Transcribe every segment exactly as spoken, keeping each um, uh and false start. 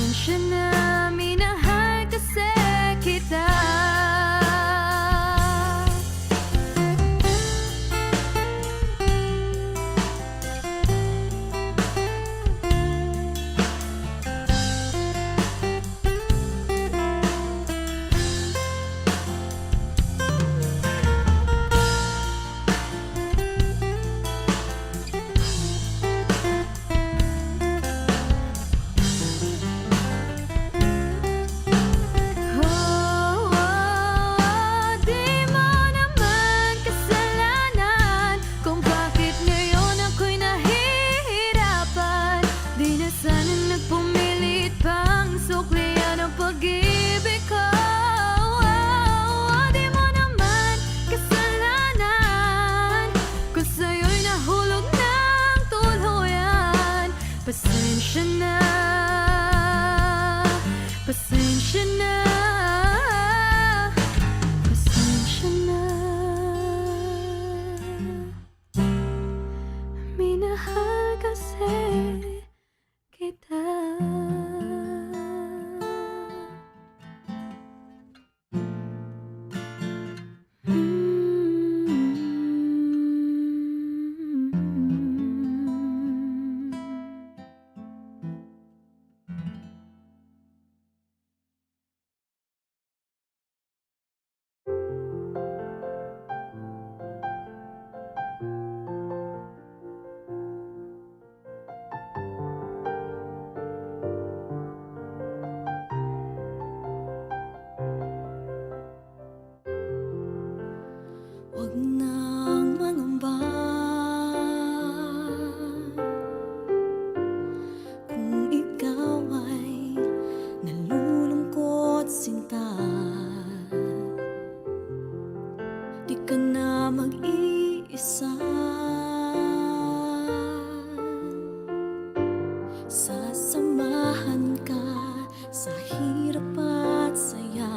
Pasensya na, minahal kasi kita. Oh, oh, oh, di mo naman kasalanan kung bakit ngayon ako'y nahihirapan. Di na sana nagpumilit pang suklian ang pag-ibig ko. Oh, oh, di mo naman kasalanan kung sa'yo'y nahulog ng tuluyan. Pasensya na, pasensya na, pasensya na. Minahal kasi kita. Huwag nang mangamba kung ikaw ay nalulungkot, sinta. Di ka na mag-iisa. Sasamahan ka sa hirap at saya.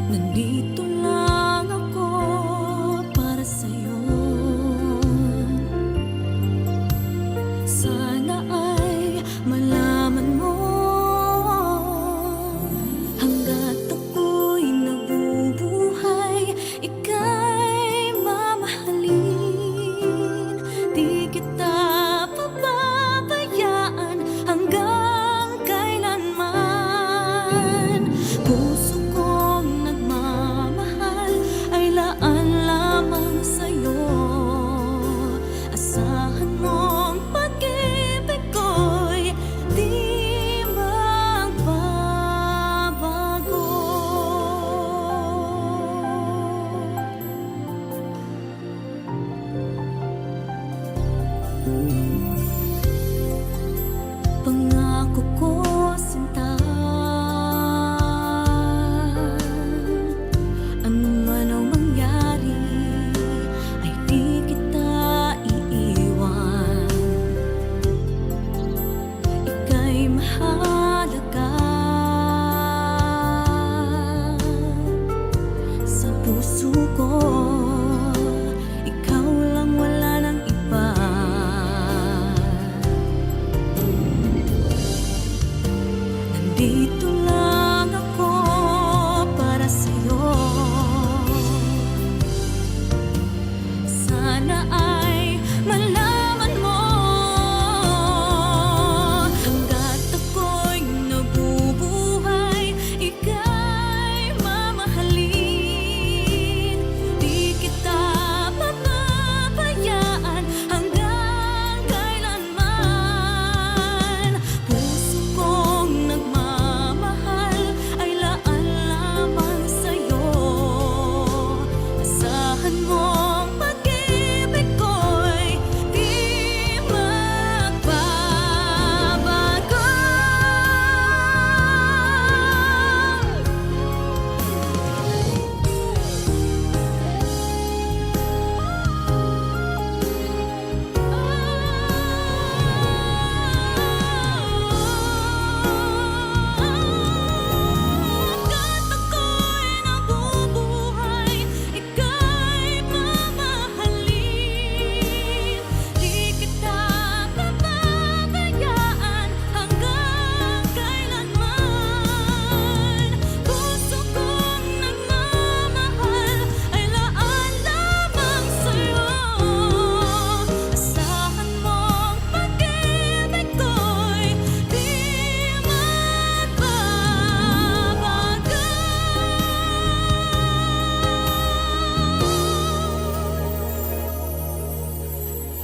Nandito lang ako para sa'yo. Sana ay malaman mo, hanggat ako'y nabubuhay, ika'y mamahalin. Di kita pababayaan hanggang kailanman. Puso kong nagmamahal.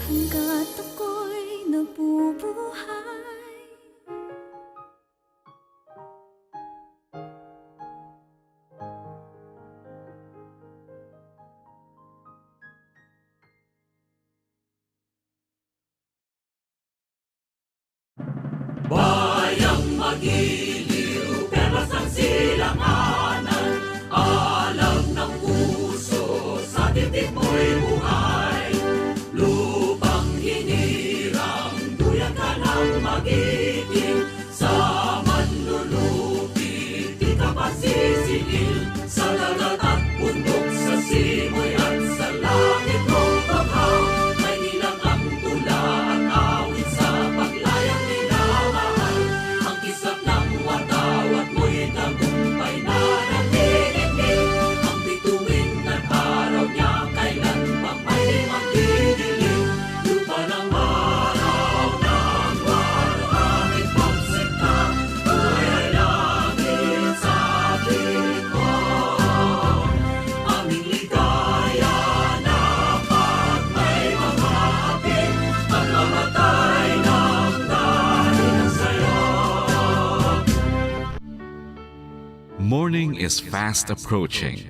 Hanggat ako'y nabubuhay. Bayang magiliw, perlas ng silanganan, alam ng puso, sa titik mo'y buhay. Lupang hinirang, duyan ka ng magiting, sa manlulupi, di ka pasisingil, sa dagat at bundok, sa simoy at sa langit mong banghaw. Maynila ang tula at awit sa paglayang minamahal. Ang kisap ng watawat mo'y tagumpay na naniningil. Ang bituin ng araw niya kailan pa may di magdidilim. Lupa ng maraw ng waluhangin pagsikta, buhay ay langit sa likod. Aming ligaya na pag may mga hapit, pagmamatay ng dahil sa'yo. Morning is fast approaching.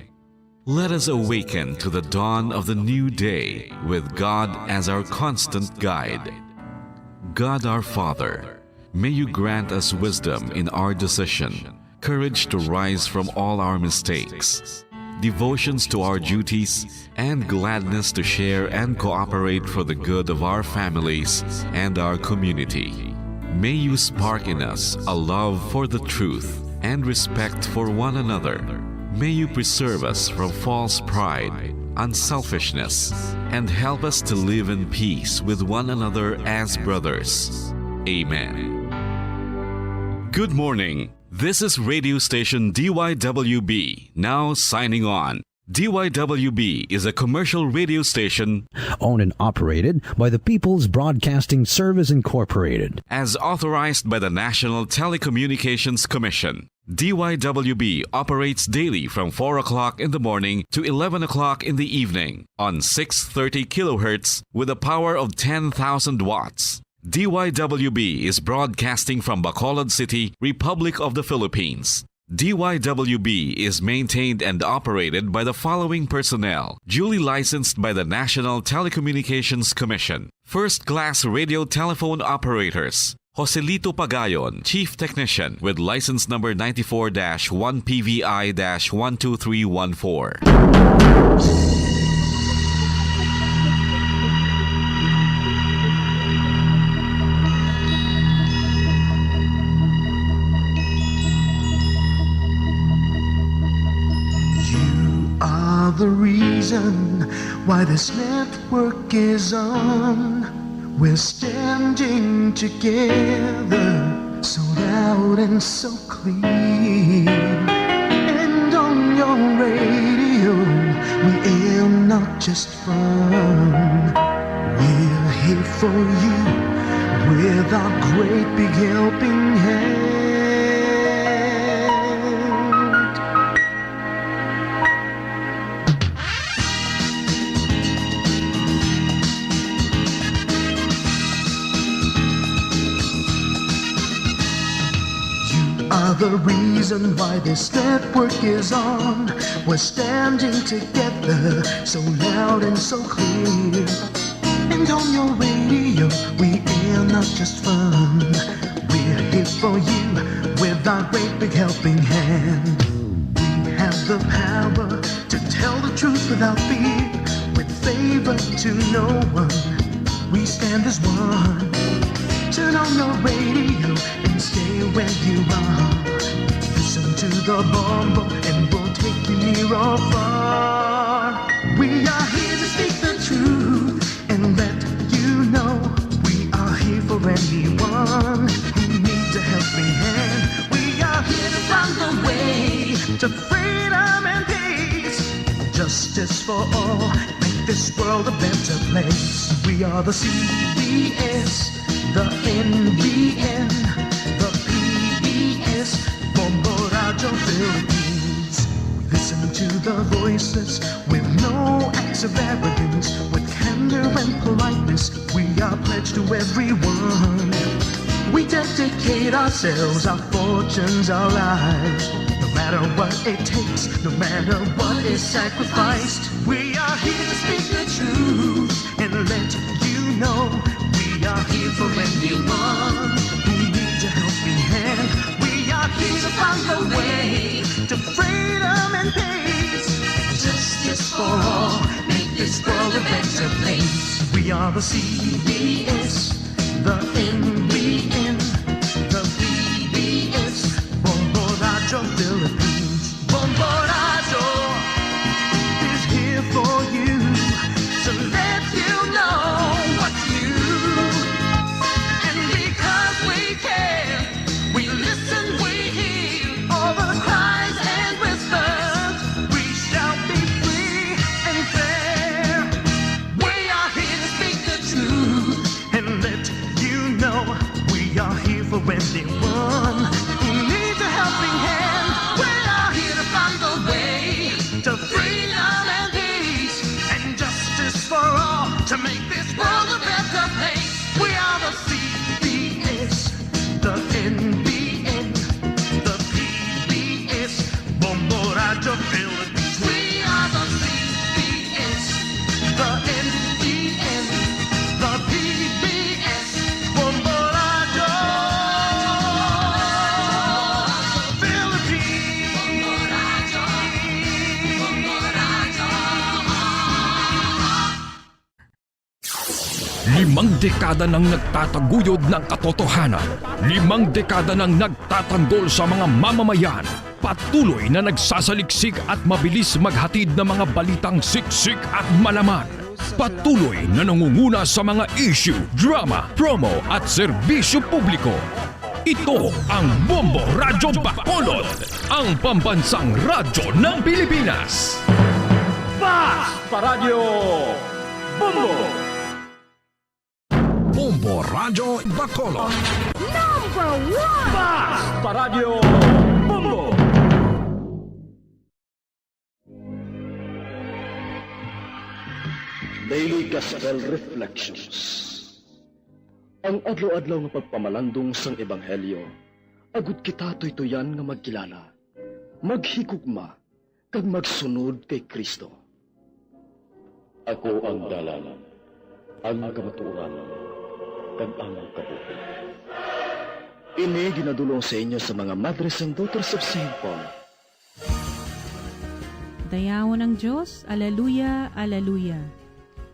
Let us awaken to the dawn of the new day with God as our constant guide. God our Father, may you grant us wisdom in our decision, courage to rise from all our mistakes, devotions to our duties, and gladness to share and cooperate for the good of our families and our community. May you spark in us a love for the truth and respect for one another. May you preserve us from false pride, unselfishness, and help us to live in peace with one another as brothers. Amen. Good morning. This is radio station D Y W B, now signing on. D Y W B is a commercial radio station owned and operated by the People's Broadcasting Service Incorporated. As authorized by the National Telecommunications Commission. D Y W B operates daily from four o'clock in the morning to eleven o'clock in the evening on six thirty kilohertz with a power of ten thousand watts. D Y W B is broadcasting from Bacolod City, Republic of the Philippines. D Y W B is maintained and operated by the following personnel, duly licensed by the National Telecommunications Commission. First class radio telephone operators, Joselito Pagayon, Chief Technician, with license number ninety-four dash one P V I dash one two three one four. You are the reason why this network is on. We're standing together, so loud and so clear. And on your radio, we aim not just fun. We're here for you with our great big helping hand. You are the reason why this network is on. We're standing together, so loud and so clear. And on your radio, we air not just fun. We're here for you with our great big helping hand. We have the power to tell the truth without fear, with favor to no one. We stand as one. Turn on your radio and stay where you are. Listen to the bombo and we'll take you near or far. We are here to speak the truth and let you know we are here for anyone who needs a helping hand. We are here to find the way to freedom and peace. Justice for all, make this world a better place. We are the C B S, the N B N, the P B S, Bombo Radio Philippines. Listen To the voiceless, with no acts of arrogance, with candor and politeness, we are pledged to everyone. We dedicate ourselves, our fortunes, our lives. No matter what it takes, no matter what is sacrificed, we are here to speak the truth and let you know we are here for anyone who needs a helping hand. We are here to find a way to freedom and peace and justice for all. Make this world a better place. We are the C B S, the N B N, the P B S, Bombo Radyo Philippines. Bombo Radyo is here for you to let you know what you and because we care, we listen, we hear all the cries and whispers. We shall be free and fair. We are here to speak the truth and let you know we are here for anyone who needs a helping hand. We are here to find a way to freedom and peace and justice for all to make this world a better place. We are the C B S, the N B N, the P B S, Bombo Radyo Philippines. We are the C B S, the N B N, the P B S, Bombo Radyo Philippines. Limang dekada nang nagtataguyod ng katotohanan. Limang dekada nang nagtatanggol sa mga mamamayan. Patuloy na nagsasaliksik at mabilis maghatid ng mga balitang siksik at malaman. Patuloy na nangunguna sa mga issue, drama, promo at serbisyo publiko. Ito ang Bombo Radyo Bacolod, ang pambansang radyo ng Pilipinas. Fast Paradyo Bombo! Bombo Radyo Bacolod. Number one! Fast Paradyo Bombo! Daily Gospel Reflections. Ang adlaw-adlaw nga pagpamalandong sang ebanghelyo, agud kita tuytuyan nga magkilala, maghigugma, kag magsunod kay Cristo. Ako ang dalan, ang kamatuoran, kag ang kabuhi. Ini ginadul-ong sa inyo sa mga Madres and Daughters of Saint Paul. Dayawon ang Dios. Aleluya, aleluya.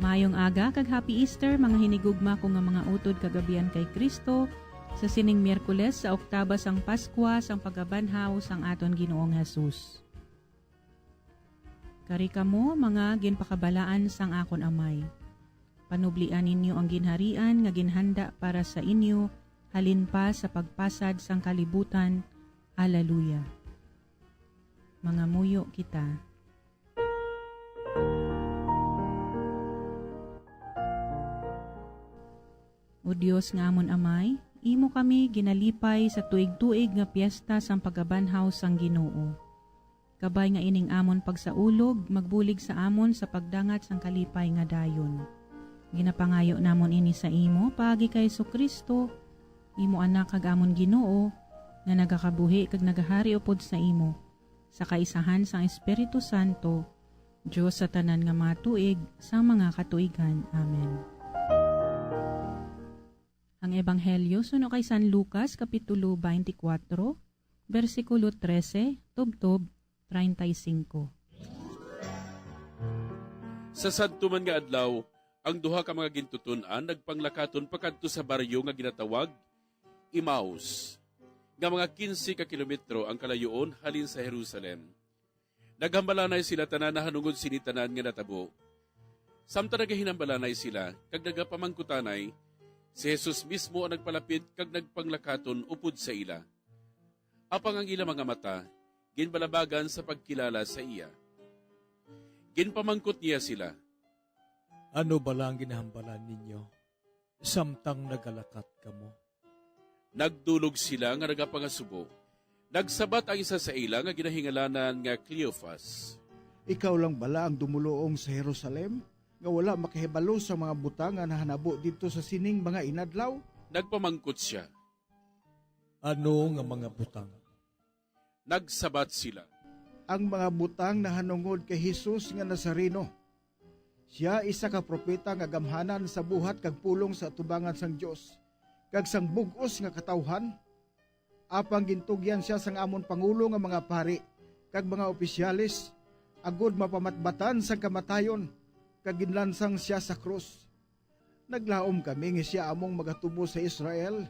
Maayong aga kag Happy Easter, mga hinigugma ko nga mga utod kag abyan kay Cristo, sa sining Miyerkules sa oktaba sang Paskwa sang pagkabanhaw sang aton Ginoong Jesus. Kari kamo, mga ginpakabalaan sang akon Amay. Panublian ninyo ang ginharian nga ginhanda para sa inyo halin pa sa pagpasad sang kalibutan. Aleluya. Mangamuyo kita. O Dios nga amon Amay, imo kami ginalipay sa tuig-tuig nga piesta sang pagkabanhaw sang Ginoo. Kabay nga ining amon pagsaulog magbulig sa amon sa pagdangat sang kalipay nga dayon. Ginapangayo namon ini sa imo paagi kay Jesu-Cristo, imo Anak kag amon Ginoo, nga nagakabuhi kag nagahari upod sa imo, sa kaisahan sang Espiritu Santo, Dios sa tanan nga mga tuig sang mga katuigan. Amen. Ang Ebanghelyo suno kay San Lucas, Kapitulo twenty-four, bersikulo trese tubtob treinta y cinco. Sa sadto man nga adlaw, ang duha ka mga gintuton-an nagpanglakaton pakadto sa baryo nga ginatawag Emmaus, nga mga kinse ka kilometro ang kalayoon halin sa Jerusalem. Naghambalanay sila tanan nahanungod sini tanan nga natabo. Samtang nagahinambalanay sila kag nagapamangkutanay, si Jesus mismo ang nagpalapit kag nagpanglakaton upod sa ila. Apang ang ila mga mata ginbalabagan sa pagkilala sa iya. Ginpamangkot niya sila, "Ano bala ang ginahambalan ninyo samtang nagalakat kamo?" Nagdulog sila nga nagapangasubo. Nagsabat ang isa sa ila nga ginahingalanan nga Cleofas, Ikaw lang bala ang dumuluong sa Jerusalem, nga wala makahibalo sa mga butang nga nahanabo didto sa sining mga inadlaw? Nagpamangkot sia, "Ano nga mga butang?" Nagsabat sila, "Ang mga butang nahanungod kay Jesus nga Nazareno. Sia isa ka propeta nga gamhanan sa buhat kag pulong sa atubangan sang Dios kag sang bug-os nga katawhan. Apang gintugyan sia sang amon pangulo nga mga pari kag mga opisyales, agod mapamatbatan sang kamatayon, kag ginlansang sia sa krus. Naglaom kami nga sia among magatubo sa Israel,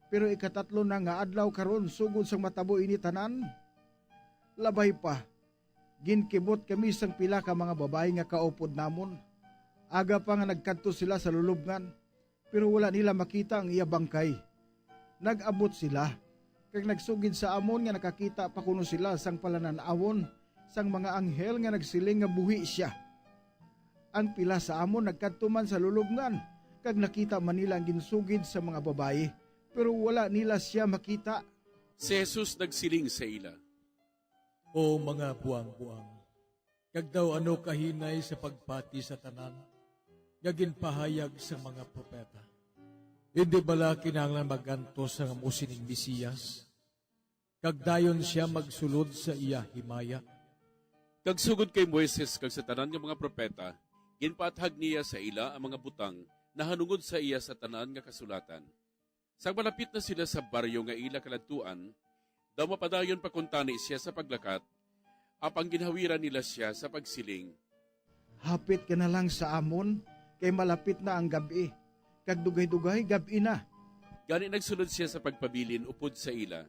pero ikatatlo na nga adlaw karon sugod sang matabo ini tanan. Labay pa, ginkibot kami sang pila ka mga babayi nga kaupod namon, aga pa nga nagkadto sila sa lulubngan, pero wala nila makita ang iya bangkay. Nag-abot sila, kag nagsugid sa amon nga nakakita pa kuno sila sang palanan-awon sang mga anghel nga nagsiling nga buhi sia. Ang pila sa amon nagkadto man sa lulubngan, kag nakita man nila ang ginsugid sa mga babayi, pero wala nila sia makita." Si Jesus nagsiling sa ila, "O mga buang-buang, kag daw ano kahinay sa pagpati sa tanan nga ginpahayag sang mga propeta? Indi bala kinahanglan mag-antos ang amo sining Mesias, kag dayon sia magsulod sa iya himaya?" Kag sugod kay Moises kag sa tanan nga mga propeta, ginpaathag niya sa ila ang mga butang nahanungod sa iya sa tanan nga kasulatan. Sang malapit na sila sa baryo nga ila kaladtuan, daw mapadayon pa kuntani sia sa paglakat, apang ginhawiran nila sia sa pagsiling, "Hapit ka na lang sa amon, kay malapit na ang gab-i, kag dugay-dugay gab-i na." Gani nagsulod sia sa pagpabilin upod sa ila.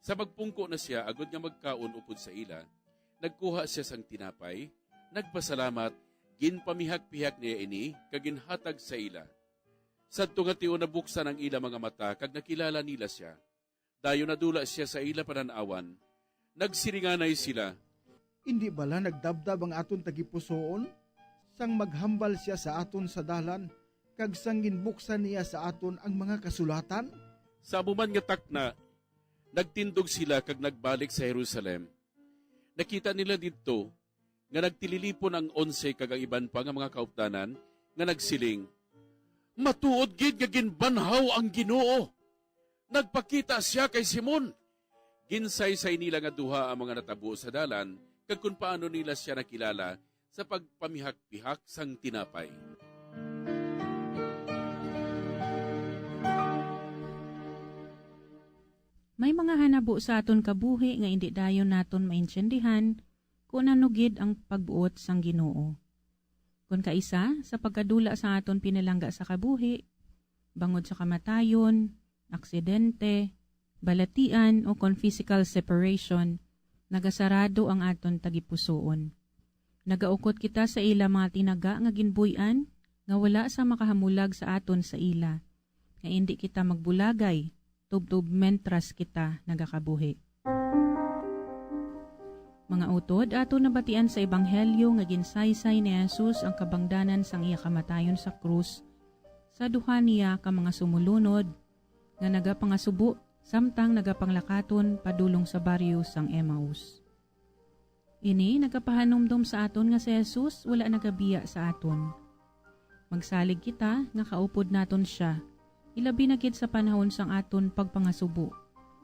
Sa pagpungko na sia agod nga magkaon upod sa ila, nagkuha sia sang tinapay, nagpasalamat, ginpamihak-pihak niya ini, kag ginhatag sa ila. Sadto nga tion nabuksan ang ila mga mata kag nakilala nila sia. Dayon nadula sia sa ila panan-awan. Nagsiringanay sila, "Indi bala nagdabdab ang aton tagipusoon sang maghambal sia sa aton sa dalan, kag sang ginbuksan niya sa aton ang mga kasulatan?" Sa amo man nga takna, nagtindog sila kag nagbalik sa Jerusalem. Nakita nila didto nga nagtililipon ang onse kag ang iban pa nga mga kaupdanan nga nagsiling, "Matuod gid nga ginbanhaw ang Ginoo! Nagpakita sia kay Simon!" Ginsaysay nila nga duha ang mga natabo sa dalan kag kon paano nila sia nakilala sa pagpamihak-pihak sang tinapay. May mga hanabo sa aton kabuhi nga indi dayon naton maintindihan kon ano gid ang pagbuot sang Ginoo. Kon kaisa, sa pagkadula sa aton pinalangga sa kabuhi, bangod sa kamatayon, aksidente, balatian, o kon physical separation, nagasarado ang aton tagipusoon. Nagaukot kita sa ila mga tinaga nga ginbuy-an nga wala sa makahamulag sa aton sa ila, nga indi kita magbulagay tubtob mentras kita nagakabuhi. Mga utod, aton nabatian sa ebanghelyo nga ginsaysay ni Jesus ang kabangdanan sang iya kamatayon sa krus sa duha niya ka mga sumulunod nga nagapangasubo samtang nagapanglakaton padulong sa baryo sang Emmaus. Ini nagapahanumdom sa aton nga si Jesus wala nagabiya sa aton. Magsalig kita nga kaupod naton sia, ilabi na gid sa panahon sang aton pagpangasubo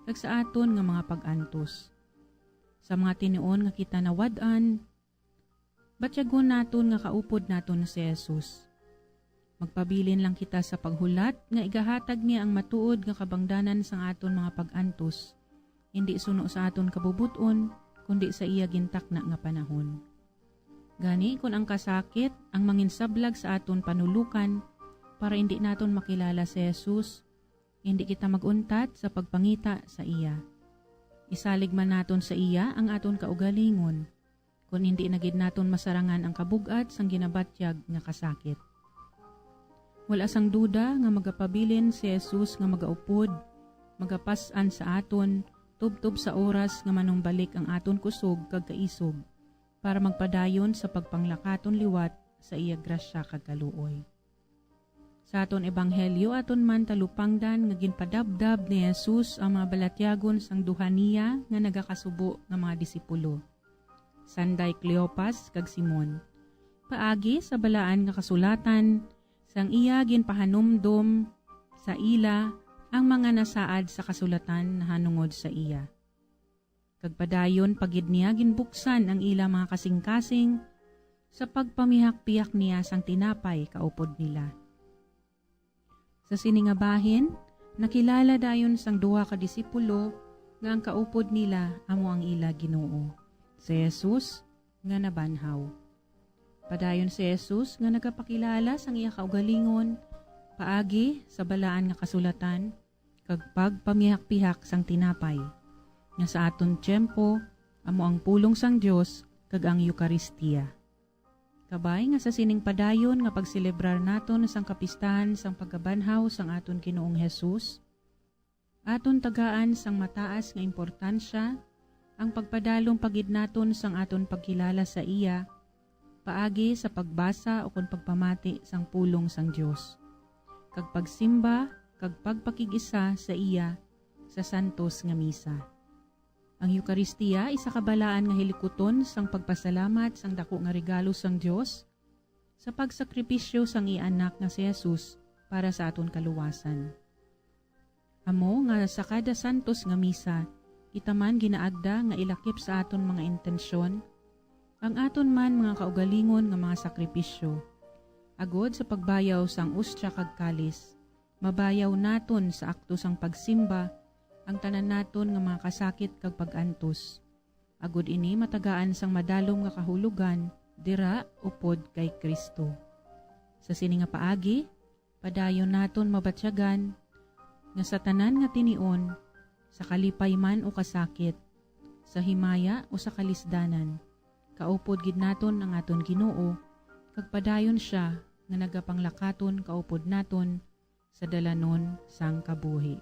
kag sa aton nga mga pag-antos. Sa mga tinuon nga kita nawad-an, batyagon naton nga kaupod naton si Jesus. Magpabilin lang kita sa paghulat nga igahatag niya ang matuod nga kabangdanan sang aton mga pag-antos, indi suno sa aton kabubot-on, kundi sa iya gintakna nga panahon. Gani, kon ang kasakit ang manginsablag sa aton panulokan para indi naton makilala si Jesus, indi kita mag-untat sa pagpangita sa iya. Isalig man naton sa iya ang aton kaugalingon, kon indi na gid naton masarangan ang kabug-at sang ginabatyag nga kasakit. Wala sang duda nga magapabilin si Jesus nga magaupod, magapas-an sa aton, tubtob sa oras nga manumbalik ang aton kusog kag kaisog, para magpadayon sa pagpanglakaton liwat sa iya grasya kag kaluoy. Sa aton ebanghelyo, aton man talupangdan nga ginpadabdab ni Jesus ang mga balatyagon sang duha niya nga nagakasubo nga mga disipulo. sanday Cleopas kag Simon. Paagi sa Balaan nga Kasulatan, sang iya ginpahanumdom sa ila ang mga nasaad sa kasulatan nahanungod sa iya. Kag padayon pa gid niya ginbuksan ang ila mga kasingkasing sa pagpamihak-pihak niya sang tinapay kaupod nila. Sa sini nga bahin, nakilala dayon sang duha ka disipulo nga ang kaupod nila amo ang ila Ginoo, si Jesus nga nabanhaw. Padayon si Jesus nga nagapakilala sang iya kaugalingon paagi sa Balaan nga Kasulatan kag pagpamihak-pihak sang tinapay, nga sa aton tiyempo amo ang pulong sang Dios kag ang Eukaristia. Kabay nga sa sining padayon nga pagselebrar naton sang kapistahan sang pagkabanhaw sang aton Ginoong Jesus, aton tagaan sang mataas nga importansya ang pagpadalom pa gid naton sang aton pagkilala sa iya paagi sa pagbasa ukon pagpamati sang pulong sang Dios, kag pagsimba kag pagpakig-isa sa iya sa santos nga misa. Ang Eukaristia isa ka balaan nga hilikuton sang pagpasalamat sang dako nga regalo sang Dios sa pagsakripisyo sang iya Anak nga si Jesus para sa aton kaluwasan. Amo nga sa kada santos nga misa, kita man ginaagda nga ilakip sa aton mga intensyon ang aton man mga kaugalingon nga mga sakripisyo, agod sa pagbayaw sang ostya kag kalis, mabayaw naton sa akto sang pagsimba ang tanan naton nga mga kasakit kag pag-antos, agod ini matagaan sang madalom nga kahulogan dira upod kay Cristo. Sa sini nga paagi, padayon naton mabatyagan nga sa tanan nga tinion, sa kalipay man o kasakit, sa himaya o sa kalisdanan, kaupod gid naton ang aton Ginoo, kag padayon sia nga nagapanglakaton kaupod naton sa dalanon sang kabuhi.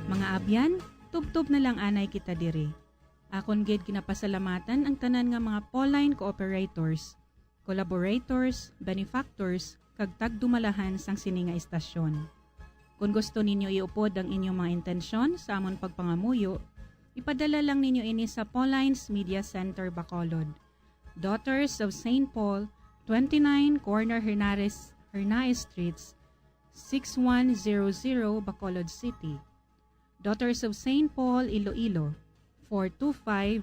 Mga abyan, tubtob na lang anay kita diri. Akon gid ginapasalamatan ang tanan nga mga Pauline cooperators, collaborators, benefactors, kag tagdumalahan sang sini nga istasyon. Kon gusto ninyo iupod ang inyong mga intensyon sa amon pagpangamuyo, ipadala lang ninyo ini sa Pauline's Media Center, Bacolod, Daughters of Saint Paul, twenty-nine Corner Hernares, Hernaez Streets, six one zero zero, Bacolod City. Daughters of Saint Paul, Iloilo, four two five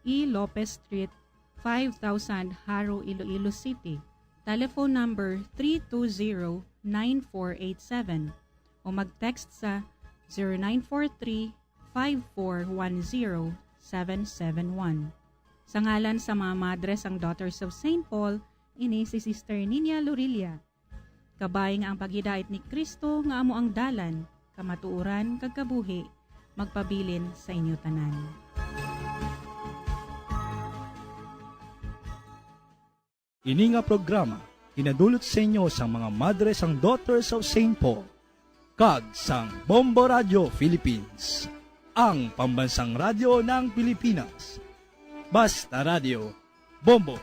E Lopez Street, five thousand, Jaro, Iloilo City. Telephone number three two zero, nine four eight seven o mag-text sa zero nine four three, five four one zero, seven seven one. Sa ngalan sa mga madre sang Daughters of Saint Paul, ini si Sister Nina Lorilla. Kabay nga ang paghidait ni Cristo nga amo ang dalan, kamatuoran, kag kabuhi, magpabilin sa inyo tanan. Ini nga programa ginadulot sa inyo sang mga madre sang Daughters of Saint Paul kag sang Bombo Radio Philippines, ang pambansang radyo ng Pilipinas. Basta Radio, Bombo.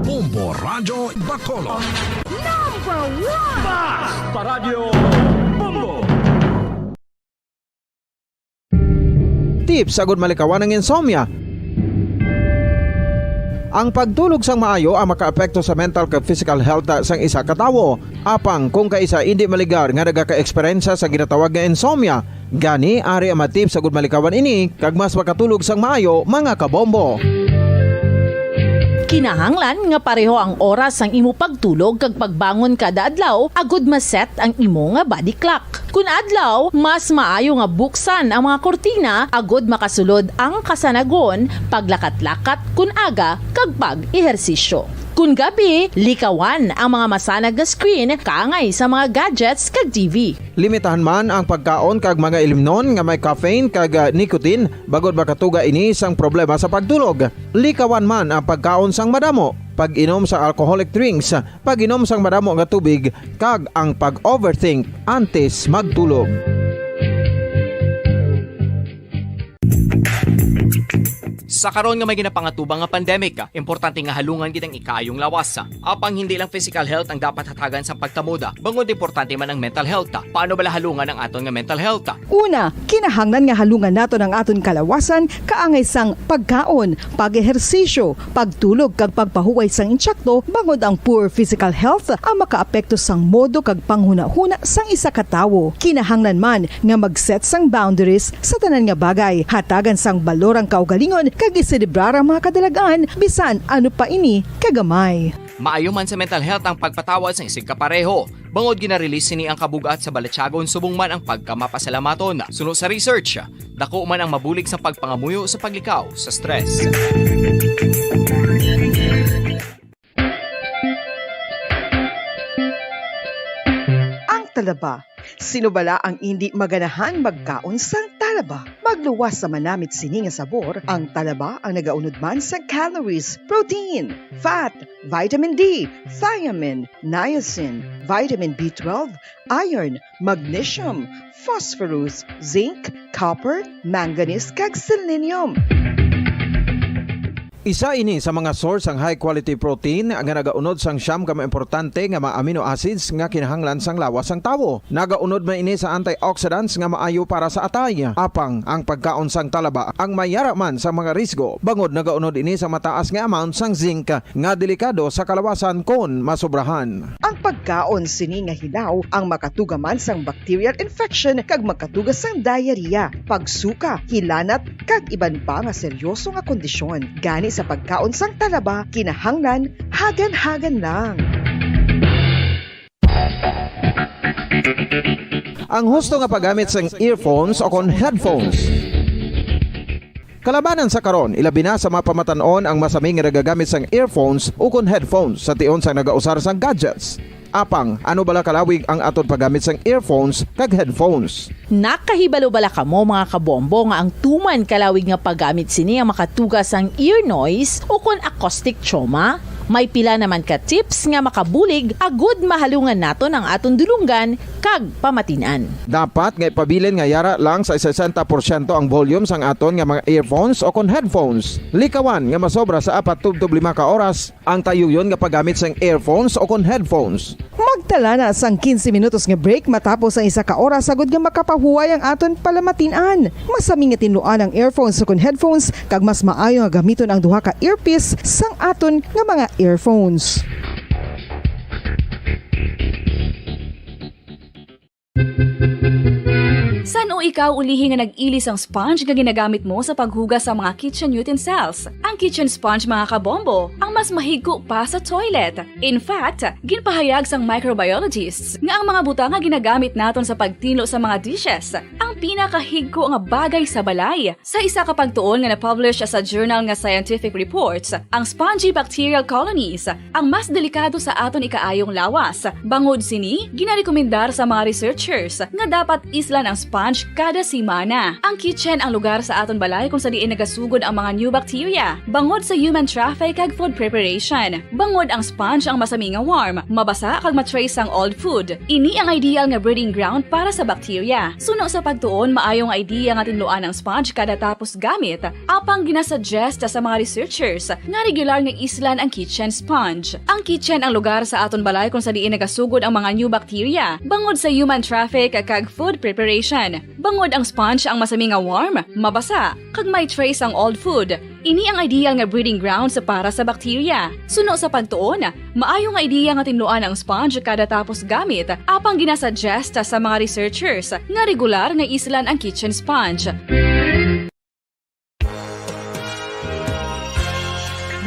Bombo Radyo Bacolod. Number one! Basta Radyo Bombo! Tips agud malikawan ang insomnia. Ang pagtulog sang maayo ang makaapekto sa mental kag physical health sang isa ka tawo. Apang kung kaisa indi maligar nga nagaka-eksperyensya sa ginatawag nga insomnia, gani ari ang mga tips agud malikawan ini kag mas makatulog sang maayo, mga kabombo. Kinahanglan nga pareho ang oras sang imo pagtulog kag pagbangon kada adlaw agud ma-set ang imo nga body clock. Kun adlaw, mas maayo nga buksan ang mga kurtina agud makasulod ang kasanagon, paglakat-lakat kun aga, kag pag-ehersisyo. Kun gabi, likawan ang mga masanag nga screen kaangay sa mga gadgets kag T V. Limitahan man ang pagkaon kag mga ilimnon nga may caffeine kag, ah, nicotine, bangod makatuga ini sang problema sa pagtulog. Likawan man ang pagkaon sang madamo, pag-inom sa alcoholic drinks, pag-inom sang madamo nga tubig, kag ang pag-overthink antes magtulog. Sa karon nga may ginapangatubang nga pandemic, importante nga halungan gid ang ikaayong lawas. Apang hindi lang physical health ang dapat hatagan sa pagtamod, bangod importante man ang mental health. Paano bala halungan ang aton nga mental health? Una, kinahanglan nga halungan naton ang aton kalawasan kaangay sang pagkaon, pag-ehersisyo, pagtulog kag pagpahuway sang insakto, bangod ang poor physical health ang makaapekto sang modo kag panghunahuna sang isa ka tawo. Kinahanglan man nga mag-set sang boundaries sa tanan nga bagay, hatagan sang balor ang kaugalingon kag iselebrar ang mga kadalagan, bisan ano pa ini kagamay. Maayo man sa mental health ang pagpatawad sang isigkapareho, bangod gina-release sini ang kabug-at sa balatyagon subong man ang pagkamapasalamaton. Suno sa research, dako man ang mabulig sa pagpangamuyo sa paglikaw sa stress. Ang talaba. Sino bala ang indi maganahan magkaon sang talaba? Magluwas sa manamit sini nga sabor, ang talaba ang nagaunod man sa calories, protein, fat, vitamin D, thiamine, niacin, vitamin B twelve, iron, magnesium, phosphorus, zinc, copper, manganese, kag selenium. Isa ini sa mga source sang high quality protein nga nagaunod sang siyam ka mga importante nga mga amino acids nga kinahanglan sang lawas sang tawo. Nagaunod man ini sa antioxidants nga maayo para sa atay. Apang ang pagkaon sang talaba ang may yara man sa mga risgo, bangod nagaunod ini sa mataas nga amount sang zinc nga delikado sa kalawasan kon masobrahan. Ang pagkaon sini nga hilaw ang makatuga man sang bacterial infection kag makatuga sang diarrhea, pagsuka, hilanat, kag iban pa nga seryoso nga kondisyon. Gani sa pagkaon sang talaba, kinahanglan hagan-hagan lang. Ang husto nga paggamit sang earphones o kon headphones. Kalabanan sa karon, ilabi na sa mga pamatan-on ang masami nga nagagamit sang earphones ukon headphones sa tion sang nagausar sang gadgets. Apang, ano bala kalawig ang aton paggamit sang earphones kag headphones? Nakahibalo bala kamo, mga kabombo, nga ang tuman kalawig nga paggamit sini ang makatuga sang ear noise ukon acoustic trauma? May pila naman ka tips nga makabulig agud mahalungan naton ang aton dulonggan kag pamatin-an. Dapat nga ipabilin nga yara lang sa sesenta porsyento ang volume sang aton nga mga earphones o kon headphones. Likawan nga masobra sa apat tubtob lima ka oras ang tayuyon nga paggamit sang earphones o kon headphones. Magtala na sang quince minutos nga break matapos ang isa ka oras agud nga makapahuway ang aton palamatin-an. Masami nga tinluan ang earphones o kon headphones, kag mas maayo nga gamiton ang duha ka earpiece sang aton nga mga earphones. San-o ikaw ulihi nga nag-ili sang sponge nga ginagamit mo sa paghugas sa mga kitchen utensils? Ang kitchen sponge, mga kabombo, ang mas mahigko pa sa toilet. In fact, ginpahayag sang microbiologists nga ang mga butang nga ginagamit naton sa pagtinlo sa mga dishes ang pinakahigko nga bagay sa balay. Sa isa ka pagtuon nga na-publish sa journal nga Scientific Reports, ang spongy bacterial colonies ang mas delikado sa aton ikaayong lawas. Bangod sini, ginarekomendar sa mga researchers nga dapat islan ang sponge kada semana. Ang kitchen ang lugar sa aton balay kung sa diin nagasugod ang mga new bacteria, bangod sa human traffic kag food preparation. Bangod ang sponge ang masami nga warm, mabasa kag ma-trace ang old food. Ini ang ideal nga breeding ground para sa bacteria. Suno sa pagtuon, maayo nga idea nga tinluan ang sponge kada tapos gamit. Apang ginasuggest sa mga researchers nga regular nga islan ang kitchen sponge. Ang kitchen ang lugar sa aton balay kung sa diin nagasugod ang mga new bacteria, bangod sa human traffic kag food preparation. Bangod ang sponge ang masami nga warm, mabasa, kag may trace ang old food. Ini ang ideal nga breeding grounds para sa bacteria. Suno sa pagtuon, maayo nga idea nga tinluan ang sponge kada tapos gamit, apang ginasuggest sa mga researchers nga regular nga islan ang kitchen sponge.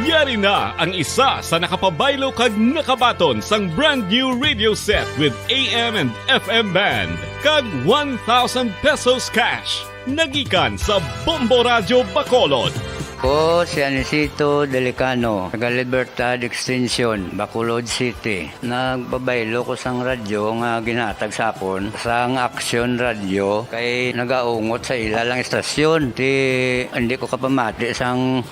Yari na ang isa sa nakapabaylo kag nakabaton sang brand new radio set with A M and F M band kag one thousand pesos cash. Nagikan sa Bombo Radyo Bacolod. Ko si Anisito Delicano, taga Libertad Extension, Bacolod City. Nagpabaylo ko sang radyo nga ginhatag sa akon sang Aksyon Radyo kay nagaungot sa ila lang istasyon. Ti, hindi ko kapamati sang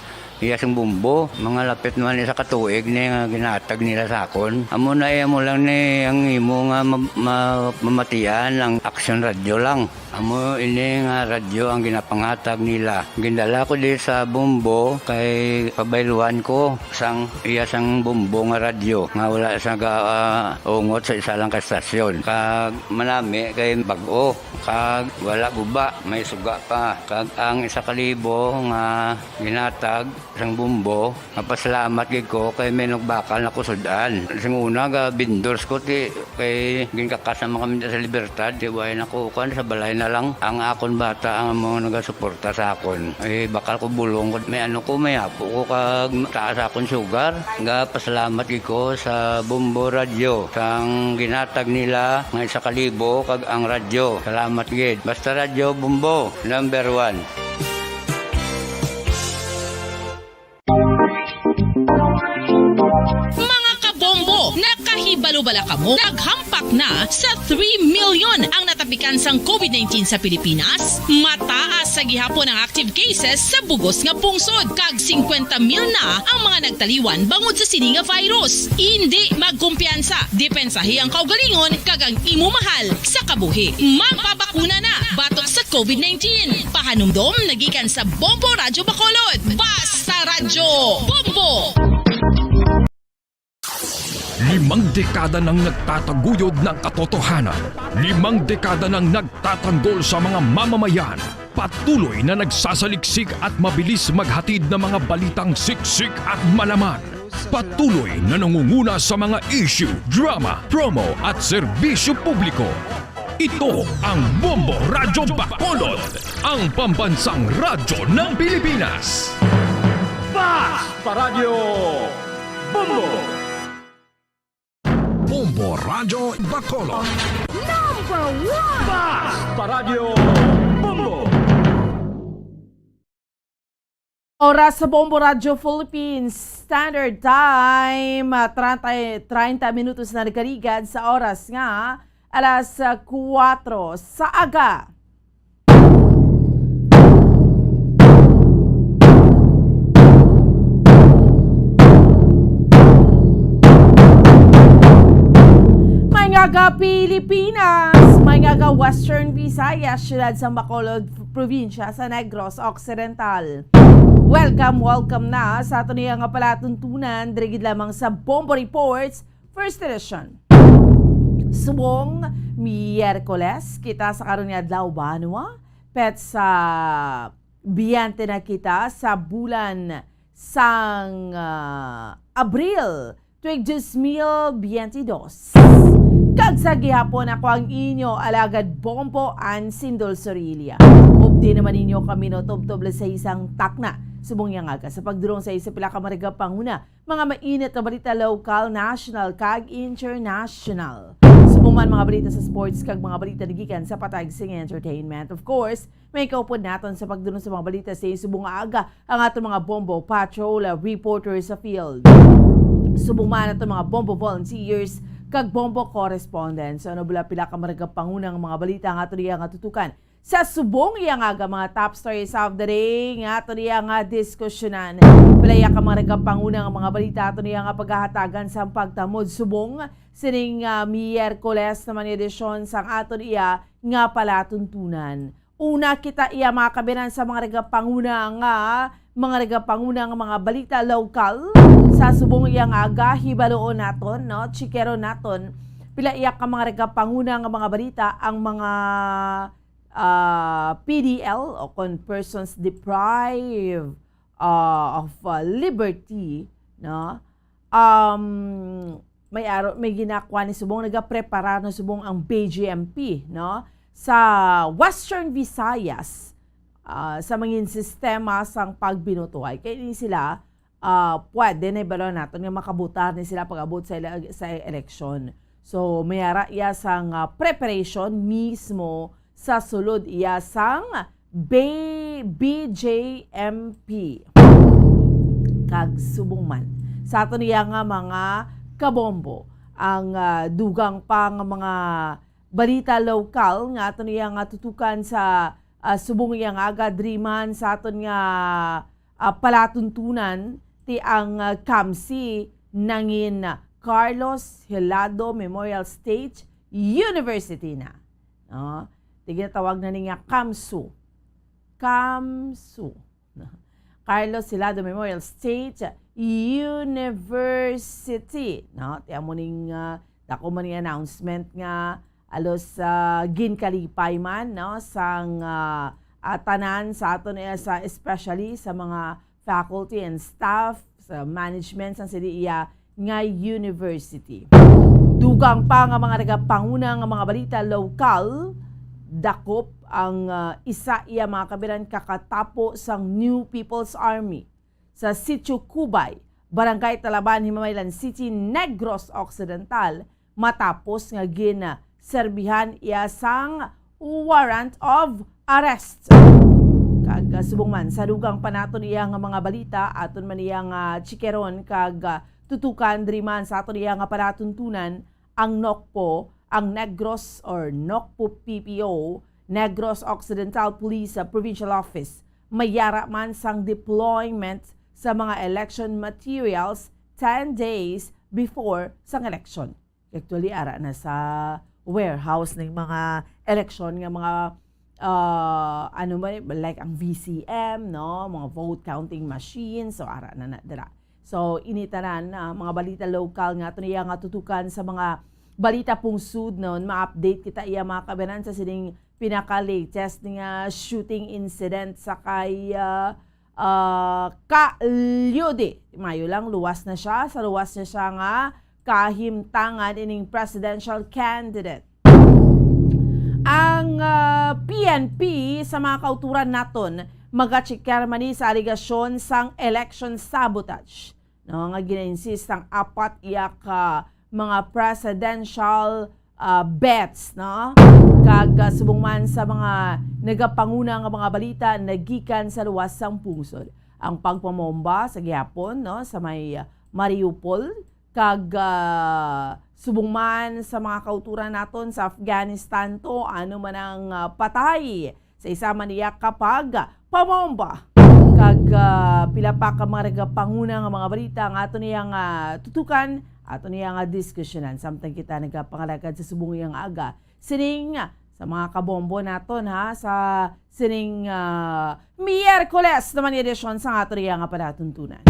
iya sing bumbo. Mga lapit naman isa ka tuig ni nga ginhatag nila sa akon. Amo na iya mo lang ni ang imo nga ma-, ma-, mamatian ang Aksyon Radyo lang. Amo ini nga radyo ang ginapangatag nila. Gindala ko di sa Bombo kay pabayluhan ko sang iya sang Bombo nga radyo nga wala sa ga-, ah, ungot sa isa lang ka estasyon. Kag manami kay bag-o, kag wala guba, may suga pa. Kag ang isa ka libo nga ginatag sang Bombo, mapasalamat gid ko kay may nagbakal na kusud-an. Sing una, ga vendors ko, ti, kay ginkakas naman kami sa Libertad, ti, way na ko, kuwan, sa balay na lang. Ang akon bata ang mga nagasuporta sa akon. Eh, bakal ko bulong ko, may ano ko, may apo ko, kag taas akon sugar. Ga pasalamat gid ko sa Bombo Radyo, sang ginatag nila nga isa ka libo, kag ang radyo. Salamat gid. Basta Radyo Bombo, number one. Mga kabombo, nakahibalo bala kamo? Naghampak na sa three million ang natapikan sang covid nineteen sa Pilipinas. Mataas sa gihapon ang active cases sa bugos nga pungsod, kag singkwenta mil na ang mga nagtaliwan bangod sa sini nga virus. Indi magkumpiyansa, depensahi ang kaugalingon kag ang imo mahal sa kabuhi. Magpabakuna na batok sa covid nineteen. Pahanumdom nagikan sa Bombo Radyo Bacolod. Basta Radyo Bombo! Limang dekada nang nagtataguyod ng katotohanan. Limang dekada nang nagtatanggol sa mga mamamayan. Patuloy na nagsasaliksik at mabilis maghatid ng mga balitang siksik at malaman. Patuloy na nangunguna sa mga issue, drama, promo at serbisyo publiko. Ito ang Bombo Radyo Bacolod, ang pambansang radyo ng Pilipinas. Basta Radyo Bombo! Bombo Radyo Bacolod. Number one! Basta Radyo Bombo! Oras sa Bombo Radyo Philippines Standard Time, ah, treinta, treinta minutos na nagkarigad sa oras nga alas, ah, kuwatro sa aga. May nga ga Pilipinas, may nga ga Western Visayas, siyudad sa Bacolod, probinsya sa Negros Occidental. Welcome, welcome na sa aton iya nga palatuntunan, diri gid lamang sa Bombo Reports, First Edition. Subong Miyerkules kita sa karon nga adlaw, banwa, petsa biyente na kita sa bulan sang, ah, Abril, tuig dos mil biyente dos. Kag sa gihapon, ako ang inyo alagad Bombo Ann Sindol Sorilla. Updi naman ninyo kami, no, tubtob lang sa isang takna subong iya nga aga sa pagdulong sa isa pila ka mga panguna, mga mainit nga balita, lokal, national, kag international. Subong man mga balita sa sports kag mga balita nagikan sa patag sing entertainment. Of course, may kaupod naton sa pagdulong sa mga balita sa subong nga aga ang aton mga Bombo Patrol, uh, reporter sa field. Subong man aton mga Bombo volunteers kag Bombo correspondents. Ano bala pila ka mga panguna nga mga balita ang aton iya nga tutukan sa subong iya nga aga, mga top stories of the day nga aton iya nga diskusyonan. Pila iya ka mga panguna nga mga balita aton iya nga paghahatagan sa pagtamod subong sining, ah, Miyerkules naman nga edisyon sang aton iya nga palatuntunan. Una kita iya, mga kabinan, sa mga nagapanguna nga, mga nagapanguna nga mga balita lokal sa subong iya nga aga. Hibaluon naton, no? Chikeron naton pila iya ka mga nagapanguna nga mga balita ang mga, ah, P D L o kon persons deprived, ah, of, ah, liberty, no? Um, may aro, may ginakuha ni subong, nagaprepara na subong ang B J M P, no? Sa Western Visayas, ah, sa mangin sistema sang pagbinutuhay. Kay ni sila, ah, pwede na ibalo naton nga makabutar ni sila pag-abot sa ele-, sa eleksyon. So, may ara iya sang, ah, preparation mismo sa sulod iya sang B-, B J M P. Kag subong man sa aton iya nga mga kabombo, ang, ah, dugang pa nga mga balita lokal nga aton iya nga tutukan sa, ah, subong iya nga aga, diri man sa aton nga, ah, palatuntunan, ti ang, ah, kamsi nangin Carlos Helado Memorial State University na. No? Ti ginatawag na ni nga kamsu. Kamsu. Carlos Hilado Memorial State University, no? Ti amo ning, ah, dako man ning announcement nga alos, ah, ginkalipay man, no, sang, ah, ah, tanan sa aton, eh, sa, especially sa mga faculty and staff, sa management sang sini iya nga university. Dugang pa nga mga nagapanguna nga mga balita lokal, dakop ang, ah, isa iya mga kabiran kakatapo sang New People's Army sa Sitio Cubay, Barangay Talaban, Himamaylan City, Negros Occidental, matapos nga ginserbihan iya sang warrant of arrest. Kag, ah, subong man, sa dugang pa naton iya nga mga balita, aton man iya nga tsikeron kag, ah, tutukan diri man sa aton iya nga palatuntunan, ang NOCPO, ang Negros or NOCPO P P O, Negros Occidental Police, ah, Provincial Office, mayara man sang deployment sa mga election materials ten days before sang eleksyon. Actually, ara na sa warehouse ning mga eleksyon nga mga, ah, ano man, like ang V C M, no? Mga vote counting machines, so ara na na dira. So, ini tanan, ah, mga balita lokal nga aton iya nga tutukan sa mga balita pungsod, no? Ma-update kita iya mga kabanan sa sining pinaka-latest nga shooting incident sa kay, ah, ah, Ka Lyudi. Mayo lang, luwas na siya. Sa luwas na siya nga kahimtangan ining presidential candidate. Ang, ah, P N P sa mga kauturan naton, magacheckar man ni sa alegasyon sang election sabotage, no, nga gina-insist sang apat iya ka mga presidential, ah, bets, no? Kag, ah, subong man sa mga nagapanguna nga mga balita nagikan sa luwas sang pungsod, ang pagpamomba sa gihapon, no, sa may, ah, Mariupol, kag, ah, subong man sa mga kauturan naton sa Afghanistan to, ano man ang, ah, patay sa isa man iya ka pagpamomba. Kag, ah, pila pa ka mga nagapanguna nga mga balita nga aton iya nga tutukan, aton iya nga diskusyonan samtang kita nagapangalagad sa subong iya nga aga. Sining sa mga kabombo naton, ha, sa sining, ah, Miyerkules naman nga edisyon sang aton iya nga palatuntunan.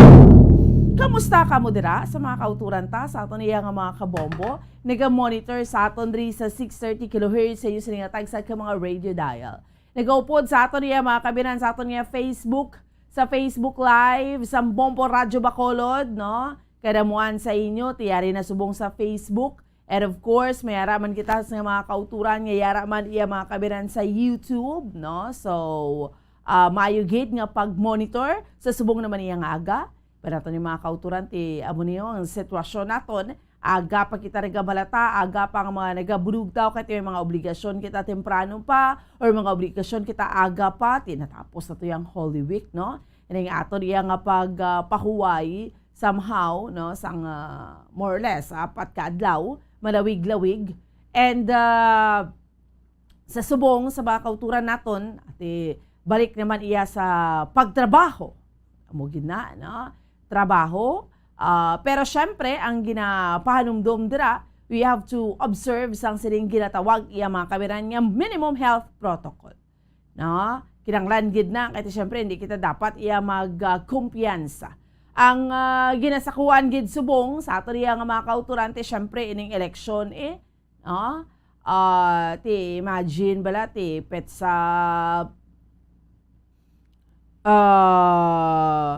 Kamusta kamo dira sa mga kauturan ta, sa aton iya nga mga kabombo? Naga-monitor sa aton diri sa six thirty kilohertz sa iyo sining nga tagsa ka mga radio dial. Nagaupod sa aton iya mga kabinan sa aton iya Facebook, sa Facebook Live, sa Bombo Radyo Bacolod, no? Kadamuan sa inyo, ti yari na subong sa Facebook. And of course, may ara man kita sa mga kauturan, nga yara man iya mga kabiran sa YouTube, no? So, ah, maayo gid nga pag-monitor sa subong naman iya nga aga. Pero ato ni mga kauturan, ti amo niyo ang sitwasyon naton. Aga pa kita nagabalata, aga pa ang mga nagabulugtaw, kay may mga obligasyon kita temprano pa, or mga obligasyon kita aga pa, ti natapos na to yung Holy Week, no? Ining aton iya nga pag, ah, pahuway, somehow, no, sang, ah, more or less, apat ka adlaw, malawig-lawig. And, ah, sa subong sa mga kauturan naton, ati balik naman iya sa pagtrabaho. Amo gid na, no? Trabaho. Ah, pero syempre, ang ginapahanumdom dira, we have to observe sang sining ginatawag iya mga kabiran nga minimum health protocol. No? Kinahanglan gid na, kay syempre, hindi kita dapat iya mag, ah, kumpiyansa. Ang, ah, ginasakuan gid subong sa ato niya nga mga kauturan, ti syempre, ining eleksyon, eh. No? Ah, ti imagine bala, ti petsa, ah,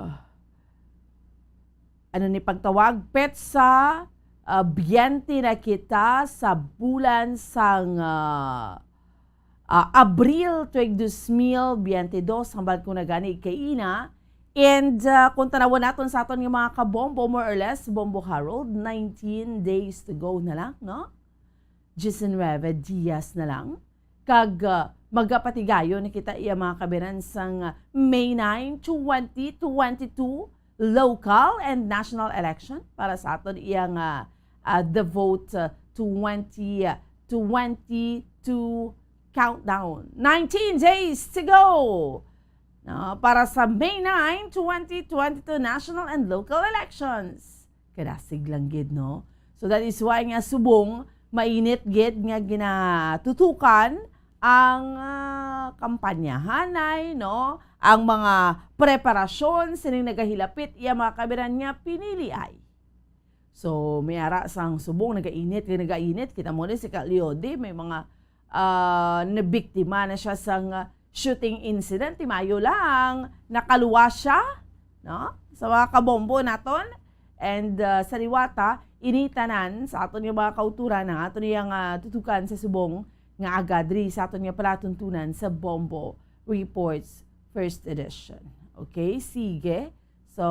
ano ni pagtawag? Petsa, ah, biyente na kita sa bulan sang, ah, ah, Abril tuig dos mil biyente dos, hambal ko na gani kaina. And, ah, kung tanawon naton sa aton nga mga kabombo, more or less, Bombo Harold, nineteen days to go na lang, no? Diecinueve dias na lang. Kag, ah, magapatigayon na kita iya mga kabiran sang, ah, May nine, twenty twenty-two, local and national election para sa aton iya nga, ah, The Vote, ah, twenty twenty-two countdown. Nineteen days to go, no, para sa May nine, twenty twenty-two national and local elections. Kadasig lang gid, no? So that is why nga subong mainit gid nga ginatutukan ang, ah, kampanyahanay, no? Ang mga preparasyon sining nagahilapit iya mga kabiran nga piniliay. So, may ara sang subong nagainit, kay nagainit, kita mo ni si Ka Leody, may mga, ah, nabiktima na siya sang, ah, shooting incident. Timayo lang, nakaluwas siya, no? Sa mga kabombo naton. And, ah, sa liwata, ini tanan sa aton nga mga kauturan, ang aton iyang, ah, tutukan sa subong nga aga diri sa aton nga palatuntunan sa Bombo Reports First Edition. Okay, sige. So,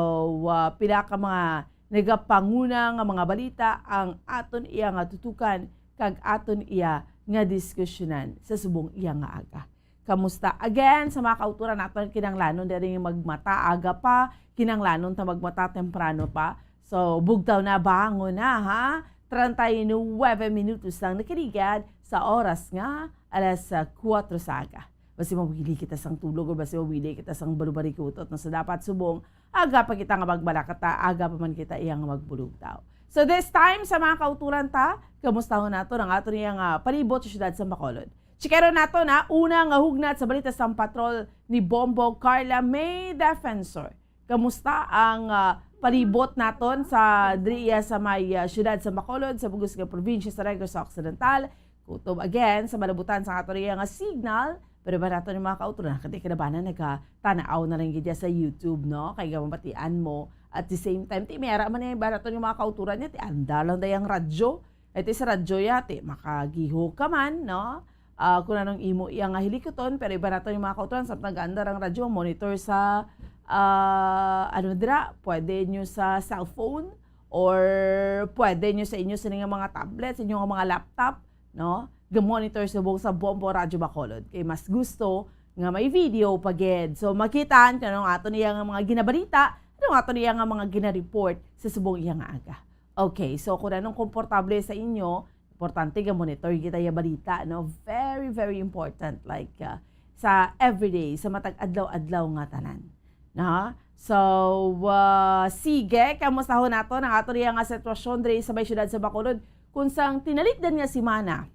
ah, pila ka mga nagapanguna nga mga balita ang aton iya nga tutukan kag aton iya nga diskusyonan sa subong iya nga aga. Kamusta? Again, sa mga kauturan naton, kinahanglanon diri nga magmata aga pa, kinahanglanon ta magmata temprano pa. So, bugtaw na, bangon na, ha? Treinta y nueve minutos lang nakaligad sa oras nga alas, ah, kuwatro sa aga. Basi mawili kita sang tulog o basi mawili kita sang balubarikutot, no? Sa dapat subong, aga pa kita nga magbalakata, aga pa man kita iya nga magbulugtaw. So this time, sa mga kauturan ta, kamustahon naton ang aton iya nga palibot sa siyudad sa Bacolod. Chikero nato na, una nga hugnat sa balita sang patrol ni Bombo Carla May Defensor. Kamusta ang, ah, palibot naton sa diri iya sa may, ah, siyudad sa Bacolod, sa bug-os nga probinsya sa Negros Occidental? Kutob again sa malabutan sa ato riya nga signal, pero ba nato ni mga kauturan, kati kinabanan nagkatanaw na lang gid sa YouTube, no? Kay gamabatian mo. At the same time, ti may ara man ni ba nato ni mga kauturan niya, ti andar lang dayang radyo. Iti sa radyo ya, ti makagiho ka man, no? Ah, kung anong imo iya nga hilikuton, pero iba nato yung mga kauturan, samtang gaandar ang radyo, monitor sa, ah, ano dira, pwede nyo sa cellphone, or pwede nyo sa inyo sa nga mga tablet, sa inyo nga mga laptop, no? Ga-monitor subong sa Bombo Radyo Bacolod. Kay mas gusto nga may video pa gid. So, makitaan kung anong ato niya nga mga ginabalita, anong ato niya nga mga ginareport sa subong iya nga aga. Okay, so kung anong komportable sa inyo, importante ga-monitor kita ya balita, no? Very, very important. Like, ah, sa everyday, sa matag adlaw-adlaw nga tanan. No? So, ah, sige, kamustahon nato ang ato niya nga sitwasyon diri sa may siyudad sa Bacolod. Kung sang tinalikdan nga semana,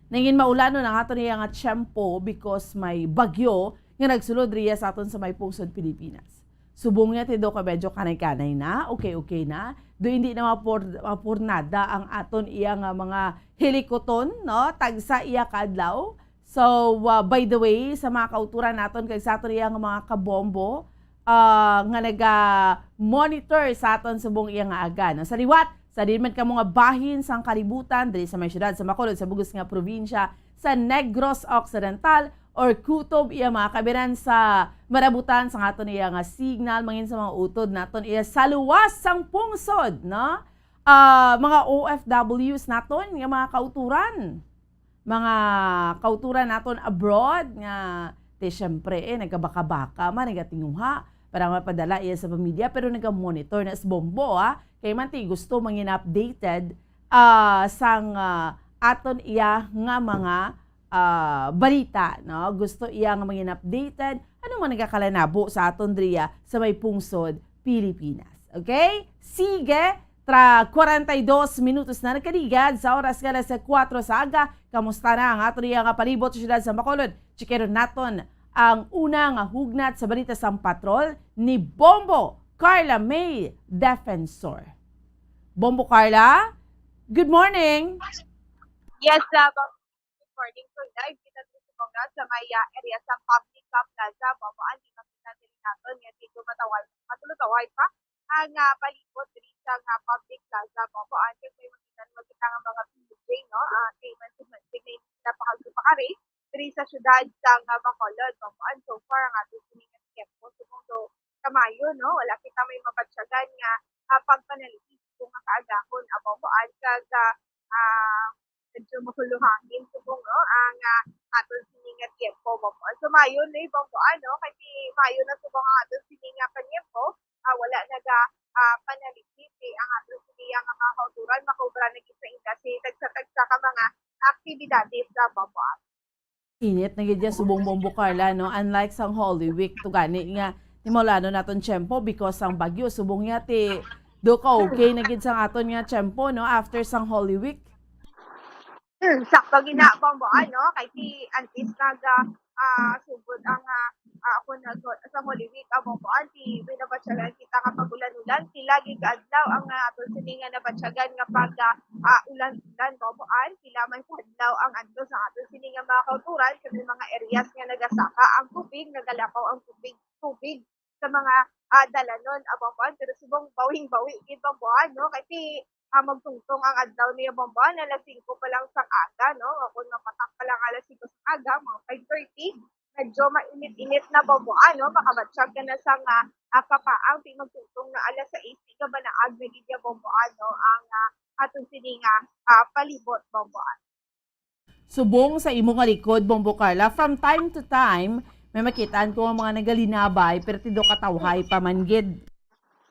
nangin maulanon ang ato niya nga tiyempo because may bagyo nga nagsulod riya sa aton sa may pungsod Pilipinas. Subong niya, ti do ka medyo kanay-kanay na, okay-okay na. Do hindi na mapur-, mapurnada ang aton iya nga mga hilikuton, no? Tagsa iya ka adlaw. So, uh, by the way, sa mga kauturan naton kag sa aton iya nga mga kabombo, ah, nga naga-monitor sa aton subong iya nga aga, no? Sa liwat, sa diin man kamo nga bahin sang kalibutan, diri sa may siyudad sa Bacolod, sa bug-os nga probinsya sa Negros Occidental, or kutob iya mga kabiran sa marabutan sang aton iya nga signal, mangin sa mga utod naton iya sa luwas sang pungsod, no? Ah, mga O F Ws naton nga mga kauturan, mga kauturan naton abroad nga, ti, syempre, eh, nagkabaka-baka man, nagatinguha para mapadala iya sa pamilya, pero naga-monitor na sa bombo, ah. Kay man, ti, gusto mangin updated, ah, sang, ah, aton iya nga mga, ah, balita, no? Gusto iya nga mangin updated ano man nagakalanabo sa aton diriya sa may pungsod Pilipinas. Okay? Sige, tra kwarenta y dos minutos na nagkaligad sa oras nga alas kuwatro sa aga. Kamusta na ang aton iya nga palibot sa siyudad sa Bacolod? Chikeron naton ang una nga hugnat sa balita sang patrol ni Bombo Carla May Defensor. Bombo Carla, good morning. Yes, uh, Bombo, good morning. So, live kita dito sa Congress sa may, uh, area sa Public, uh, Plaza, Bombo. Ang di makita diri naton nga dito matawal, matulutaway pa ang, ah, palibot diri sa nga Public Plaza, Bombo. Ang kay may makita, makita nga mga P J, no? Ah, kay mansig-mansig na hindi sila pakagpakari diri sa siyudad sa nga Bacolod, Bombo. And so far, ang ato sini nga tiyempo, subong do kamayo, no? Wala kita may mabatyagan nga, ah, pagpanalipis kung nga kaagahon, ah, Bombo. And kag, ah, ah, medyo mahuluhangin subong, no? Ang, ah, aton sini nga tiyempo, Bombo. So, maayo na, Bombo, ano? Kay ti maayo na subong ang aton sini nga panyempo, ah, wala naga, ah, panalipis, eh, ang aton sini nga mga kauturan, makubra na gid sa ila si tagsa-tagsa ka mga aktibidades sa, Bombo. Init na gid ya subong, Bombo Carla, no? Unlike sang Holy Week, to gani nga, ni maulanon naton tiyempo because sang bagyo, subong niya ti do ka okay na gid sang aton nga tiyempo, no? After sang Holy Week. Hmm, sakto gina, Bombo, ano, kay ti antes naga, ah, sugod ang, ah, ah, ako nag-, sa Holy Week, ah, Bombo, ah, ti binabatyagan kita nga pag-ulan-ulan, ti lagi ka adlaw ang, ah, aton sini nga nabatyagan nga pag, ah, ah, ulan-ulan, Bombo, ah, ti lamay sa adlaw ang adto sa aton sini nga mga kauturan, sa may mga areas nga nagasaka ang tubig, nagalapaw ang tubig, tubig sa mga, ah, dalanon, ah, Bombo, ah, pero subong bawing-bawi gid, Bombo, ah, no, kay ti, ah, magtungtong ang adlaw niya, Bombo, ah, alas singko pa lang sa aga, no, o kung mapatak pa lang alas singko sa aga, mga five thirty, medyo mainit-init na, Bombo, ah, no, makabatyag ka na sa nga, ah, kapaang, ti magtungtong na alas sais, ti gabanaag na gid ya, Bombo, ah, no, ang, ah, aton sini nga, ah, palibot, Bombo, ah. Subong sa imo nga likod, Bombo Carla, from time to time, may makitaan ko nga mga nagalinabay, pero ti daw katawhay pa man gid.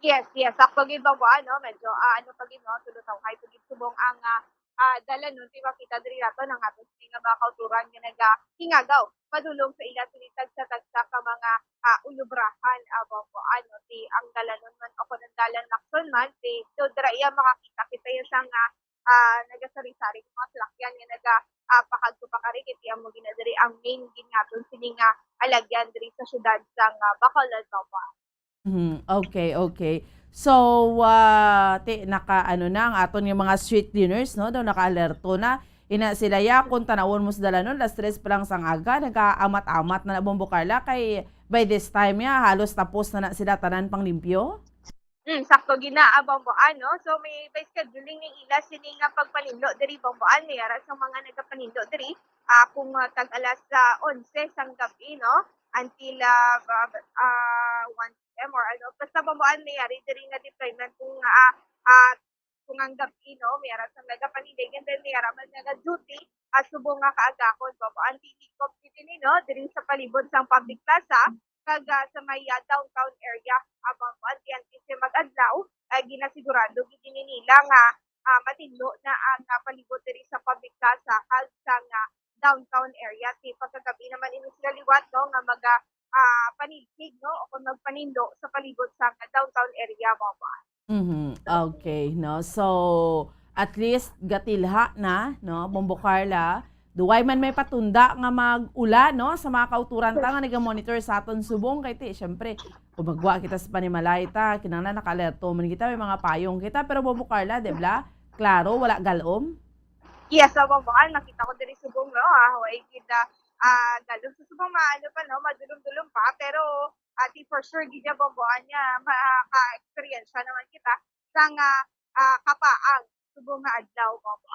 Yes, yes. Sakto gid, Bombo, ano, medyo, ah, ano pa gid, no, tulo tawhay pa gid subong ang, ah, ah, dalanon, ti makita diri naton ang aton sini nga mga kauturan nga nagahingagaw padulong sa ila sini tagsa-tagsa ka mga, ah, ulubrahan, ah, Bombo, ano, ti ang dalanon man o kon ang dalan Lacson man, ti do dira iya makakita kita iya sa nga, ah, nagasari-sari nga mga salakyan nga naga, ah, pakadto pakari, kay ti amo gina diri ang main gid naton sini nga alagyan diri sa siyudad sang, ah, Bacolod, Bombo. Mhm, okay, okay. So, ah, ti, naka, ano na, ang aton nga mga street cleaners, no, daw naka-alerto na. Ina sila, ya, kung tanawon mo sa dalanon, alas tres pa lang sang aga, nagaamat-amat na na, Bombo Carla, kay by this time, ya, halos tapos na na sila tanan panglimpyo? Mm, sakto gina, ah, Bombo, ano? So, may by scheduling ni ila sini nga pagpanindo diri, Bombo, ano? Yara sa mga nagapaninlo diri, ah, kung, ah, tag alas, ah, onse sang gabi, no? Until, ah, ba-, ah, one P M or ano. Basta, Bombo, ano, may yari diri nga deployment kung, ah, ah, kung ang gabi, no? May yara sa nagapanindig, and then may yara man nga duty, ah, subong nga kaagahon, Bombo. Ang tinikop diri, no? Diri sa palibot sang public plaza, kag, ah, sa may, ah, downtown area, ah, Bombo, anti-, antes nga mag-adlaw, ah, ginasigurado gid ini nila nga, ah, matinlo na ang, ah, palibot diri sa public plaza kag sa nga downtown area. Ti pagkagabi naman ini sila liwat, no, nga maga, ah, panilhig, no, o kung magpanindo sa palibot sa nga downtown area, Bombo. Mhm. Okay, no? So, at least gatilha na, no, Bombo Carla. Duway man may patunda nga mag-ulan, no, sa mga kauturan ta nga naga-monitor sa aton subong, kay ti, syempre, kung magwa kita sa panimalay ta, kinahanglan naka-alerto man kita, may mga payong kita. Pero, Bombo Carla, di ba? Klaro, wala galom? Yes, sa Bombo, ah, nakita ko diri subong, no, ah, way gid, ah, ah, galom. Sa subong, maano pa, no, madulom-dulom pa, pero, ah, ti for sure gid ya, Bombo, anya, maka-experience naman kita sa nga, ah, kapaang subong nga adlaw, Bombo.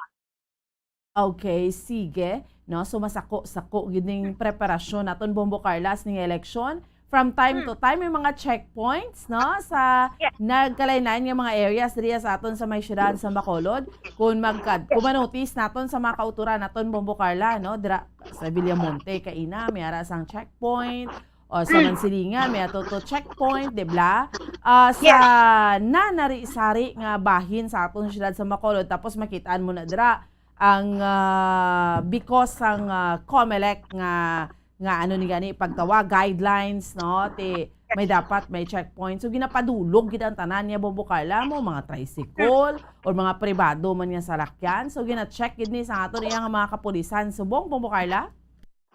Okay, sige. No, so masako-sako gid ning preparasyon naton, Bombo Carla, ning eleksyon. From time Hmm. to time, may mga checkpoints, no, sa Yes. nagkalain-lain nga mga areas diri sa aton sa may siyudad sa Bacolod. Kung magkad-, kung manotice naton sa mga kauturan naton, Bombo Carla, no, dira sa Villamonte, kaina, may ara sang checkpoint, o sa Hmm. Mansilingan, may ato to checkpoint, di ba? Ah, sa Yes. nanari-sari nga bahin sa aton siyudad sa Bacolod, tapos makitaan mo na dira ang, ah, because sang, ah, COMELEC nga, nga ano ni gani pagtawag, guidelines, no? Ti may dapat may checkpoint. So, ginapadulog gid ang tanan niya, Bombo Carla, mo, mga tricycle or mga pribado man nga salakyan. So, gina-check gid ni sa aton iya nga mga kapulisan. Subong, Bombo Carla?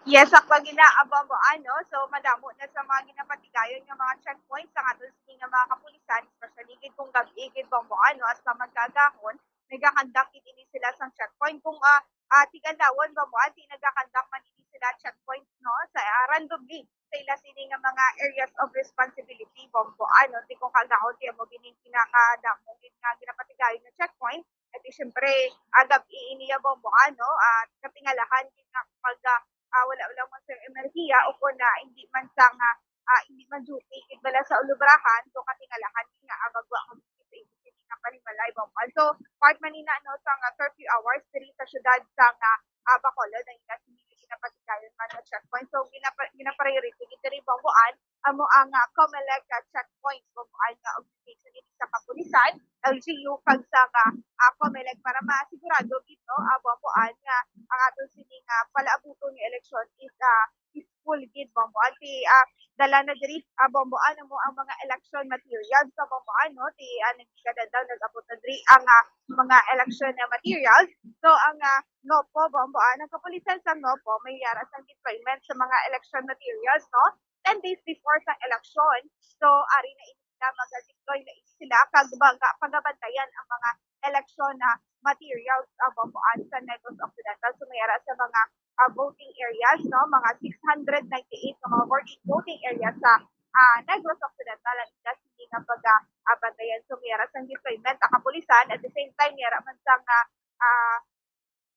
Yes, sakto gid na, ah, Bombo, ano? So, madamo na sa mga ginapatigayon nga mga checkpoints ang aton sini nga mga kapulisan, especially gid kung gab-i gid, Bombo, ano, as pa man kaagahon, nagakandak gid ini sila sang checkpoint. Kung, ah, ah, tig-adlawon, Bombo, ah, ti nagakandak man ini sila checkpoint, no? Sa, ah, randomly sa ila sini nga mga areas of responsibility, Bombo, ano, ti kung kaagahon, ti amo gid ning pinakadamo gid nga ginapatigayon nga checkpoint. At siyempre, ah, gab-i ini ya, Bombo, ano, ah, katingalahan gid nga pag, ah, ah, wala, wala man sa enerhiya o kung na hindi man sa nga, ah, hindi man duty gid bala sa ulubrahan, so katingalahan gid nga, ah, magwa ko dito sa imo sini nga panimalay, Bombo. So, part man ina, no, sa nga curfew hours diri sa siyudad sa nga, ah, Bacolod, ang ila sini nga ginapatigayon man nga checkpoint. So, ginapa-, ginapriority gid diri, Bombo, an, amo ang, ah, COMELEC, ah, checkpoint, Bombo, an nga organization ini sa kapulisan, L G U, kag sa nga, ah, COMELEC para masigurado gid, no, ah, Bombo, an nga ang aton sini nga palaabuton nga eleksyon is, ah, peaceful gid, Bombo. An ti, ah, Dala na diri, ah, Bombo, ano mo ang mga election materials sa Bombo, ano, ti, ah, nagkadadaw, nag-abot na diri ang, ah, mga election na materials. So, ang, ah, NOPO, Bombo, ah, ang kapulisan sa NOPO, may yara sang deployment sa mga election materials, no? Ten days before sa election. So, ari na ini sila, mag-deploy na ini sila, kag baga-, pagabantayan ang mga election na materials, ah, Bombo, ah, sa Negros Occidental. So, may yara sa mga, ah, voting areas, no? Mga six hundred ninety-eight na mga voting, voting areas sa, ah, Negros Occidental ang ila sini nga pag, ah, bantayan. So, may yara sang deployment ang kapulisan. At the same time, may yara man sang, ah, ah,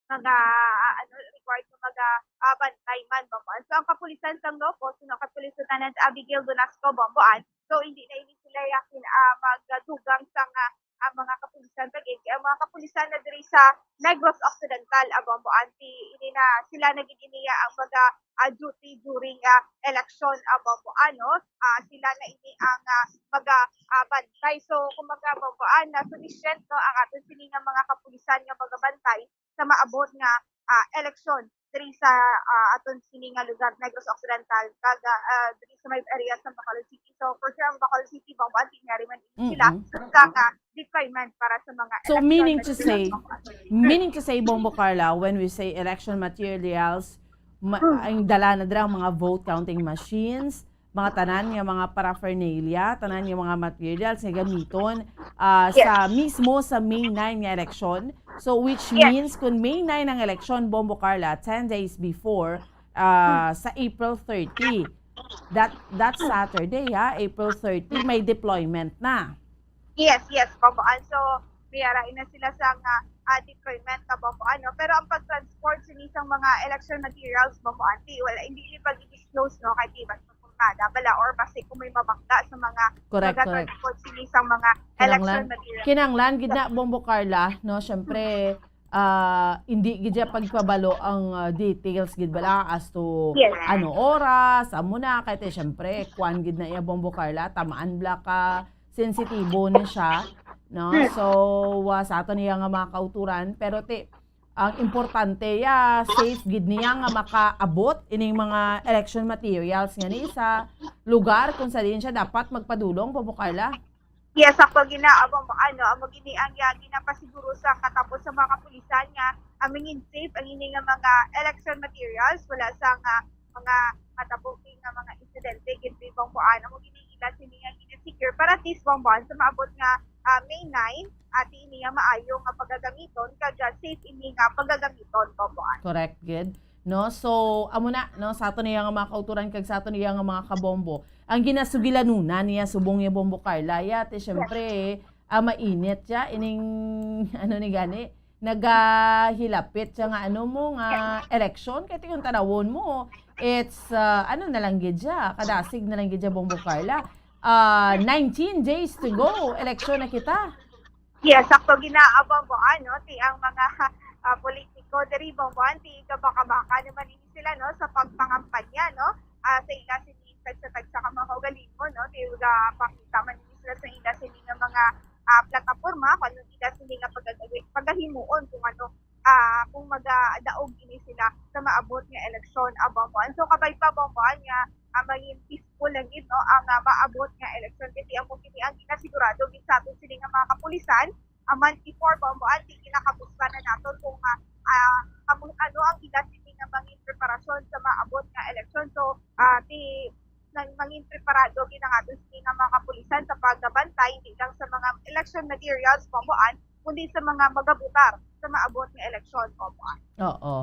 mga, ah, ano, required nga mga, ah, bantay man, Bombo, ah. So, ang kapulisan sang NOPO, sino, Kapulis Lieutenant Abigail Donasco, Bombo, ah. So, hindi na ini sila yakin, ah, magdugang sang, ah, ang mga kapulisan, kag ang mga kapulisan na diri sa Negros Occidental, ah, Bombo, ah, ti ini na sila na gid ini, ah, ang mga, ah, duty during, ah, election, ah, Bombo, ano, ah, sila na ini ang, ah, mga, ah, bantay. So, kumbaga, Bombo, ah, na sufficient, no, ang aton sini nga mga kapulisan nga magabantay sa maabot nga, ah, eleksyon diri sa, ah, aton sini nga lugar, Negros Occidental, kag, ah, diri sa may area sa Bacolod City. So, for sure, ang Bacolod City, Bombo, ah, ti yari man ini sila Mm-mm. sa, ah, deployment para sa mga So, election meaning na to diri say, sa Bacolod. Meaning to say, Bombo Carla, when we say election materials, ma-, Mm. ang dala na dira ang mga vote counting machines, mga tanan nga mga paraphernalia, tanan nga mga materials nga gamiton, ah, Yes. sa mismo sa May nine nga eleksyon. So, which Yes. means, kung May nine ang eleksyon, Bombo Carla, ten days before, ah, Hmm. sa April thirty. That, that Saturday, ha, April thirty, may deployment na. Yes, yes, Bombo Ann. So, may yara na sila sa nga, ah, deployment ka, Bombo Ann, no? Pero ang pag-transport sini sang mga election materials, Bombo Ann, ti, wala, hindi ni pag-disclose, no? Kay di ba, suportada bala or basi kung may mabangga sa mga Correct, correct. mag-transport sini sang mga Kinanglan, election materials. kinanglan gid na, Bombo Carla, no? Siyempre, ah, hindi gid siya pagpabalo ang, ah, details gid bala as to Yes. ano oras, amo na, kay ti, siyempre, kuan gid na iya, Bombo Carla, tamaan bala ka, sensitibo na siya, no? Hmm. So, ah, sa aton iya nga mga kauturan, pero ti, ang importante, ya, safe gid niya nga makaabot ining mga election materials nga ni sa lugar kung sa diin siya dapat magpadulong, Bombo Carla. Yes, ako gina-, amo, ano, amo gini ang, ya, ginapasiguro sa katapos sa mga kapulisan nga, ah, mangin safe ang ini nga mga election materials, wala sa nga mga matabuking nga mga insidente, gid, Bombo Ann. Amo gini ila sini nga gina-secure para at least, Bombo Ann, sa maabot nga, ah, May nine, ati ini nga maayo nga pagagamiton, kag, ah, safe ini nga pagagamiton, Bombo Ann. Correct, gid. No? So, amo na, no, sa aton iya nga mga kauturan kag sa aton iya nga mga kabombo. Ang ginasugilanunan niya subong niya, Bombo Carla, ya, ti, syempre, ah, mainit siya, ining, ano ni gani, nagahilapit siya nga, ano mo, nga eleksyon, kay ti kung tanawon mo, it's, ah, ano na lang gid siya, kadasig na lang gid siya, Bombo Carla. Ah, nineteen days to go, eleksyon na kita. Yes, sakto gina-, ah, Bombo Ann, no? Ti ang mga, ah, politiko diri, Bombo Ann, ti gabaka-baka naman ini sila, no, sa pagpangampanya, no? Ah, sa ila sini tagsa-tagsa ka mga kaugalingon, no? Ti gapakita man ini sila sa ila sini nga mga, ah, plataporma, kung ano ila sini nga pagag-, pagahimuon, kung ano, ah, kung magadaog ini sila sa maabot nga eleksyon, ah, Bombo Ann. So, kabay pa, Bombo Ann, nga, ah, maging peaceful lang gid, no, ang, ah, maabot nga eleksyon. Kay ti amo kini ang ginasigurado gid sa aton sini nga mga kapulisan. A month before, Bombo Ann, ti ginakabuslan na naton kung, ah, ah, kamu-, ano ang ila sini nga mangin preparasyon sa maabot nga eleksyon. So, ah, ti nang mangin preparado gid ang aton sini nga mga kapulisan sa pagbantay, hindi lang sa mga election materials, Bombo Ann, kundi sa mga magabutar sa maabot nga eleksyon, Bombo Ann. Oo.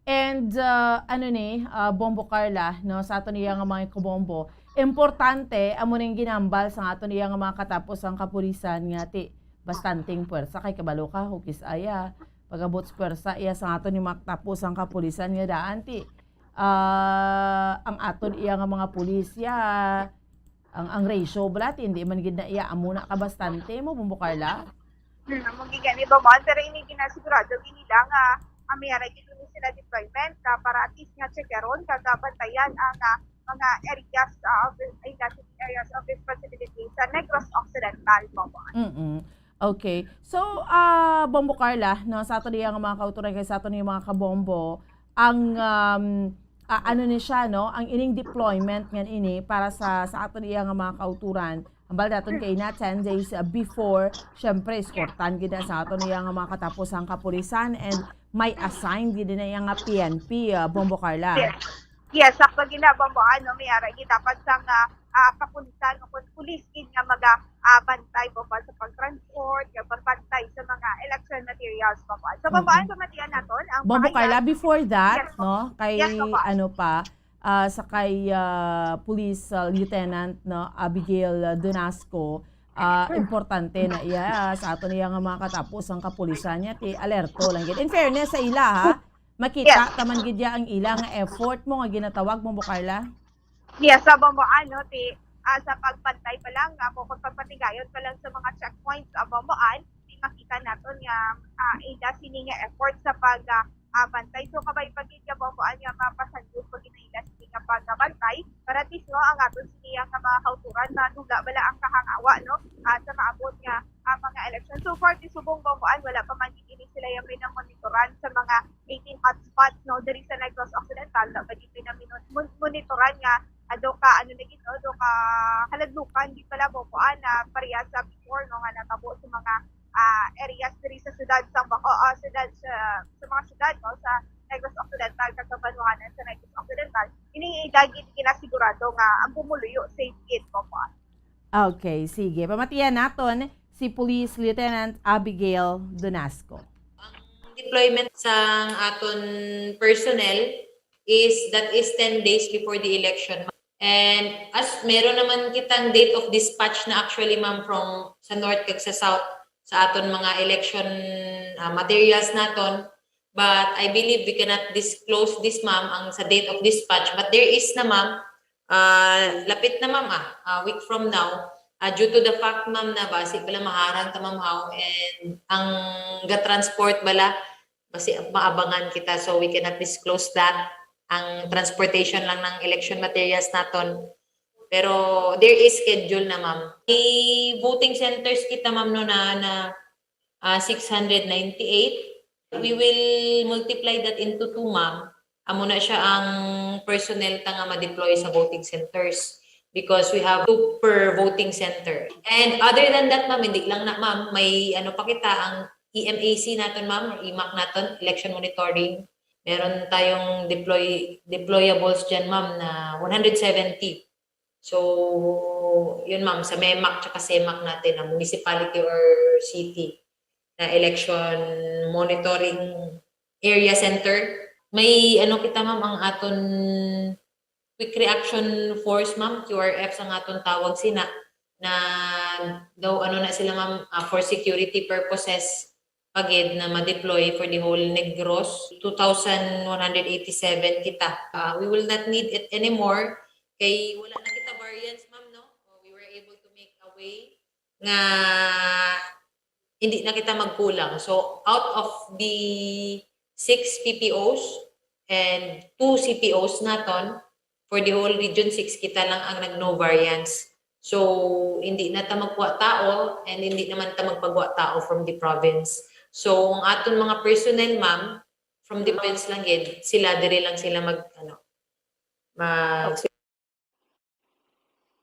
And, ah, ano ni, ah, Bombo Carla, no, sa aton iya nga mga kabombo, importante, amo ning ginambal sa aton iya nga mga katapos ang kapulisan nga ti, bastanteng puwersa kay kabalo ka, hukis aya, pagabot sa puwersa iya sa aton ni mga katapos ang kapulisan nga daan ti, ah, ang aton iya nga mga pulis, ya, ang, ang ratio bala ti, hindi man gid na iya amo na kabastante mo, Bombo Carla? Hmm, amo gid gani, Bombo Ann, pero ini ginasigurado gid nila nga, ah, may ara gid ni sila deployment, ah, para at least nga checkeron kag, ah, bantayan ang, ah, mga areas, ah, of, ay, areas of responsibility sa Negros Occidental, Bombo Ann. Mm-mm. Okay. So, ah, Bombo Carla, no, sa aton iya nga mga kauturan kag sa aton iya mga kabombo, ang, um, ah, ano ni siya, no? Ang ining deployment nga ini para sa, sa aton iya nga mga kauturan, hambal naton kay na ten days, ah, before, syempre, eskortan gid na sa aton iya nga mga katapusang kapulisan and may assign gid na iya nga P N P, ah, Bombo Carla. Yes. Yes, sakto gid na, Bombo, ano, may ara gid dapat sang, ah, ah, kapulisan o pun-, pulis gid nga maga, ah, bantay, Bombo, sa pag-transport, nga pagbantay sa mga election materials, Bombo. So, Bombo, Mm. ano, matiyan naton ang Bombo pahayag? Carla, before that, Yes, po. no, kay Yes, Bombo. ano pa, ah, sa kay ah, Police ah, Lieutenant, no, Abigail ah, Donasco, ah, importante na iya sa aton iya nga mga katapusang kapulisan niya ti alerto lang gid. In fairness sa ila, ha, makita Yes. ta man gid ya ang ila nga effort mo nga ginatawag, Bombo Carla. Yes, sa Bombo, ano, ti, ah, sa pagbantay pa lang, ah, kung pagpatigayon pa lang sa mga checkpoints, ah, Bombo, an, ti makita naton nga, ah, ila sini nga effort sa pag, ah, ah, bantay. So, kabay pa gid nga, Bombo, an, nga mapasandos pa gid na ila sini nga pagbantay. Para at least, no, ang aton sini nga mga kauturan, maduga bala ang kahangawa, no, ah, sa maabot nga, ah, mga election. So far, ti subong, Bombo, an, wala pa man gid ini sila yung pinamonitoran sa mga eighteen hotspots, no, diri sa Negros Occidental, na ba gid pinaminun-, mon-, monitoran nga ado ka, ano na gid, no, ado ka kaladlukan gid pala, Bombo, an, na pareha sa before, no, nga natabo sa mga, ah, areas diri sa siyudad sa Baco, ah, siyudad sa, sa mga siyudad, no, sa Negros Occidental, kag kabanwahanan sa Negros Occidental. Ini ila gid ginasigurado nga ang pumuluyo safe gid, Bombo, an. Okay, sige. Pamatian naton si Police Lieutenant Abigail Donasco. Ang deployment sa aton personnel is, that is ten days before the election. And as meron naman kitang date of dispatch na actually, ma'am, from sa north kag sa south sa aton mga election, ah, materials naton, but I believe we cannot disclose this, ma'am, ang sa date of dispatch, but there is na, ma'am. Ah, lapit na, ma'am, ah, a week from now. Ah, due to the fact, ma'am, na basi pala maharang ta, ma'am, haw, and ang ga-transport bala, basi maabangan kita, so we cannot disclose that. Ang transportation lang ng election materials naton. Pero there is schedule na, ma'am. May voting centers kita, ma'am, no, na, na ah, six hundred ninety-eight. We will multiply that into two, ma'am. Amo na siya ang personnel ta nga ma-deploy sa voting centers, because we have two per voting center. And other than that, ma'am, hindi lang na, ma'am, may ano pa kita, ang E M A C naton, ma'am, or E M A C naton, election monitoring. Meron tayong deploy deployables diyan, ma'am, na one hundred seventy. So, yun, ma'am, sa MEMAC tsaka SEMAC natin, ang municipality or city na election monitoring area center. May ano kita, ma'am, ang aton quick reaction force, ma'am, Q R F sa aton tawag sina, na daw ano na sila, ma'am, ah, for security purposes pa gid na ma-deploy for the whole Negros. Two thousand one hundred eighty-seven kita. Ah, we will not need it anymore. Kay wala na kita variants, ma'am, no? Oh, we were able to make a way nga hindi na kita magkulang. So, out of the six P P Os and two C P Os naton, for the whole Region six, kita lang ang nag-no variants. So, hindi na ta magkuha tao and hindi naman ta magpagwa tao from the province. So, ang aton mga personnel, ma'am, from the province lang gid, sila diri lang sila mag, ano, mag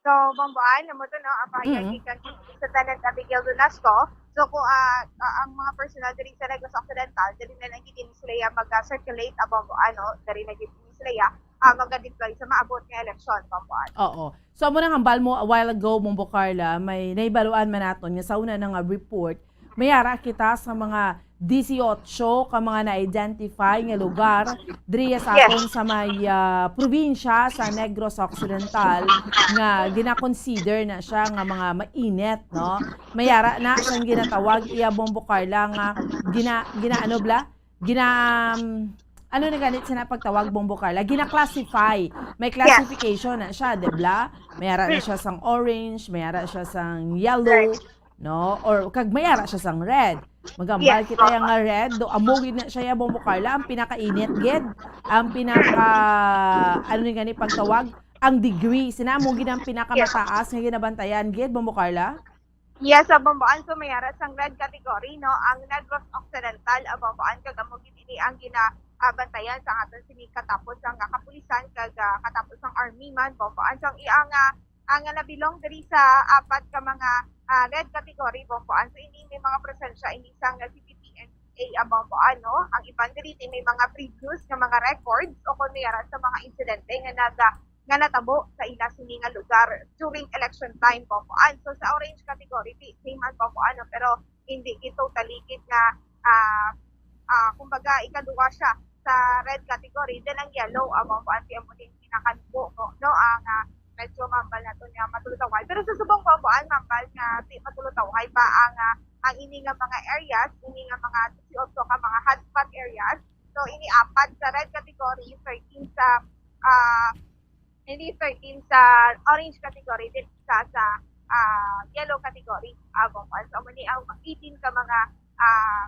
So, Bombo Ann, amo to, no, ang pahayag Mm. gikan sa Lieutenant Abigail Donasco. So, kung, ah, ah, ang mga personnel diri sa Negros Occidental, diri na lang gid sila ya mag-circulate, ah, Bombo Ann, no, diri na gid sila ya, ah, mag-deploy sa maabot nga eleksyon, Bombo Ann. Oo. So, amo nang hambal mo a while ago, Bombo Carla, may nahibaluan man naton nga sa una na nga report, may ara kita sa mga disiotso ka mga na-identify nga lugar diri sa Yes. aton sa may, ah, probinsya sa Negros Occidental nga gina-consider na siya nga mga mainit, no? May ara na sang ginatawag iya, Bombo Carla, nga gina-, gina-, ano bala? Gina-, um, ano na ganit sina pagtawag, Bombo Carla? Gina-classify. May classification na siya, di ba? May ara na siya sang orange, may ara siya sang yellow, Right. No? Or kag may ara siya sang red. Magambal Yes, kita ma'am. Yang nga red, do amo gid na siya ya, Bombo Carla, ang pinakainit gid, ang pinaka, ano ni gani pagtawag, ang degree. Sina amo gid ang pinakamataas nga ginabantayan gid, Bombo Carla? Yes, sa Bombo Ann, so may ara sang red category, no, ang Negros Occidental, ah, Bombo Ann, kag amo gid ini ang gina ah, bantayan sa aton sini katapos ang, ah, kapulisan kag, ah, katapos ang army man, Bombo Ann. So, ang iya nga, ang nga nabilong diri sa apat ka mga, ah, red category, Bombo Ann. So, ini may mga presensya ini sang, ah, C P P N P A, ah, Bombo Ann, no? Ang iban diri ti may mga previous nga mga records o kon may ara sa mga insidente nga naga-, nga natabo sa ila sini nga lugar during election time, Bombo Ann. So, sa orange category, di, same man, Bombo Ann, no? Pero hindi gid totally gid nga, ah, ah, kumbaga, ikaduha siya sa red category. Then, ang yellow, ah, Bombo Ann, ti amo din pinakanubo, no? No, ang, ah, medyo mambal nato niya matulutaway. Pero sa subong, Bombo Ann, mambal nga di matulutaway pa ang, ah, ang ini nga mga areas, ini nga mga dieciocho ka mga hotspot areas. So, ini apat sa red category, thirteen sa, ah, hindi thirteen sa orange category, din sa, sa, ah, yellow category, ah, Bombo Ann. So, amo ni ang eighteen ka mga, ah,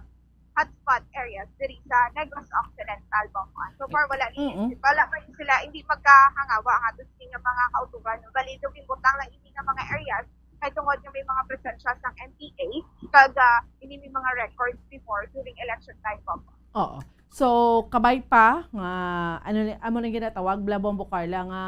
hotspot areas diri sa Negros Occidental, Bombo Ann. So far, wala ni, Mm-mm. wala pa rin sila, hindi magkahangawa ang ato sini nga mga kauturan. Bali, daw gimbutang lang ini nga mga areas kay tungod nga may mga presensya sang M P A kag, ah, ini may mga records before during election time, Bombo Ann. Oo. So, kabay pa nga, ano ni, amo nang ginatawag, bala, Bombo Carla, nga,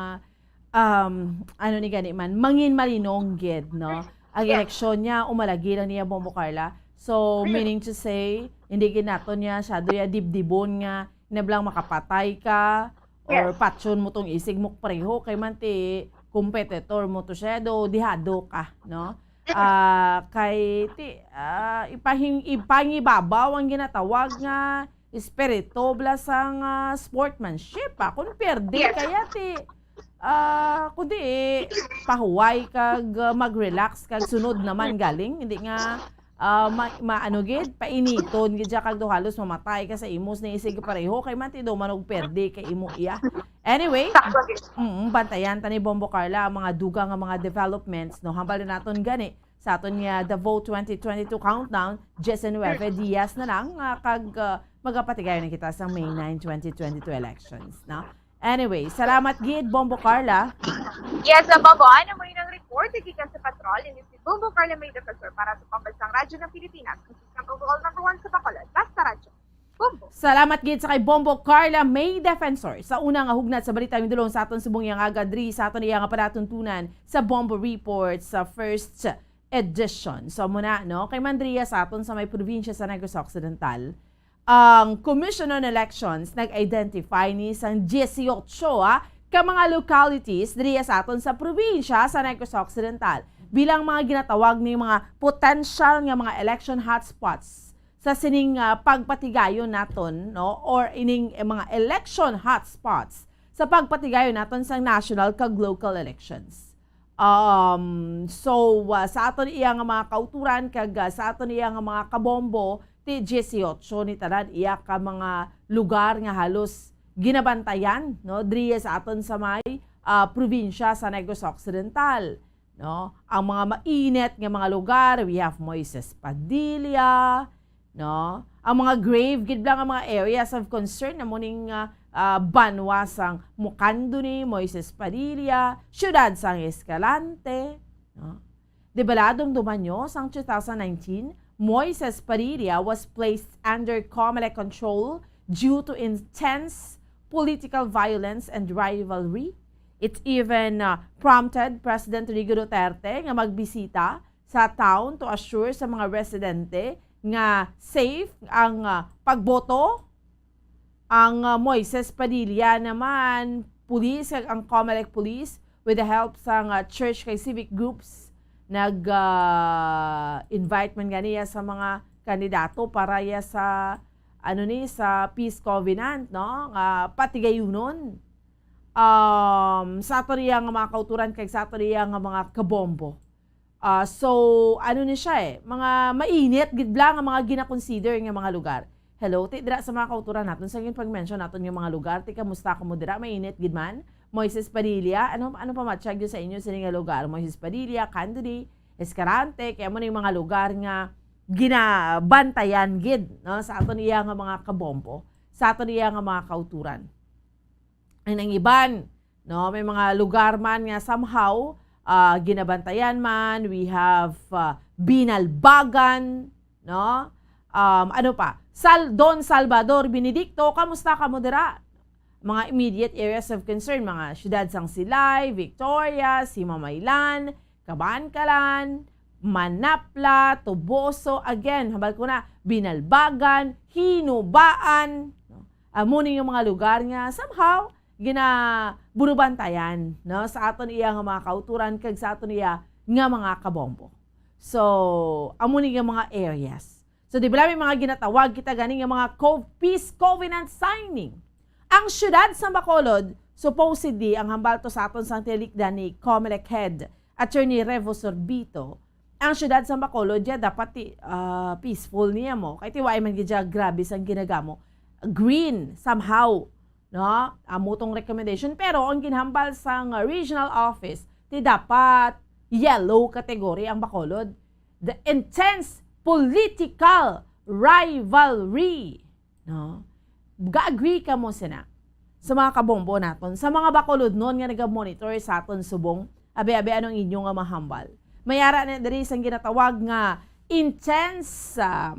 um, ano ni gani man, mangin malinong gid, no? Ang Yes. eleksyon niya, umalagi lang niya, Bombo Carla. So, Mm. meaning to say, hindi gid nato niya siya doya dibdibon nga nablang makapatay ka or Yes. patyon mo tong isig mo pareho kay man ti competitor mo to siya do dihado ka, no? Mm. Ah, kay ti, ah, ipahing-, ipangibabaw ang ginatawag nga espiritu bala sang, ah, sportsmanship, ah. Kung pierde Yes. kaya ti, ah, kundi pahuway kag, ah, mag-relax kag sunod naman galing, hindi nga, ah, ma-, maano gid, painiton gid siya kag do halos mamatay ka sa imos ni isig pareho kay man ti do man og pierde kay imo iya. Anyway, Sakto gid. mm, bantayan ta ni Bombo Carla ang mga dugang nga mga developments, no? Hambal na naton gani sa aton nga The Vote twenty twenty-two countdown, diyes nuebe dias na lang, ah, kag, ah, magapatigayon na kita sa May nine, twenty twenty-two elections, no? Anyway, salamat gid, Bombo Carla. Yes, ah, Bombo, ano mo yun ang report? Gikan sa Patrol, ini si Bombo Carla May Defensor para sa Pambansang Radyo ng Pilipinas, ang isang overall number one sa Bacolod. Basta Radyo. Bombo. Salamat gid sa kay Bombo Carla May Defensor sa una nga hugnat sa balita nga dulong sa aton subong nga aga diri sa aton iya nga palatuntunan sa Bombo Report sa first edition. So, muna, no, kay Mandria sa aton sa may probinsya sa Negros Occidental, ang Commission on Elections nag-identify ni sang dieciocho, ah, ka mga localities diri sa aton sa probinsya sa Negros Occidental bilang mga ginatawag ni mga potential nga mga election hotspots sa sining, ah, pagpatigayon naton, no, or ining, eh, mga election hotspots sa pagpatigayon naton sa national kag local elections. Um, so, ah, sa aton iya nga mga kauturan kag, ah, sa aton iya nga mga kabombo, ti dieciocho ni tanan iya ka mga lugar nga halos ginabantayan, no, diri sa aton sa may, ah, probinsya sa Negros Occidental, no? Ang mga mainit nga mga lugar, we have Moises Padilla, no? Ang mga grave gid lang ang mga areas of concern na muning, ah, ah, banwa sang Mukandoni, Moises Padilla, siyudad sang Escalante, no? Di bala, dumduman nyo, sang two thousand nineteen, Moises Padilla was placed under Comelec control due to intense political violence and rivalry. It even, uh, prompted President Rodrigo Duterte nga magbisita sa town to assure sa mga residente nga safe ang, uh, pagboto. Ang, uh, Moises Padilla naman, police, ang Comelec police, with the help sa, uh, church kay civic groups, nag, uh, invite man gani ya sa mga kandidato para ya sa, ano ni, sa peace covenant, no? Nga patigayunon. Um, sa ato niya nga mga kauturan kag sa ato niya nga mga kabombo. Ah, so, ano ni siya eh, mga mainit gid bala nga mga gina-consider nga mga lugar. Hello, ti dira sa mga kauturan naton, sa yung pag-mention naton nga mga lugar, ti kamusta kamo dira? Mainit gid man? Moises Padilla, ano, ano pa matsyag yun sa inyo sini nga lugar? Moises Padilla, Candoni, Escalante, kaya mo na yung mga lugar nga ginabantayan gid, no, sa aton iya nga mga kabombo, sa aton iya nga mga kauturan. And ang iban, no, may mga lugar man nga somehow, ah, ginabantayan man, we have, ah, Binalbagan, no? Um, ano pa? Sal-, Don Salvador Benedicto, kamusta kamo dira? Mga immediate areas of concern, mga siyudad sang Silay, Victoria, Simamaylan, Kabankalan, Manapla, Toboso, again, hambal ko na, Binalbagan, Hinubaan, no? Amo ni yung mga lugar nga somehow ginaburubantayan, no, sa aton iya nga mga kauturan kag sa aton iya nga mga kabombo. So, amo ni yung mga areas. So, di ba may mga ginatawag kita gani nga mga co-, peace covenant signing? Ang siyudad sa Bacolod, supposedly, ang hambal to sa aton sang tiyalikdan ni Comelec head, Attorney Revo Sorbito, ang siyudad sa Bacolod, ya dapat ti, ah, peaceful niya mo. Kay ti wa man gid siya grabe sang ginagamo. Green, somehow, no? Amo tong recommendation. Pero ang ginhambal sang regional office, ti dapat yellow category ang Bacolod. The intense political rivalry. No? Ga-agree kamo sina sa mga kabombo naton, sa mga Bacolodnon nga naga-monitor sa aton subong? Abi-abi, anong inyo nga mahambal? May ara na diri sang ginatawag nga intense, ah,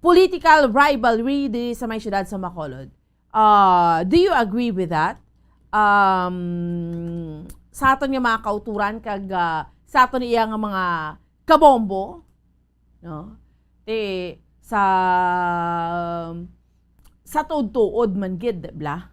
political rivalry diri sa may siyudad sa Bacolod. Ah, do you agree with that? Um, sa aton nga mga kauturan kag, ah, sa aton iya nga mga kabombo, no? Ti sa, sa tuod-tuod man gid, di bala?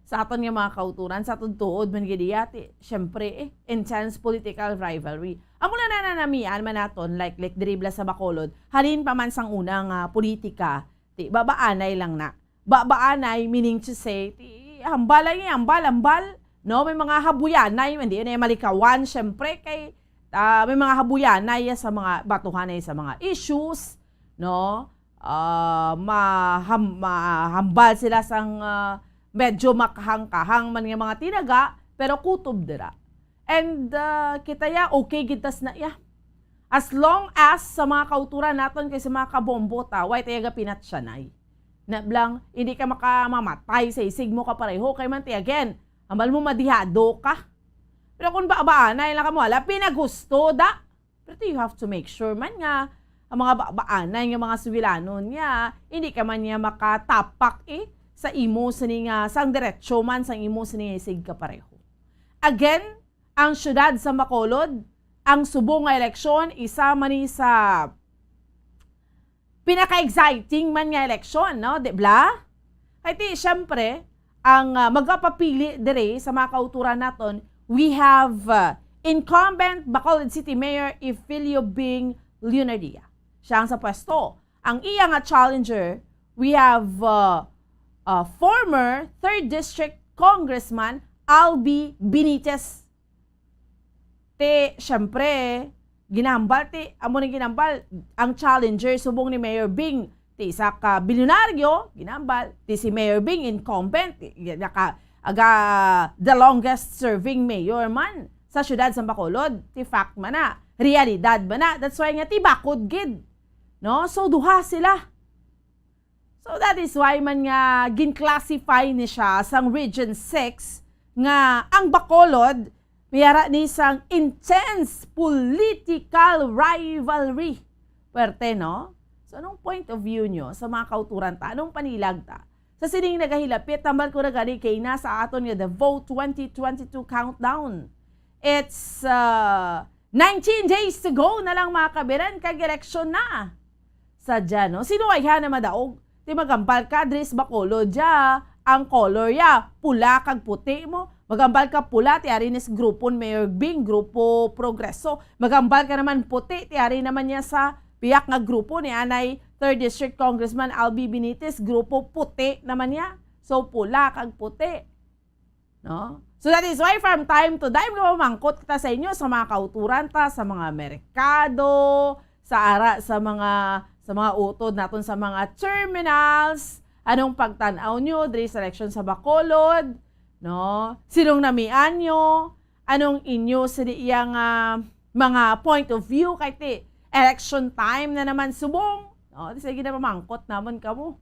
Sa aton nga mga kauturan, sa tuod-tuod man gid iya, ti, syempre, eh, intense political rivalry. Amo na nananamian man naton, like, like, diri bala sa Bacolod, halin pa man sang una nga politika, ti, babaanay lang na. Babaanay, meaning to say, ti, hambal lang, eh, hambal, hambal. No, may mga habuyanay, hindi na malikawan, syempre, kay, ah, may mga habuyanay sa mga batuhanay sa mga issues, no? Ah, maham-, mahambal sila sang, ah, medyo makahang-kahang man nga mga tinaga, pero kutob dira. And, ah, kita ya, okay gid tas na ya. As long as sa mga kauturan naton kay sa mga kabombo ta, way tayo gapinatsanay. Na blang, hindi ka makamamatay sa isig mo kapareho. Kay man ti again, ambal mo madihado ka. Pero kung babaanay lang ka mo, ala, pinagusto da. Pero you have to make sure man nga ang mga babaanay nga mga sugilanon niya, hindi ka man niya makatapak eh sa imo sini nga sang diretsyo man sang imo sini nga isig kapareho. Again, ang siyudad sa Bacolod, ang subong nga eleksyon, isa man ni sa pinaka-exciting man nga eleksyon, no? Di bala? Kay ti, syempre, ang, ah, magapapili diri sa mga kauturan naton, we have, ah, incumbent Bacolod City Mayor Evelio Bing Leonardia. Siya ang sa pwesto. Ang iya nga challenger, we have, ah, ah, former third District Congressman Albi Benitez. Ti, syempre, ginambal, ti, amo ni ginambal, ang challenger subong ni Mayor Bing, ti, isa ka bilyonaryo, ginambal, ti, si Mayor Bing, incumbent, ti, naka, aga, the longest serving mayor man sa siyudad sa Bacolod, ti, fact man na, realidad man na, that's why nga, ti, bakod gid, no? So, duha sila. So that is why man nga gin-classify ni siya sang Region six nga ang Bacolod, may ara ni sang intense political rivalry. Puwerte, no? So, anong point of view nyo sa mga kauturan ta? Anong panilag ta? Sa sining nagahilapit, tambal ko na gani kay na sa aton nga The Vote twenty twenty-two Countdown. It's, uh, nineteen days to go na lang, mga kabiran, kag eleksyon na. Sadya, no? Sino ay na madaog? Ti magambal ka, dress Bacolod ya. Ang color ya, pula kag puti mo. Magambal ka pula, ti ari ni sa grupo ni Mayor Bing, Grupo Progreso. Magambal ka naman puti, ti ari naman niya sa piyak nga grupo ni anay Third District Congressman Albi Benitez, Grupo Puti naman niya. So, pula kag puti. No? So that is why from time to time, gapamangkot kita sa inyo, sa mga kauturan ta, sa mga merkado, sa ara, sa mga, sa mga utod naton, sa mga terminals, anong pagtan-aw nyo diri sa eleksyon sa Bacolod, no? Sinong namian nyo? Anong inyo sa iya nga mga point of view? Kay ti, election time na naman subong, no? Di, sige na, pamangkot naman kamo.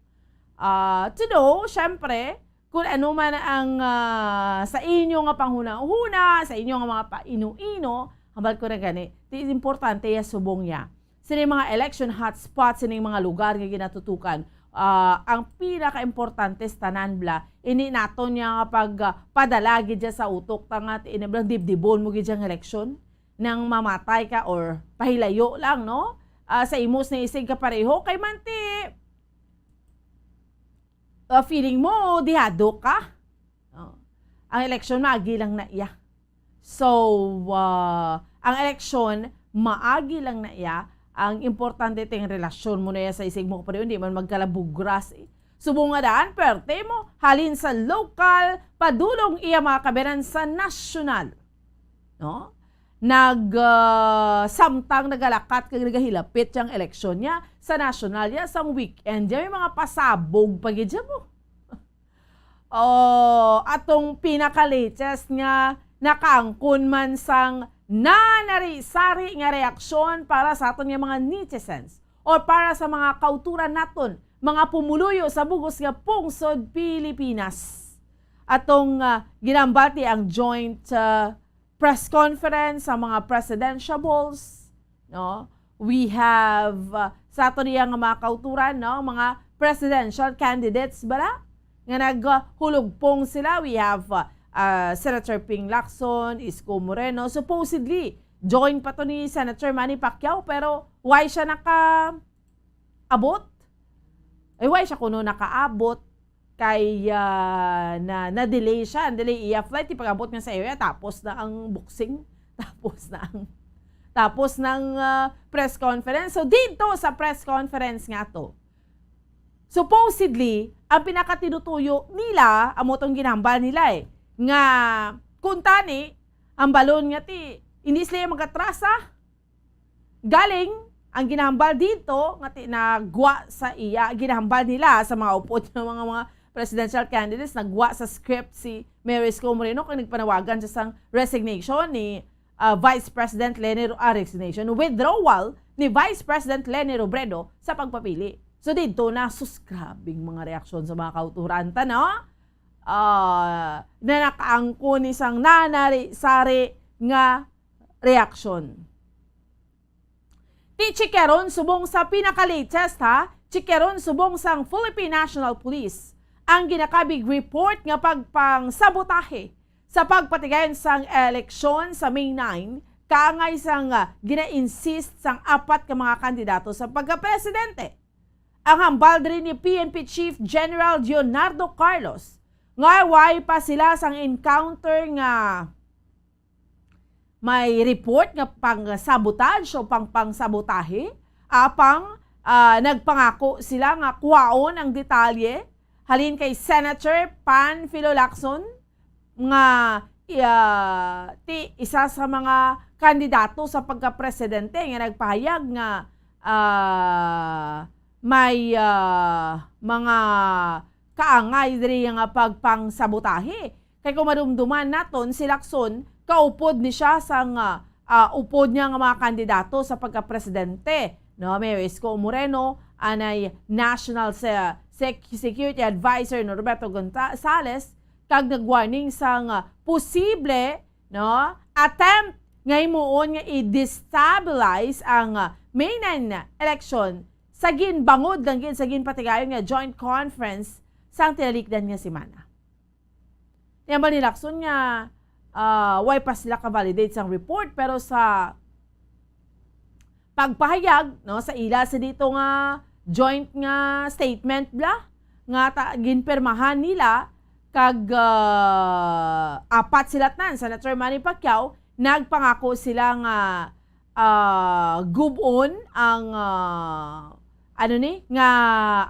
Ah, to know, syempre, kung ano man ang, ah, sa inyo nga panghunahuna, sa inyo nga mga paino-ino, hambal ko na gani, ti importante ya subong ya. sini mga election hotspots, sining mga lugar nga ginatutukan. Ah, ang pinakaimportante sa tanan, bala, ini naton nga pag, ah, padala gid dyan sa utok ta nga ti-, ini, bala, dibdibon mo gid ang eleksyon nang mamatay ka or pahilayo lang, no? Ah, sa imo sa isig ka pareho kay manti, ah, feeling mo dihado ka. Oh. Ang eleksyon, maagi lang na iya. So, ah, ang eleksyon, maagi lang na iya. Ang importante, ting relasyon mo na iya sa isig mo, pero hindi man magkalabugras, eh. Subong nga daan, perte mo, halin sa lokal, padulong iya mga kabayan sa nasyonal. No? Nag, ah, samtang nagalakat kag nagahilapit yang eleksyon niya sa nasyonal niya sang weekend, may mga pasabog pa gid siya mo. Oh, atong pinaka-latest nga nakaangkon man sang nanari-sari nga reaksyon para sa aton nga mga netizens o para sa mga kauturan naton, mga pumuluyo sa bug-os nga pungsod Pilipinas. Atong, ah, ginambati ang joint, ah, press conference sa mga presidentiables, no? We have, uh, sa ato niya nga mga kauturan, no? Mga presidential candidates bala nga naghulugpong sila. We have, uh, uh, Senator Ping Lacson, Isko Moreno. Supposedly, join pa to ni Senator Manny Pacquiao, pero why siya naka-, abot? Ay, why siya kuno nakaabot? Kay, ah, na, na-delay siya. Delay iya flight, di pag-abot nga sa area, tapos na ang boxing. Tapos na ang, tapos ng, ah, press conference. So, dito sa press conference nga to, supposedly, ang pinakatinutuyo nila, amo tong ginambal nila eh, nga kung tani, ang balon nga ti, hindi sila yung magatrasa, galing ang ginahambal dito nga ti-, nagwa sa iya, ginahambal nila sa mga upod nga mga, mga presidential candidates, nagwa sa script si Mayor Isko Moreno kag nagpanawagan siya sang resignation ni, ah, Vice President Leni Ro-, ah, resignation, withdrawal ni Vice President Leni Robredo sa pagpapili. So dito na, sus, grabing mga reaksyon sa mga kauturan ta, no? Ah, na nakaangkon ni sang nanari-sari nga reaksyon. Ti chikaron subong sa pinaka-latest, ha, chikaron subong sang Philippine National Police ang ginakabig report nga pagpangsabotahe sa pagpatigayon sang eleksyon sa May nine, kaangay sang, ah, gina-insist sang apat ka mga kandidato sa pagkapresidente. Ang hambal diri ni P N P Chief General Leonardo Carlos nga way pa sila sang encounter nga may report nga pang-sabotage o pang-pangsabotahe, apang, ah, nagpangako sila nga kuhaon ang detalye halin kay Senator Panfilo Lacson nga, ah, ti-, isa sa mga kandidato sa pagkapresidente nga nagpahayag nga, ah, may, ah, mga kaangay diri nga pagpangsabotahe. Kay kung madumduman naton, si Lacson, kaupod ni siya sang, ah, ah, upod niya nga mga kandidato sa pagkapresidente, no? Mayor Isko Moreno, anay National Se-, Sec-, Security Advisor Norberto Gonzales, kag nag-warning sang, ah, posible, no, attempt nga himuon nga i-destabilize ang, ah, May nine election sa ginbangod lang gid sa ginpatigayon nga joint conference sang tinalikdan nga semana. Hambal ni Lacson nga, ah, way pa sila ka-validate sang report, pero sa pagpahayag, no, sa ila sa dito nga joint nga statement bla nga ta-, ginpirmahan nila kag, ah, apat sila tanan, Senator Manny Pacquiao, nagpangako sila nga, ah, gub-on ang, ah, ano ni, nga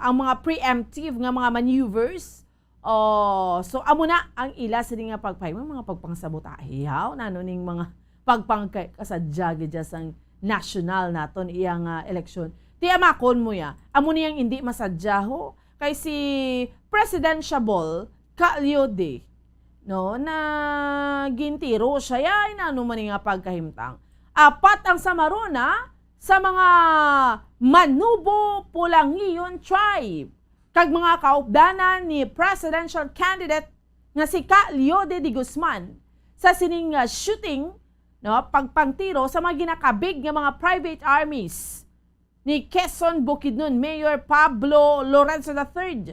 ang mga preemptive nga mga maneuvers. Oh, so amo na ang ila sini nga pagpahimo, mga pagpangsabotahe, haw, nano ning mga pagpangka-, kasadya gid dyan sang nasyonal naton iya nga eleksyon. Ti amakon mo ya, amo niyang indi masadya ho, kay si Presidentiable Ka Leode, no, na gintiro siya, ya, ay nano man nga pagkahimtang. Apat ang samarona sa mga Manubo Pulangion tribe kag mga kaupdanan ni presidential candidate nga si Ka Leode de Guzman sa sining, ah, shooting, no, pagpangtiro sa mga ginakabig nga mga private armies ni Quezon Bukidnon Mayor Pablo Lorenzo the third,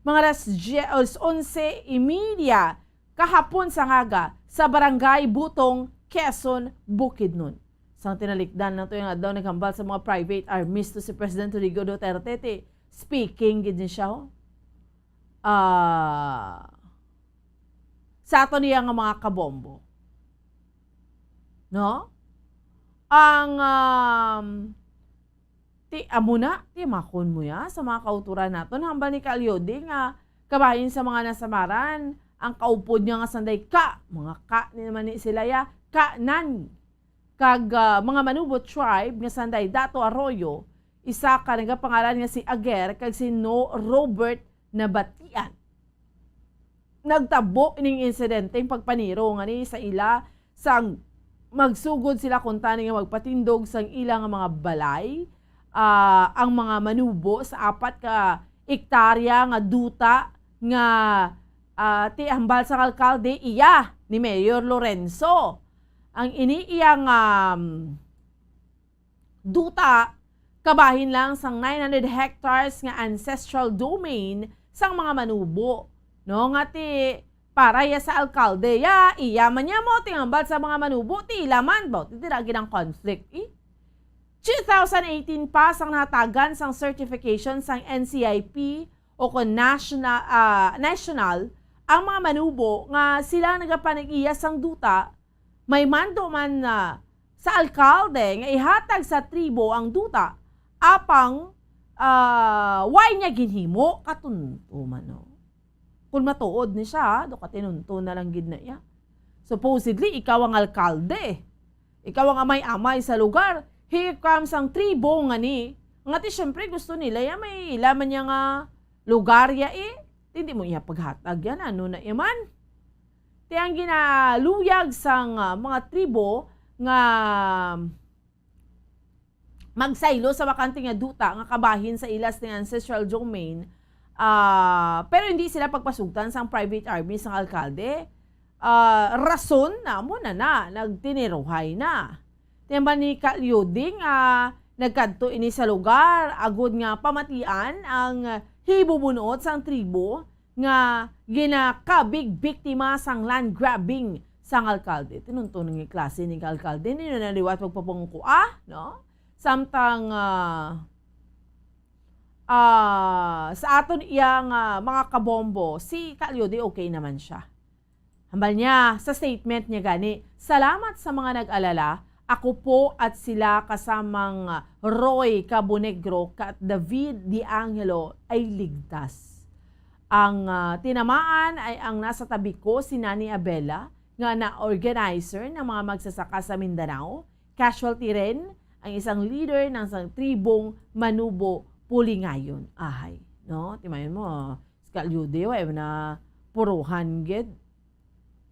mga alas diyes, alas onse y media kahapon sa ngaga sa Barangay Butong, Quezon Bukidnon. Sang tinalikdan lang to yung adlaw, naghambal sa mga private armies to si President Rodrigo Duterte, ti speaking gid ni siya, oh. Ah, sa ato niya nga mga kabombo. No? Ang, um, ti, amo na, ti makon mo ya sa mga kauturan naton. Hambal ni Kalyodi nga kabahin sa mga nasamaran, ang kaupod niya nga sanday ka, mga ka ni naman ni sila ya, ka nan. Kag, ah, mga Manubo tribe nga sanday Dato Arroyo, isa ka nagapangalan nga si Aguer kag si No Robert Nabatian. Nagtabo ining insidente, ang pagpaniro nga ni sa ila sang magsugod sila kuntani nga magpatindog sang ila nga mga balay. Ah, ang mga Manubo sa apat ka ektarya nga duta nga, ah, ti hambal sang alkalde iya ni Mayor Lorenzo. Ang ini iya nga, um, duta kabahin lang sang nine hundred hectares nga ancestral domain sang mga Manubo, no, nga ti para ya sa alkalde ya, iya man niya mo, ti hambal sa mga Manubo, ti ila man, baw, ti dira gid ang conflict, eh. Two thousand eighteen pa sang nahatagan sang certification sang N C I P o kon national, ah, national ang mga Manubo nga sila nagapanag-iya sang duta, may mando man na sa alkalde nga ihatag sa tribo ang duta, apang, ah, way niya ginhimo, katunto man, no? Kung matuod ni siya, ha, do katinunto na lang gid na iya. Supposedly, ikaw ang alkalde. Ikaw ang amay-amay sa lugar. Here comes ang tribo nga ni. Nga ti, syempre, gusto nila ya may ila man niya nga lugar ya, eh. Ti, hindi mo iya paghatag yan. Ano na iya man? Ti, ang ginaluyag sang, ah, mga tribo nga magsaylo sa bakante nga duta nga kabahin sa ilas nga ancestral domain, ah, pero hindi sila pagpasugtan sang private army sang alkalde. Ah, rason na mo na na, nagtiniruhay na. Tiyan ba ni Kalyuding, ah, nagkadto ini sa lugar agud nga pamatian ang hibubunot sang tribo nga ginakabig biktima sang land grabbing sang alkalde. Tinunto nga klase ni alkalde, hindi na liwat magpapungko, ah, no? Samtang, ah, ah, sa aton iya nga mga kabombo, si Kalyode okay naman siya. Hambal niya sa statement niya gani, "Salamat sa mga nag-alala. Ako po at sila kasamang Roy Cabonegro at David De Angelo ay ligtas. Ang, ah, tinamaan ay ang nasa tabi ko, si Nani Abela, nga na organizer ng mga magsasaka sa Mindanao. Casualty rin ang isang leader ng isang tribong Manubo Pulingayon." Ahay, no? Timayon mo, ah, si Kalyude, wa na puruhan gid.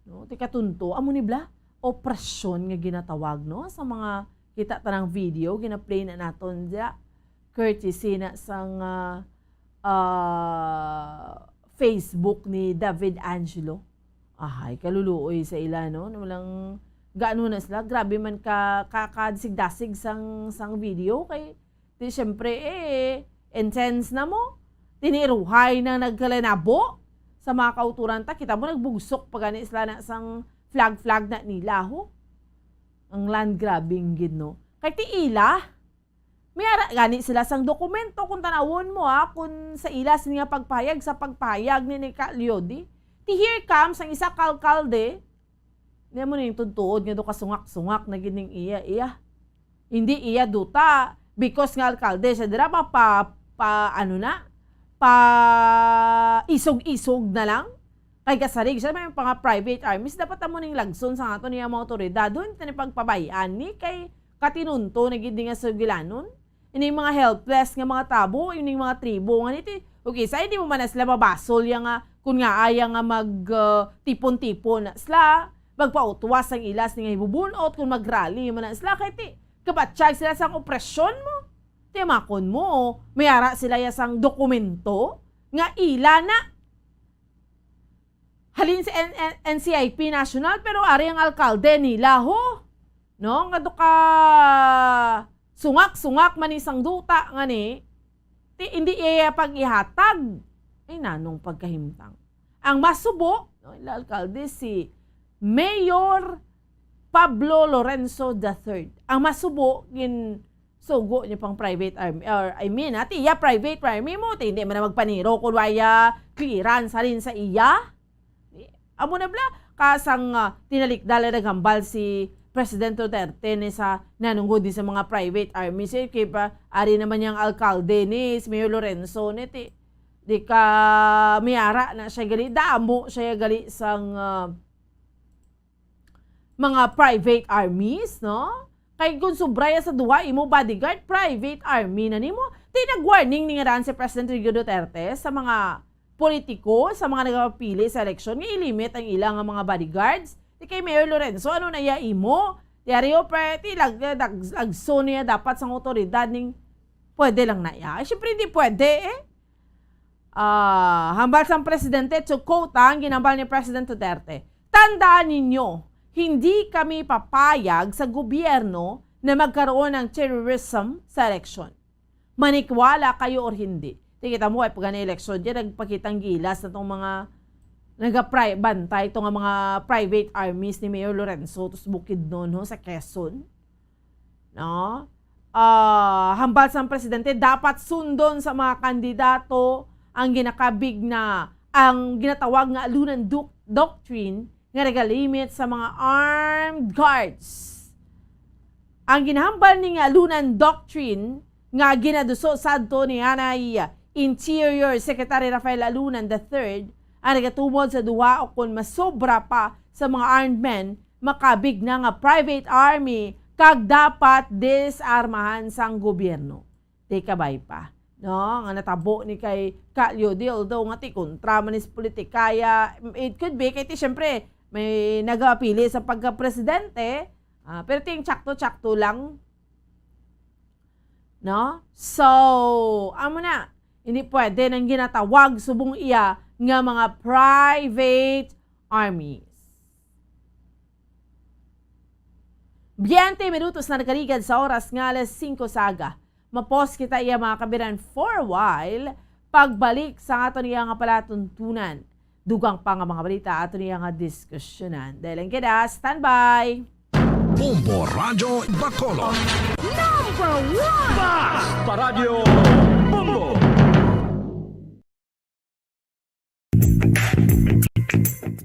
No? Ti katunto, amo ni bla, oprasyon nga ginatawag, no? Sa mga kita tanang video, gina-play na naton dya. Courtesy na sang, ah, ah, Facebook ni David Angelo. Ahay, kaluluoy sa ila, no? Na walang, gaano na sila, grabe man ka, ka, kadasig-dasig sang, sang video, kay, di, syempre, eh, intense na mo. Tiniruhay na nagkalanabo sa mga kauturan ta. Kita mo, nagbugsok pa gani sila na sang flag-flag na nila, ho. Ang land grabbing gid, no? Kay ti ila, may ara gani sila sang dokumento kung tanawon mo, ha, kung sa ila sini nga pagpayag sa pagpayag ni, ni Kalyodi. Ti here comes ang isa ka alkalde, niya mo ning tuntuod nga do kasungak-sungak na gid ning iya, iya. Hindi iya duta, because nga alkalde siya dira pa, pa, pa, ano na, pa isog-isog na lang. Kay kasarig siya, may mga private armies, dapat amo ning lagson sa ato niya mga otoridad. Doon, tani pagpabay-an ni, kay katinunto na gid ni nga sugilanon. Ining mga helpless nga mga tabo, ining mga tribo nga niti, okay, sa hindi mo man na sila mabasol ya nga, kung nga aya nga mag, uh, tipon-tipon na sila, magpautwas ang ilas nga hibubunot, kung mag-rally man na sila, kay ti, kabatyag sila sang opresyon mo. Timakon mo, may ara sila ya sang dokumento nga ila na. Halin sa N-, N-, N C I P National, pero ari ang alkalde nila, ho. No? Nga do ka sungak-sungak man ni sang duta nga ni, ti, hindi iya pag-ihatag. Ay, nanong pagkahimtang. Ang masubo, no, ila alkalde si Mayor Pablo Lorenzo the third. Ang masubo, gin sugo niya pang private army, or, I mean, ati iya private army mo, ti hindi man na magpaniro kung waya clearance halin sa iya. Amo na bala, kasang, ah, tinalikdan na naghambal si President Duterte ni sa nanunggod ni sa mga private army. Si kay pa, ari naman yang alkalde ni si Mayor Lorenzo ni ti, di ka miyara na siya gali, damo siya gali sang, ah, mga private armies, no? Kay kung sobra ya sa duha imo bodyguard, private army na nimo. Ti nag-warning ni nga daan si President Rodrigo Duterte sa mga politiko, sa mga nagapapili sa eleksyon nga i-limit ang ila nga mga bodyguards. Ti kay Mayor Lorenzo, ano na ya imo? Ti ari, o, pre, ti lag-, lag-, agso niya dapat sang otoridad ning pwede lang na ya. Ay, syempre, hindi pwede, eh. Ah, hambal sang presidente, to quote, ah, ang ginambal ni President Duterte, "Tandaan ninyo, hindi kami papayag sa gobyerno na magkaroon ng terrorism sa eleksyon. Maniwala kayo or hindi." Ti kita mo, ay pag eleksyon, di nagpakitang gilas na tong mga nagapri-, bantay, to nga mga private armies ni Mayor Lorenzo, to sa Bukidnon, ho, sa Quezon. No? Ah, hambal sang presidente, dapat sundon sa mga kandidato ang ginakabig na, ang ginatawag nga Alunan Doc-, Doctrine nga nagalimit sa mga armed guards. Ang ginahambal ni nga Alunan Doctrine nga ginaduso sadto ni anay Interior Secretary Rafael Alunan the third ang nagatumod sa duha o kon masobra pa sa mga armed men makabig na nga private army kag dapat disarmahan sang gobyerno. Di kabay pa, no? Nga natabo ni kay Calio, di, although nga ti kontra man is politikaya, it could be kay ti syempre may nagapili sa pagka-presidente, ah, pero ting tsakto-tsakto lang, no? So, amo na, hindi pwede nang ginatawag subong iya nga mga private armies. Biyente minutos na nakaligad sa oras nga alas singko sa aga. Mapos kita iya, mga kabiran, for a while. Pagbalik sa aton iya nga palatuntunan, dugang pa nga mga balita aton iya nga diskusyonan. Dahil lang kita, standby! Bombo Radyo Bacolod. Number one! Basta Radyo Bombo!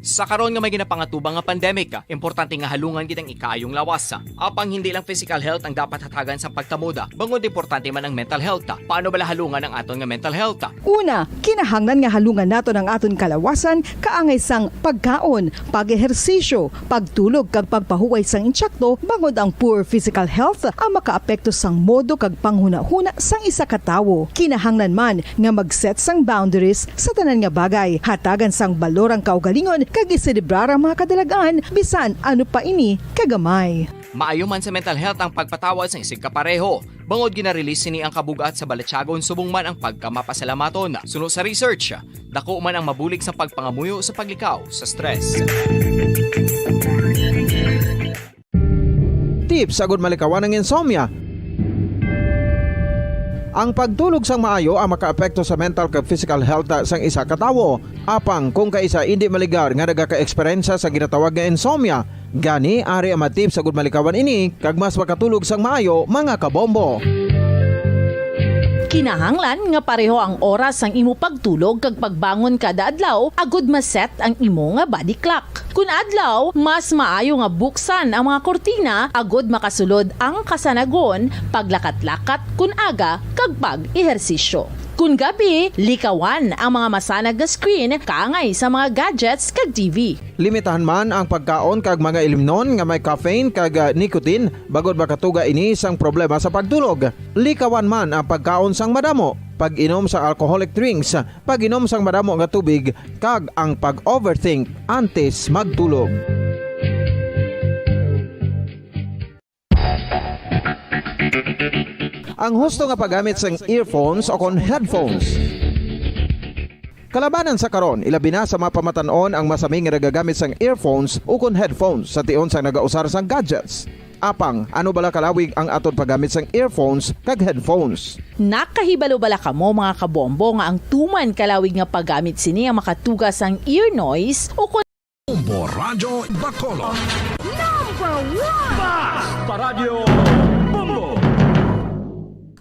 Sa karon nga may ginapangatubang nga pandemic, importante nga halungan gid ang ikaayong lawas. Apang hindi lang physical health ang dapat hatagan sa pagtamod, bangod importante man ang mental health. Paano bala halungan ang aton nga mental health? Una, kinahanglan nga halungan naton ang aton kalawasan kaangay sang pagkaon, pag-ehersisyo, pagtulog kag pagpahuway sang intsakto, bangod ang poor physical health ang makaapekto sang modo kag panghunahuna sang isa ka tawo. Kinahanglan man nga mag-set sang boundaries sa tanan nga bagay, hatagan sang balor ang kaugalingon kag iselebrar ang mga kadalag-an bisan ano pa ini kagamay. Maayo man sa mental health ang pagpatawad sang isigka pareho, bangod gina-release sini ang kabug-at sa balatyagon subong man ang pagkamapasalamaton. Suno sa research, dako man ang mabulig sa pagpangamuyo sa paglikaw sa stress. Tips agud malikawan ang insomnia. Ang pagtulog sang maayo ang makaapekto sa mental kag physical health sang isa ka tawo. Apang kung kaisa indi maligar nga nagaka-eksperyensya sa ginatawag nga insomnia, gani ari ang mga tips agud malikawan ini kag mas makatulog sang maayo, mga kabombo. Kinahanglan nga pareho ang oras sang imo pagtulog kag pagbangon kada adlaw agud ma-set ang imo nga body clock. Kun adlaw, mas maayo nga buksan ang mga kurtina agud makasulod ang kasanagon, paglakat-lakat kun aga, kag pag-ehersisyo. Kun gabi, likawan ang mga masanag nga screen kaangay sa mga gadgets kag T V. Limitahan man ang pagkaon kag mga ilimnon nga may caffeine kag, ah, nicotine, bangod makatuga ini sang problema sa pagtulog. Likawan man ang pagkaon sang madamo, pag-inom sa alcoholic drinks, pag-inom sang madamo nga tubig, kag ang pag-overthink antes magtulog. Ang husto nga paggamit sang earphones o kon headphones. Kalabanan sa karon, ilabi na sa mga pamatan-on ang masami nga nagagamit sang earphones o kon headphones sa tion sang nagausar sang gadgets. Apang, ano bala kalawig ang aton paggamit sang earphones kag headphones? Nakahibalo bala kamo, mga kabombo, nga ang tuman kalawig nga paggamit sini ang makatuga sang ear noise o kon Bombo Radyo Bacolod. Number one! Basta Radyo Bombo!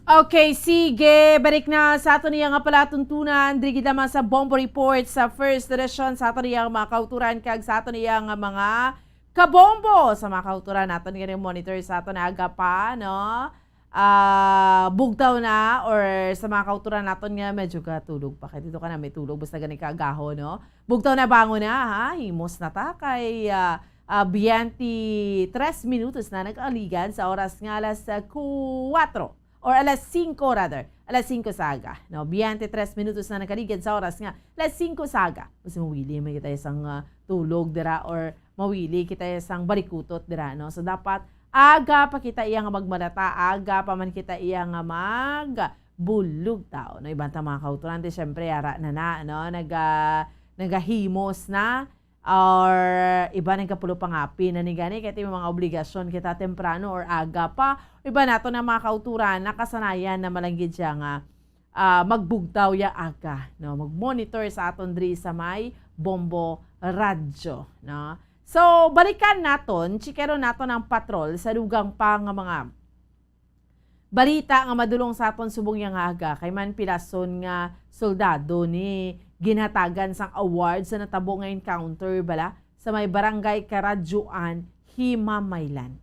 Okay, sige. Balik na sa aton iya nga palatuntunan. Diri gid lamang sa Bombo Report sa First Edition sa aton iya nga mga kauturan kag sa aton iya nga mga kabombo. Sa mga kauturan naton nga monitor sa aton aga pa, no? Ah, bugtaw na, or sa mga kauturan naton nga medyo katulog pa. Kay dito ka na may tulog, basta gani ka agaho, no? Bugtaw na, bangon na, ha? Himos na ta kay, ah, ah, biyente tres minutos na nag-aligan sa oras nga alas, ah, kuwatro, or alas singko rather. Alas singko sa aga, no? Biyente tres minutos na nag-aligan sa oras nga alas singko sa aga. Mas mawili man kita sang, ah, tulog dira or mawili kita sang barikutot dira, no? So, dapat aga pa kita iya nga magmalata, aga pa man kita iya nga magbulog tao, no? Iban ta mga kauturan, di, syempre, ara na na, no? Naga-, nagahimos na, or iba nagkapulo pangapi na ni gani, kay may mga obligasyon kita temprano or aga pa. Iba nato na mga kauturan, nakasanayan na malanggit siya nga, ah, magbugtaw ya aga, no? Mag-monitor sa aton diri sa may Bombo Radyo, no? So, balikan naton, chikero naton ang patrol sa dugang pa nga mga balita nga madulong sa aton subong yang aga, kay man pilason nga soldado ni ginhatagan sang award sa natabo nga encounter bala sa may barangay Karadyoan, Himamaylan.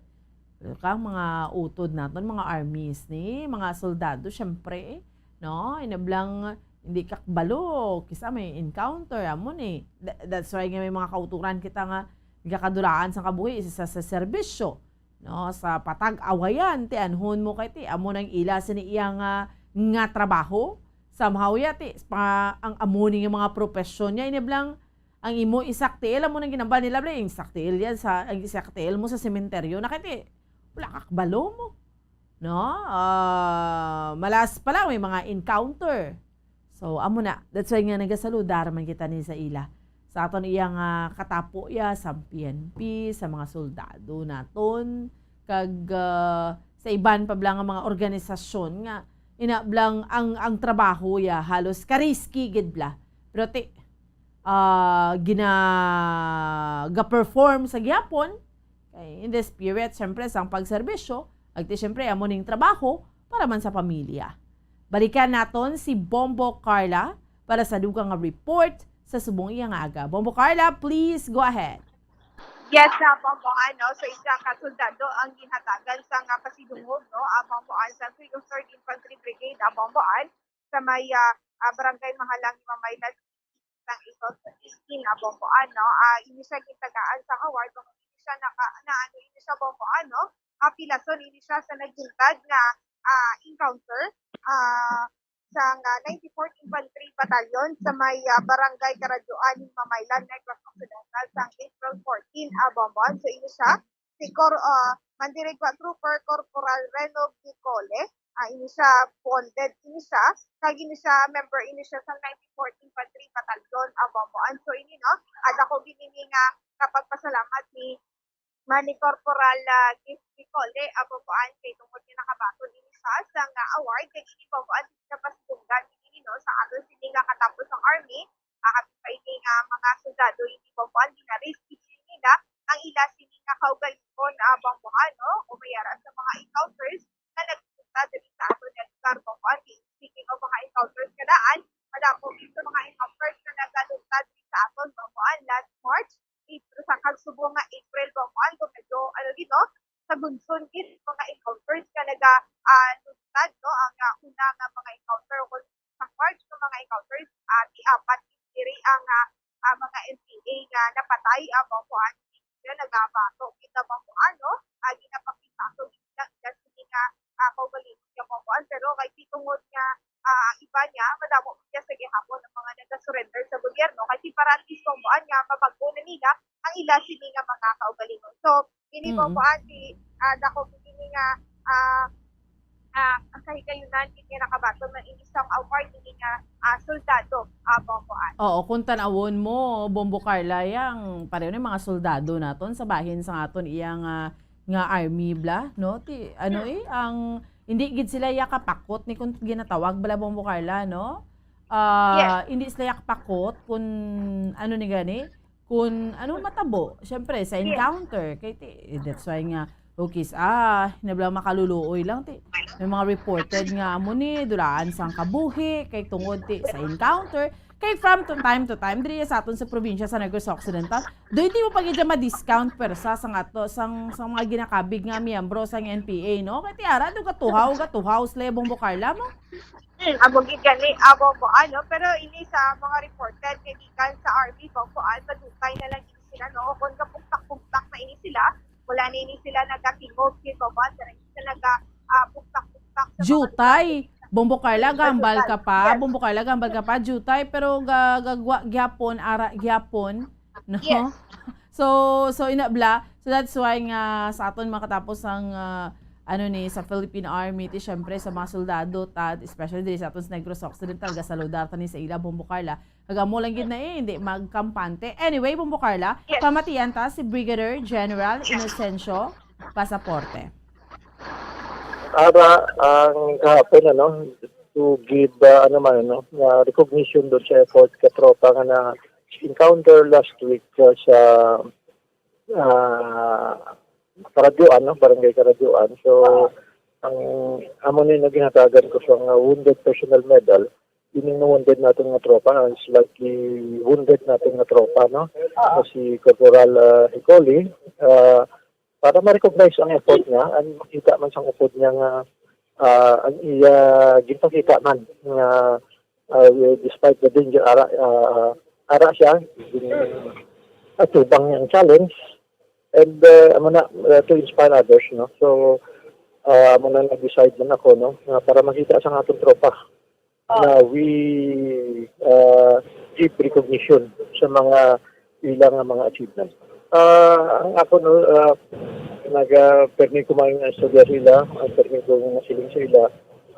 Kang mga utod naton, mga armies ni, mga soldado, syempre, no? Inablang hindi kakbalo, kisa may encounter, amo ni. Tha-, that's why nga may mga kauturan kita nga gakadulaan sa kabuhi sa, sa serbisyo, no? Sa patag-awayan, ti anhon mo kay ti, amo nang ila sini iya nga, nga trabaho. Somehow ya, ti, pa, ang amo ni nga mga profesyon niya, iniblang ang imo isaktil, amo nang ginambal nila, bla, yung isaktil yan sa, ang isaktil mo sa sementeryo, na kay ti, wala ka kabalo mo. No? Ah, malas pa lang, may mga encounter. So, amo na. That's why nga nagasaludar man kita ni sa ila. Sa aton iya nga katapo ya, sa P N P, sa mga soldado naton, kag, ah, sa iban pa bala nga mga organisasyon nga ina blang ang, ang trabaho ya halos ka-risky gid bla. Pero ti, ah, gina-, ga-perform sa gihapon, kay in the spirit, siyempre, sang pagserbisyo, agti, siyempre, amo ning trabaho para man sa pamilya. Balikan naton si Bombo Carla para sa dugang nga report sa subong iya nga aga. Bombo Carla, please go ahead. Yes, na Bombo, ano, so isa ka soldado ang ginhatagan sa nga pasidungog, no, ah, Bombo, sa Three oh third Infantry Brigade, ah, Bombo, sa may, ah, ah, Barangay Mahalang, Mamaylan, sang eight thousand eighteen, ah, Bombo, ano, ah, ini siya gintagaan sa award, kung ini siya naka, na, ano, ini siya, Bombo, ano, ah, pilason ini siya sa nagbuntag nga, ah, encounter, ah, sang, ah, ninety-fourth Infantry Battalion sa may, ah, Barangay Karadyoan, Mamaylan, Negros Occidental, sang April fourteen, ah, Bombo. So, ini siya, si Cor-, ah, Mandirigwa Trooper Corporal Reno Bicole, ah, ini siya bonded, ini siya, kag ini siya, member ini siya sa ninety-fourth Infantry Battalion, ah, Bomboan. So, ini, no, ah, dako gid ini nga kapagpasalamat ni, man ni Corporal, ah, Gift Bicole, ah, Bomboan, kay tungod nga nakabaton ini siya sa nga award, kay ini, Bomboan, napasidunggan ini, no, sa aton sini nga katapos ang army, ah, kami pa ini nga mga soldado, ini, Bomboan, gina-risk ini nila ang ila sini nga kaugalingon, ah, Bomboan, no, o mayara sa mga encounters nga nagpunta diri sa aton nga lugar, Bomboan. Speaking of mga encounters nga daan, madamo gid sa mga encounters nga nagalunta diri sa aton, Bomboan, last March, April, sa kagsubong nga April, Bomboan, kung medyo, ano gid, no, sa Gunson gid, mga encounters nga naga, ah, luntad, no, ang, ah, una nga mga encounter o sa March nga mga encounters, ah, ti apat diri ang, ah, ah, mga N P A nga napatay, ah, Bomboan. Sila nagabato kita, Bomboan, no? Ah, ginapakita ko gid na, na sini nga, ah, kaugalingon nga, Bomboan. Pero kay tungod nga, ah, iba niya, madamo niya sa gihapon ang mga nagasurrender sa gobyerno. Kay separatist, Bomboan, nga mabag-o na nila ang ila sini nga mga kaugalingon. So, ini, Mm. Bomboan, si, ah, dako gid ini nga, ah, ah, ang kahigayunan gid nga nakabaton man ini sang award ini nga, ah, soldado, ah, Bomboan. Oo, kung tan-awon mo, Bombo Carla, yang pareho ni mga soldado naton sa bahin sa aton iyang, ah, nga army bla, no? Ti, ano eh, ang, hindi gid sila yakapakot ni kung ginatawag bala, Bombo Carla, no? Ah, Yes. Hindi sila yakapakot kung ano ni gani, kung ano matabo, syempre, sa Yes. encounter. Kay ti, eh, that's why nga, okay, ah, nabla makaluluoy lang, ti. May mga reported nga amo ni, dulaan sang kabuhi, kay tungod ti, sa encounter. Kay from to time to time, diri sa aton sa probinsya sa Negros Occidental, do hindi mo pa gid ma-discount persa sang ato, sang, sang mga ginakabig nga miyembro sang N P A, no? Kay ti ara, do gatuhaw, gatuhaw, sila, Bombo Carla, mo? Hmm, amo gid gani, amo mo, ano, pero ini sa mga reported nga gikan sa army, Bombo, ah, sa dutay na lang ini sila, no? Kung gapugtak-pugtak na ini sila, wala na ini sila nagatingog, gid, Bombo, ah, sa sila naga, ah, pugtak-pugtak sa mga Jutay, Bombo Carla, Sa gambal jutay. ka pa, Yes. Bombo Carla, gambal ka pa, jutay, pero ga-, gagwa gyapon, ara gyapon, no? Yes. So, so ina bla, so that's why nga sa aton makatapos ang, ah, ano ni, sa Philippine Army, ti syempre sa mga soldado ta, especially diri sa aton sa Negros Occidental, gasaludar ta ni sa ila, Bombo Carla. Kag amo lang gid na eh, hindi magkampante. Anyway, Bombo Carla, Yes. pamatian ta si Brigadier General Inocencio Pasaporte. Ara, ang kahapon, ano, to give, uh, ano man, ano, na recognition doon sa effort ka tropa nga na encounter last week, uh, sa, uh, Karadyoan, no? Barangay Karadyoan. So, ang amo ni na ginhatagan ko sa nga wounded personnel medal, ining na wounded natin nga tropa, ang slightly wounded natin nga tropa, no? Na si Corporal, uh, Hicoli, uh, para ma-recognize ang effort niya, ang makita man sang upod niya nga, ah, ang iya ginpakita man nga, ah, despite the danger, ara, ah, ara siya, gin-, atubang niya ang challenge. And, ah, amo na, ah, to inspire others, no? So, ah, amo na nag-decide man ako, no, nga para makita sa atong tropa na we, uh, give recognition sa mga ila nga mga achievement. Uh, ang ako, no, uh, naga-, permi ko man istorya sa ila, ang permi ko nga siling sa ila,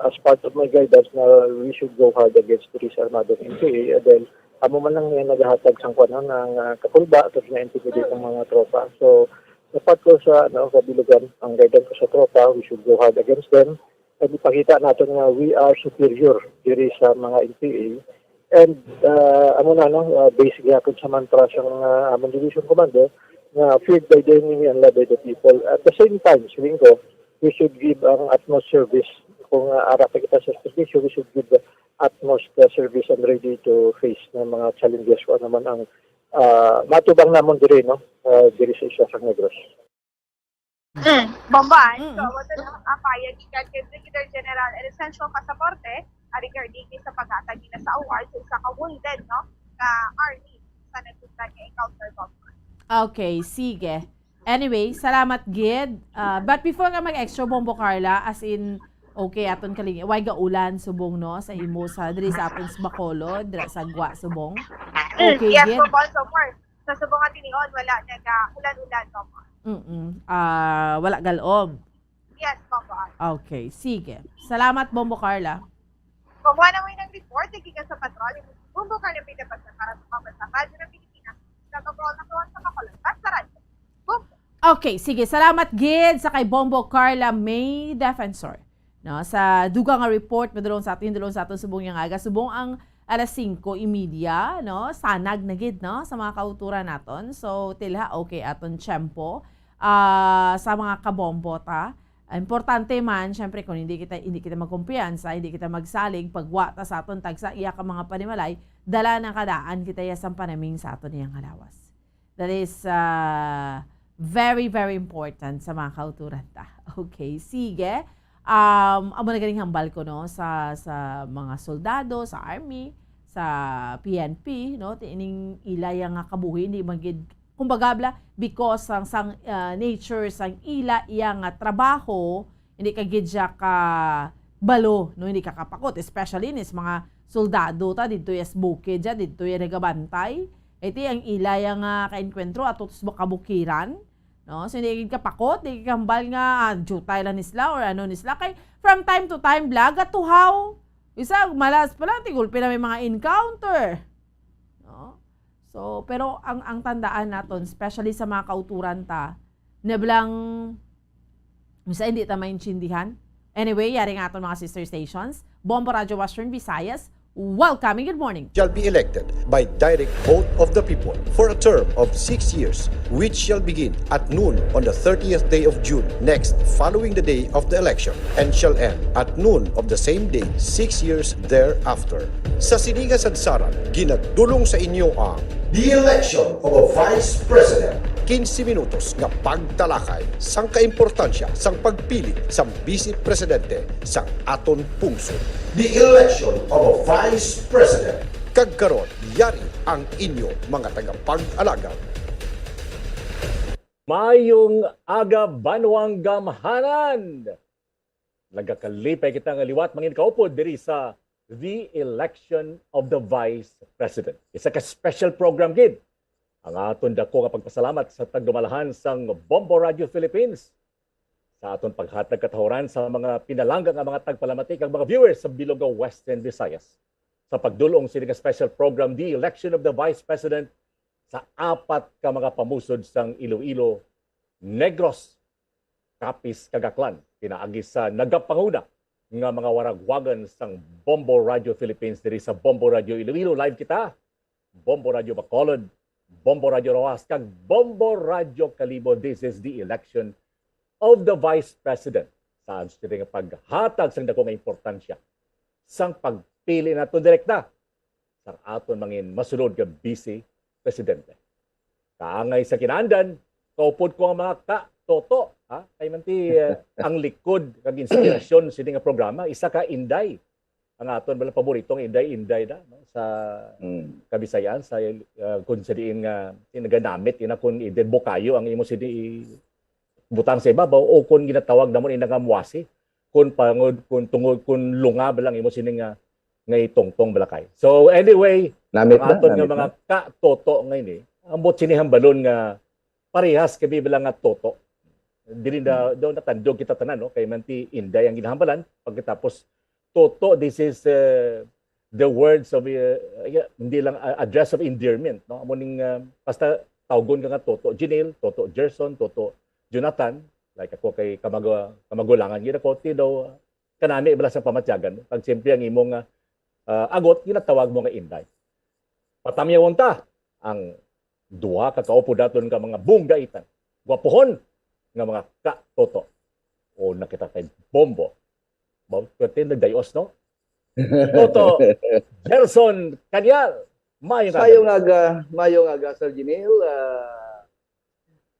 as part of my guidance na we should go hard against this armado N P A, and then amo man lang nga nagahatag sang kuwan, no, nga, nga kapulba, tapos na-intimidate ang mga tropa. So, dapat ko sa, ano, kabilugan, ang guidance ko sa tropa, we should go hard against them. Kag ipakita naton nga we are superior diri sa mga N P A. And, ah, amo na, no, ah, based gyapon sa mantra sang, ah, among division commander, nga feared by the enemy and loved by the people. At the same time, siling ko, we should give ang utmost service. Kung, ah, ara pa kita sa serbisyo, we should give the utmost, ah, service and ready to face ng mga challenges kung ano man ang, ah, matubang namon diri, no, ah, diri sa isla sang Negros. Mm, Bombo, ah. Mm. So, amo to, no, ang pahayag gikan kay Brigadier General Inocencio Pasaporte, ah, regarding sa paghatag nila sa award sa isa ka wounded, no, nga army sa nasundan nga encounter, Bombo. Okay, sige. Anyway, salamat gid. Ah, but before nga mag-extra, Bombo Carla, as in, okay, aton kalingi-, way gaulan subong, no, sa imo, sa diri sa aton sa Bacolod, dira sa Gwa subong. Mm, Okay yes, gid. Bombo, so far. Sa subong nga tinion, wala naga ulan-ulan, Bombo. Mm-mm. Ah, wala galom. Yes, Bombo. Okay, sige. Salamat, Bombo Carla. Bombo, na mo yung report, gikan sa patrol, yung Bombo Carla Pida Pasa para sa mga sa Radyo ng Pilipinas. Sa Bacolod, sa Bacolod, basta radyo. Bombo. Okay, sige. Salamat gid sa kay Bombo Carla May Defensor. No, sa dugang nga report, madulong sa atin, dulong sa aton subong yang aga. Subong ang alas singko y media, no? Sanag na gid, no? Sa mga kauturan naton. So, tilha, okay, aton tiyempo. Ah, sa mga kabombo ta, importante man, syempre, kung hindi kita, hindi kita magkumpiyansa, hindi kita magsalig, pagwa ta sa aton tagsa iya ka mga panimalay, dala na kadaan kita ya sang panaming sa aton iyang halawas. That is, ah, very, very important sa mga kauturan ta. Okay, sige. Um, amo na ganing hambal ko, no, sa, sa mga soldado, sa army, sa P N P, no, ti ining ila ya nga kabuhi, hindi man gid, kumbaga, bla, because sang, sang, ah, nature sang ila iya nga trabaho, hindi ka gid siya ka balo, no, hindi ka kapakot, especially nis mga soldado ta didto ya sa bukid ya, didto ya nagabantay. Iti ang ila ya nga kaenkwentro ato sa kabukiran, no? So, hindi gid kapakot, hindi gid kahambal nga, ah, jutay lang ni sila or ano ni sila. Kay, from time to time, bla, gatuhaw. Isa, malas pa lang, ti gulpi na may mga encounter. No? So, pero ang, ang tandaan naton, especially sa mga kauturan ta, na blang Basta hindi ta maintindihan. Anyway, yari nga aton mga sister stations, Bombo Radio Western Visayas, welcoming. Good morning. Shall be elected by direct vote of the people for a term of six years, which shall begin at noon on the thirtieth day of June next following the day of the election and shall end at noon of the same day six years thereafter. Sa sini nga sadsaran, ginadulong sa inyo ang The Election of a Vice President. Quince minutos nga pagtalakay sang kaimportansya sang pagpili sang Bise Presidente sang aton pungsod. The Election of a Vice President. Kag karon, yari ang inyo mga tagapag-alagad. Mayong aga, banwang gamhanan! Nagakalipay kita nga liwat mangin kaupod diri sa The Election of the Vice President. Isa ka special program gid ang aton dako nga pagpasalamat sa tagdumalahan sang Bombo Radio Philippines, sa aton paghatag katahuran sa mga pinalangga nga mga tagpalamati kag mga viewers sa bilog nga Western Visayas sa pagdulong sini nga special program, The Election of the Vice President, sa apat ka mga pamusod sang Iloilo, Negros, Capiz, kag Aklan, pinaagi sa nagapanguna nga mga waragwagan sang Bombo Radio Philippines diri sa Bombo Radio Iloilo. Live kita, Bombo Radio Bacolod, Bombo Radio Roxas, kag Bombo Radio Kalibo. This is the election of the Vice President. Sa sini nga paghatag sang dako nga importansya sang pagpili naton direkta sang aton mangin masulod nga Bise Presidente. Kaangay sa kinaandan, kaupod ko ang mga ka-Toto, ha? Kay man ti, eh, ang likod kag inspirasyon sini nga programa, isa ka Inday. Ang aton bala paborito nga Inday, Inday na, no? Sa Mm. Kabisayan, sa, uh, kung sa diin nga, ti naganamit, ina kung i-, bukayo ang imo sini i-, butang sa ibabaw, o kung ginatawag namon ina nga muwasi, kung pangod, kung tungod, kung lunga ba lang imo sini nga, nga itungtong balakay. So anyway, Namit ang na, aton nga namit mga na. ka-Toto nga ini, ambot sini hambalon nga parehas kami bala nga Toto. Dili na, daw natandog kita tanan, no? Kay man ti Inday ang ginahambalan, pagkatapos Toto, this is, uh, the words of, uh, yeah, hindi lang, uh, address of endearment, no? Amo ning, uh, basta tawgon ka nga Toto Jinil, Toto Gerson, Toto Jonathan, like ako kay kamagu-, kamagulangan gid ako, ti daw, uh, kanami bala sa pamatyagan mo. Pag siyempre ang imong, uh, uh, agot, ginatawag mo nga Inday. Patamyawon ta ang duha ka kaupod naton nga mga bunggaitan, gwapuhon nga mga ka-Toto. O nakita kay Bombo. Ba, pwerte nagdayos, no? Toto Gerson Cadial. Maayong aga. Mayong aga, mayong aga, Sir Jinil. Ah,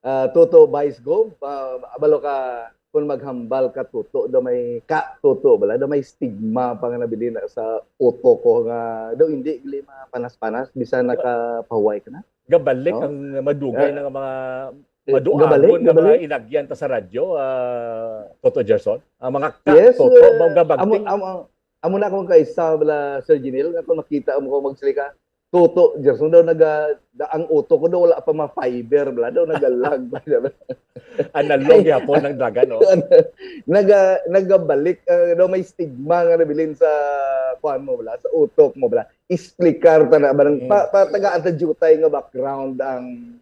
ah, Toto Vice Gov, ah, abalo ka kung maghambal ka Toto, daw may ka Toto bala, daw may stigma pa nga nabilin na sa utok ko nga daw hindi gali mapanas-panas bisan nakapahuway ka na. Gabalik No? ang madugay Eh, na nga mga eh, maduagon gabalik, na mga gabalik. inagyan ta sa radyo, ah, Toto Gerson. Ang mga ka, Yes, Toto, eh, mga amo, gabagting. amo, amo na akong kaisa bala, Sir Jinil, nga kung makita mo ko magsalika, Toto Gerson daw naga, da, ang utok ko daw wala pa ma-fiber bala, daw nagalag pa siya. Analog yapon ang daga, no? Naga, nagabalik, ah, daw may stigma nga nabilin sa kuan mo bala, sa utok mo bala. Explicar ta na ba ng Mm. pa, pa taga Antay nga background ang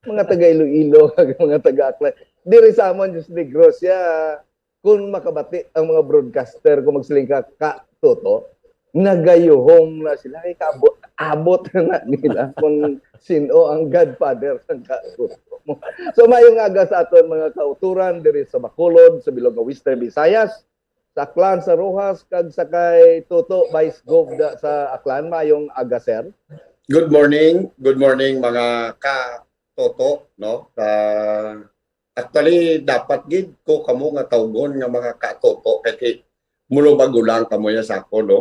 mga taga Iloilo, mga taga Aklan. Diri sa amon, Diyos Negros, siya, kung makabati ang mga broadcaster, kung magsiling ka, ka, Toto, nagayuhong na sila. Kay kaabot, abot na nila kung sino ang godfather ng ka, Toto. So, mayong aga sa aton mga kauturan diri sa Bacolod, sa bilog nga Western Visayas, sa Aklan, sa Roxas, kag sa kay Toto Vice Gov da, sa Aklan. Mayong aga, sir. Good morning. Good morning, mga ka-Toto, no? Ah, actually, dapat gid ko kamo nga tawgon nga mga ka-Toto, kay, kay mulo magulang kamo ya sa ako, no?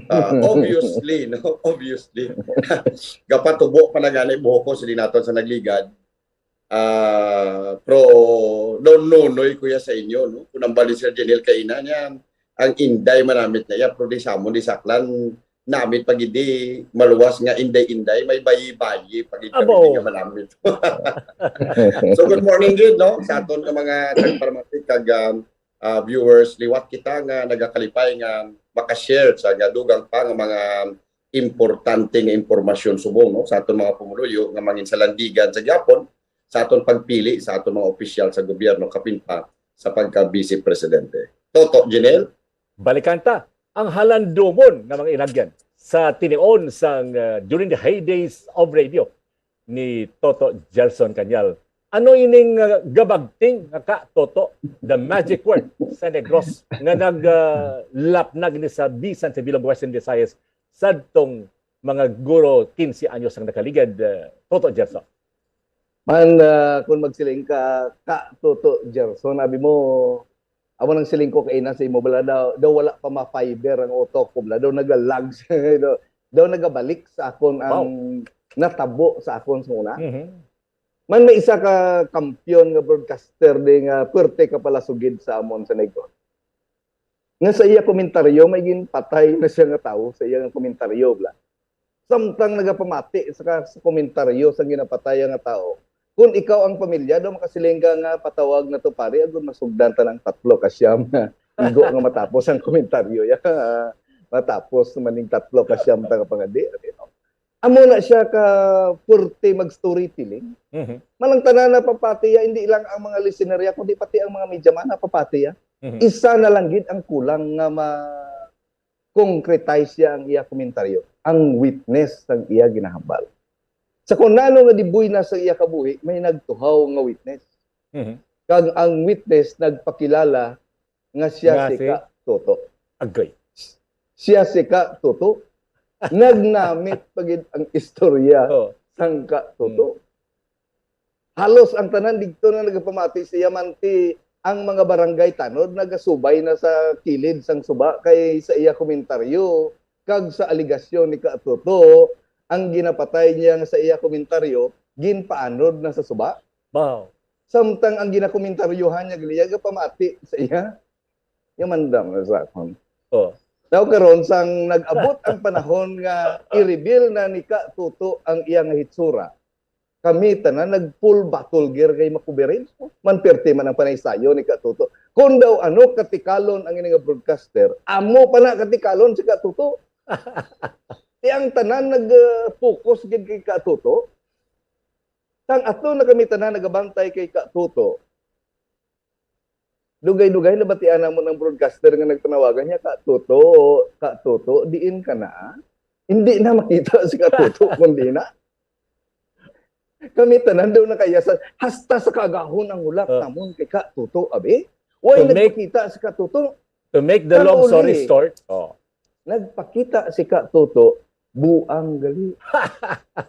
Ah, obviously, no? Obviously. Gapatubo pa na gani buhok ko, sili naton sa nagligad. Ah, pero daw nunoy ko ya sa inyo, no? Kung ang bali, Sir Janelle, kaina niya, ang Inday manamit na iya, pero di sa amon, di sa Aklan, namit pa gid di maluwas nga Inday-Inday, may bayi-bayi pa gid kami Abo. Di nga manamit. So, good morning gid, no? Sa aton nga mga tagpalamati kag, um, ah, viewers, liwat kita nga nagakalipay nga makashare sa nga dugang pa nga mga importante nga impormasyon subong, no, sa aton mga pumuluyo nga mangin sa landigan sa gihapon sa aton pagpili sa aton mga opisyal sa gobyerno, kapin pa sa pagka-Vice Presidente. Toto, Janelle? Balikan ta ang halandomon nga mga inagyan sa tinion sang, uh, during the heydays of radio ni Toto Gerson Cañal. Ano ining, uh, gabagting nga ka, Toto, the magic word sa Negros nga nag, uh, lapnag ni sa Bisan sa Bilog Western Visayas sadtong mga guro quince anyos ang nakaligad, uh, Toto Gerson? Man, uh, kung magsiling ka, ka, Toto Gerson, abi mo, amo nang siling ko kaina sa imo, bala daw, daw wala pa ma-fiber ang utok ko, bala daw nagalag siya, daw, daw nagabalik sa akon ang wow. Natabo sa akon sa una. Mm-hmm. Man may isa ka kampiyon nga broadcaster di nga puwerte ka pala sugid sa amon sa Negros. Nga sa iya komentaryo, may ginpatay na siya nga tawo sa iya nga komentaryo, bala. Samtang nagapamati sa, sa komentaryo sa ginapatay nga tawo, kung ikaw ang pamilya, daw makasiling ka nga patawag na to pare, agud masugdan ta ng tatlo ka siyam nga igo nga matapos ang komentaryo ya. Matapos maning tatlo ka siyam ta nga pangadi. Amo na siya ka purte mag-storytelling. Mm-hmm. Malang tanan na papati ya, hindi lang ang mga listener ya, kundi pati ang mga media man na papati ya. Mm-hmm. Isa na lang gid ang kulang nga ma concretize siya ang iya komentaryo, ang witness sang iya ginahambal. Sa kung nano nga dibuy na sa iya kabuhi, may nagtuhaw nga witness. Mm-hmm. Kag ang witness nagpakilala nga siya nga si, si Ka Toto. Agay. Siya si Ka Toto. Nagnamit pa gid ang istorya oh. Sang Ka Toto. Mm. Halos ang tanan digto na nagapamati sa iya, manti ang mga barangay tanod nagasubay na sa kilid sang suba kay sa iya komentaryo kag sa aligasyon ni Ka Toto, ang ginapatay niya nga sa iya komentaryo ginpaanod na sa suba. Wow. Samtang ang ginakomentaryohan niya gali niya gapamati sa iya. Yung mandam na sa akon. Oh. Daw karon sang nag-abot ang panahon nga i-reveal na ni Ka Toto ang iya nga hitsura. Kami tanan nag full battle gear kay makubirin. Man perti man ang panaysayo ni Ka Toto. Kung daw ano katikalon ang ini nga broadcaster, amo pa na katikalon si Ka Toto. Ti ang tanan nag-focus gid kay Ka Toto. Sang ato na kami tanan nagabantay kay Ka Toto. Dugay-dugay nabatian namon ang broadcaster nga nagpanawagan niya, Ka Toto, Ka Toto, diin ka na? Hindi na makita si Ka Toto kundi na. Kami tanan daw nakayasan, hasta sa kagahon ang hulat oh. Namon kay Ka Toto, abi. Why nagpakita si Ka Toto? To make the long story short, oh. Nagpakita si Ka Toto, buang gali.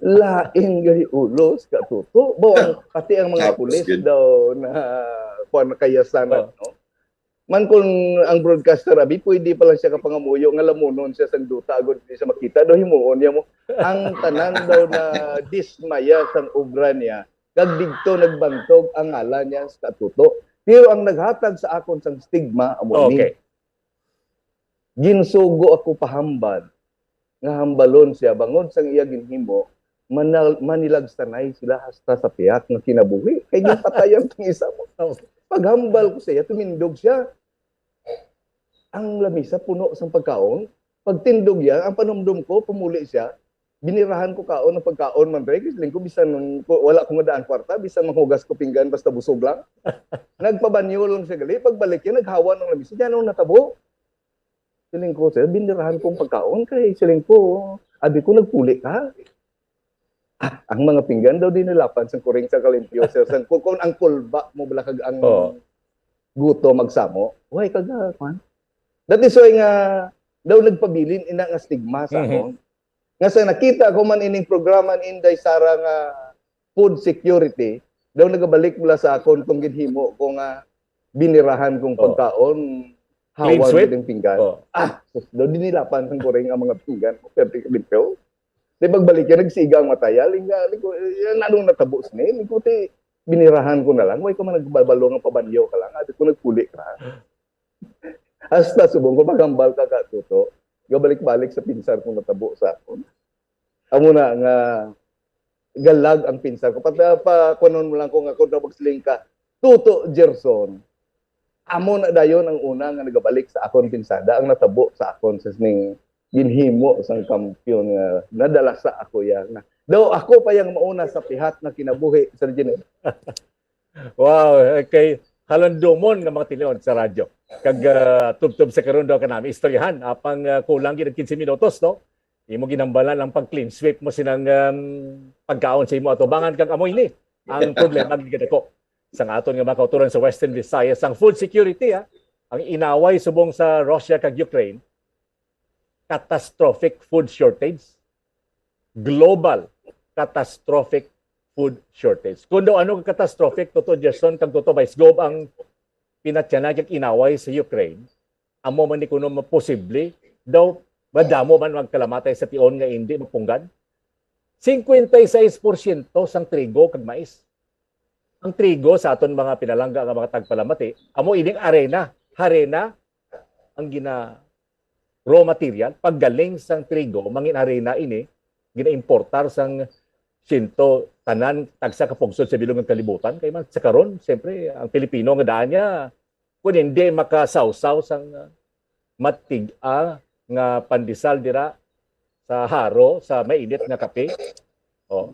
Lain gali ulo si Ka Toto. Buang, pati ang mga pulis daw na kuan nakayasan, oh. No? Man kung ang broadcaster abi, pwede pa lang siya kapangamuyo nga lamunon siya sang duta agud di siya makita daw himuon niya mo. Ang tanan daw na dismaya sang obra niya, kag didto nagbantog ang ngalan niya sa Ka Toto. Pero ang naghatag sa akon sang stigma amo ni. Okay. Ginsugo ako pahambal nga hambalon siya bangod sang iya ginhimo, manal-, manilagsanay sila hasta sa pihak nga kinabuhi kay ginpatayan tong isa mo. Oh. Paghambal ko sa iya, tumindog siya. Ang lamisa puno sang pagkaon. Pagtindog niya, ang panumdom ko, pumuli siya. Binirahan ko kaon ang pagkaon man, pre. Kasi ko, bisan ko, wala ko nga daan kwarta, bisan manghugas ko pinggan, basta busog lang. Nagpabanyo lang siya gali. Pagbalik niya, naghawa ng lamisa. Diyan ang natabo. Siling ko, sir, binirahan kong pagkaon kay siling ko, abi ko, nagpuli ka. Ah, ang mga pinggan daw di nilapan sang kuring sa kalimpyo, sir. Sang kung, kung ang kulba mo bala kag ang oh. Guto magsamo. Way kaga, man. That is why nga daw nagpabilin ina nga stigma sa mm-hmm. Akon. Nga sa nakita ko man ining programa ni Inday Sara nga food security, daw nagabalik mula sa akon kung ginhimo ko nga binirahan kong oh. Pagkaon, hawan din pinggan. Oh. Ah, sus, daw dinilapan sang kuring ang mga pinggan. Pero limpyo. Di pagbalik yan, nagsiga ang mata ya. Lingga, lingko, yan, anong natabo sa nila? Lingko, ti, binirahan ko na lang. Way ka man nagbabalo nga pabanyo ka lang. Adi ko nagpuli ka. Hasta subong ko maghambal ka, Ka Toto. Gabalik-balik sa pinsar kung natabo sa akon. Amo na nga galag ang pinsar ko. Pa, pa kuanon mo lang ko nga kung magsiling ka, Toto Gerson. Amo na dayon ang una nga nagabalik sa akon pinsada, ang natabo sa akon sa sining ginhimo sang kampiyon nga nadala sa ako ya nga daw ako pa yang mauna sa pihat nga kinabuhi, Sir Janelle. Wow, okay. Halundomon nga mga tinuod sa radyo. Kag ah, tubtob sa karon daw kanami istoryahan apang ah, kulang gid ang quince minutos, no? Imo ginhambalan ang pag-clean sweep mo sinang um, pagkaon sa imo atubangan kag amo ini ang problema gid ako sang aton nga mga kauturan sa Western Visayas, ang food security, ha? Ang inaway subong sa Russia kag Ukraine, catastrophic food shortage, global catastrophic food shortage. Kung daw ano ang catastrophic, Toto Gerson, kag Toto Vice Gov, ang pinatyanan kag inaway sa Ukraine, amo man ni kuno maposible daw madamo man magkalamatay sa tion nga hindi mapunggan. Cincuenta y seis por ciento sang trigo kag mais. Ang trigo sa aton mga pinalangga nga mga tagpalamati, amo ining arena, harina, ang gina raw material, paggaling sang trigo, mangin harina ini, ginaimportar sang siyento tanan tagsa ka pungsod sa bilog nga kalibutan. Kay man sa karon, siyempre, ang Pilipino nga daan niya, kung hindi makasawsaw sang ah, matig-a nga pandesal dira sa haro, sa mainit nga kape, oh,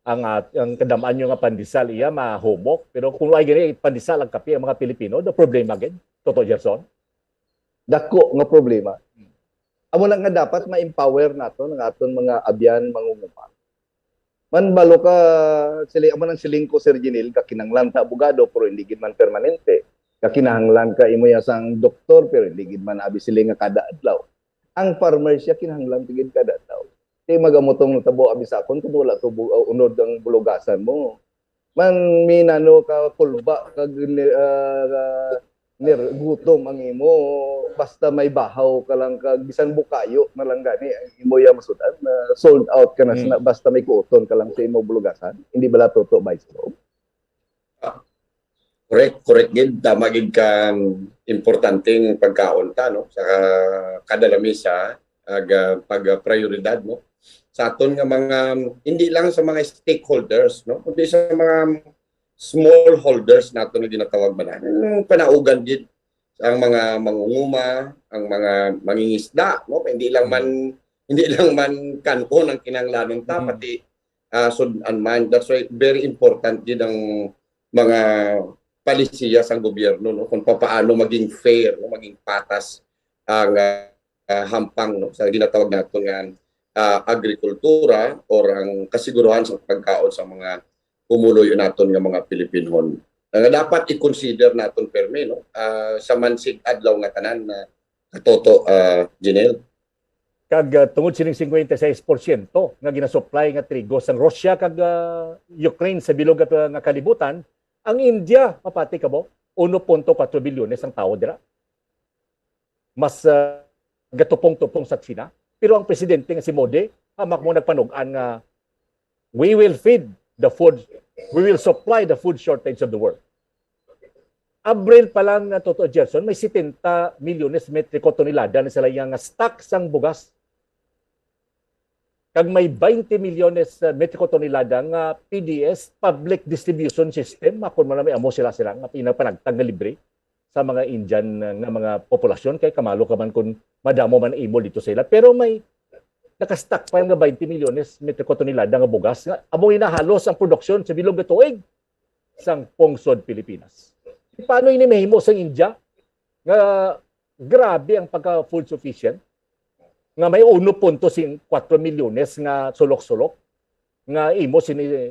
ang, at- ang kadam-an nyo nga pandesal iya mahumok. Pero kung ay gani pandesal ang kape ang mga Pilipino, the problema gid, Toto Gerson. Dako nga problema. Amo na nga dapat ma-empower nato ang aton mga abyan mangunguma. Man balo ka, sili amo nang siling ko, Sir Jinil, ka kinahanglan ta abogado pero hindi gid man permanente. Ka kinahanglan ka imo ya sang doktor pero hindi gid man abi sili nga kada adlaw. Ang farmer siya kinahanglan tigid kada adlaw. Di magamutong natabo abi sa akon kung wala to bu- uh, unod ang bulugasan mo. Man minano ka kulba kag ni- ah, nir gutom ang imo, basta may bahaw ka lang kag bisan bukayo na lang gani ang imo ya masudan na sold out ka na Hmm. sina basta may kuoton ka lang sa imo bulugasan. Hindi bala totoo, Vice Gov? Correct, correct gid. Tama gid ka, importanteng pagkaon ta, no, sa kada lamisa, ag ah, pag ah, prioridad, no, sa aton nga mga, hindi lang sa mga stakeholders, no, kundi sa mga small holders nato nga ginatawag man ang panaugan gid, ang mga mangunguma, ang mga mangingisda, no, hindi lang man, hindi lang man kanon ang kinahanglanon ta, Mhm. pati ah, sud-an man. That's why very important gid ang mga palisiya sang gobyerno, no, kung papaano maging fair, no, maging patas ang ah, ah, hampang, no, sa ginatawag nato nga ah, agrikultura or ang kasiguruhan sa pagkaon sa mga pumuluyo naton nga mga Pilipinhon. Nga dapat i-consider naton permi, no, ah, sa mansig adlaw nga tanan na katoto, ah, Jinel. Kag ah, tungod sining cincuenta y seis por ciento nga ginasupply nga trigo sang Russia kag ah, Ukraine sa bilog at, ah, nga kalibutan, ang India, mapati ka ba, uno punto kuwatro bilyones ang tawo dira. Mas ah, gatupong-tupong sa China. Pero ang presidente nga si Modi, hamak mo nagpanug-an nga, "We will feed the food, we will supply the food shortage of the world." Abril pa lang nga, Toto Gerson, may setenta milyones metriko tonelada na sila yang nga stock sang bugas. Kag may twenty milyones uh, metriko tonelada nga P D S, public distribution system, makon man may amo sila sila nga pinapanagtag nga libre sa mga Indian uh, nga mga populasyon, kay kamalo ka man kung madamo man imo dito sa ila. Pero may nakastockpile nga twenty milyones metriko tonelada nga bugas nga amo na halos ang produksyon sa bilog nga tuig sang pungsod Pilipinas. Paano ini mahimo sa India nga grabe ang pagka food sufficient nga may uno punto kuwatro milyones nga sulok-sulok nga imo sini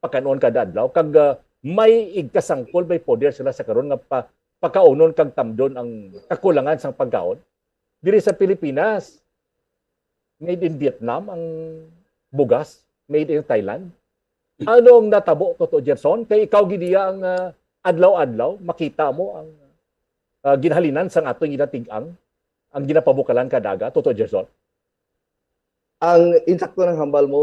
pakanon kada adlaw kag uh, may igkasangkol, may poder sila sa karon nga pa, pakaunon kag tamdon ang kakulangan sang pagkaon diri sa Pilipinas. Made in Vietnam ang bugas, made in Thailand. Ano ang natabo, Toto Gerson? Kay ikaw gid iya ang uh, adlaw-adlaw makita mo ang uh, ginhalinan sang aton ginatig-ang, ang ginapabukalan kadaga, Toto Gerson. Ang insakto ng hambal mo,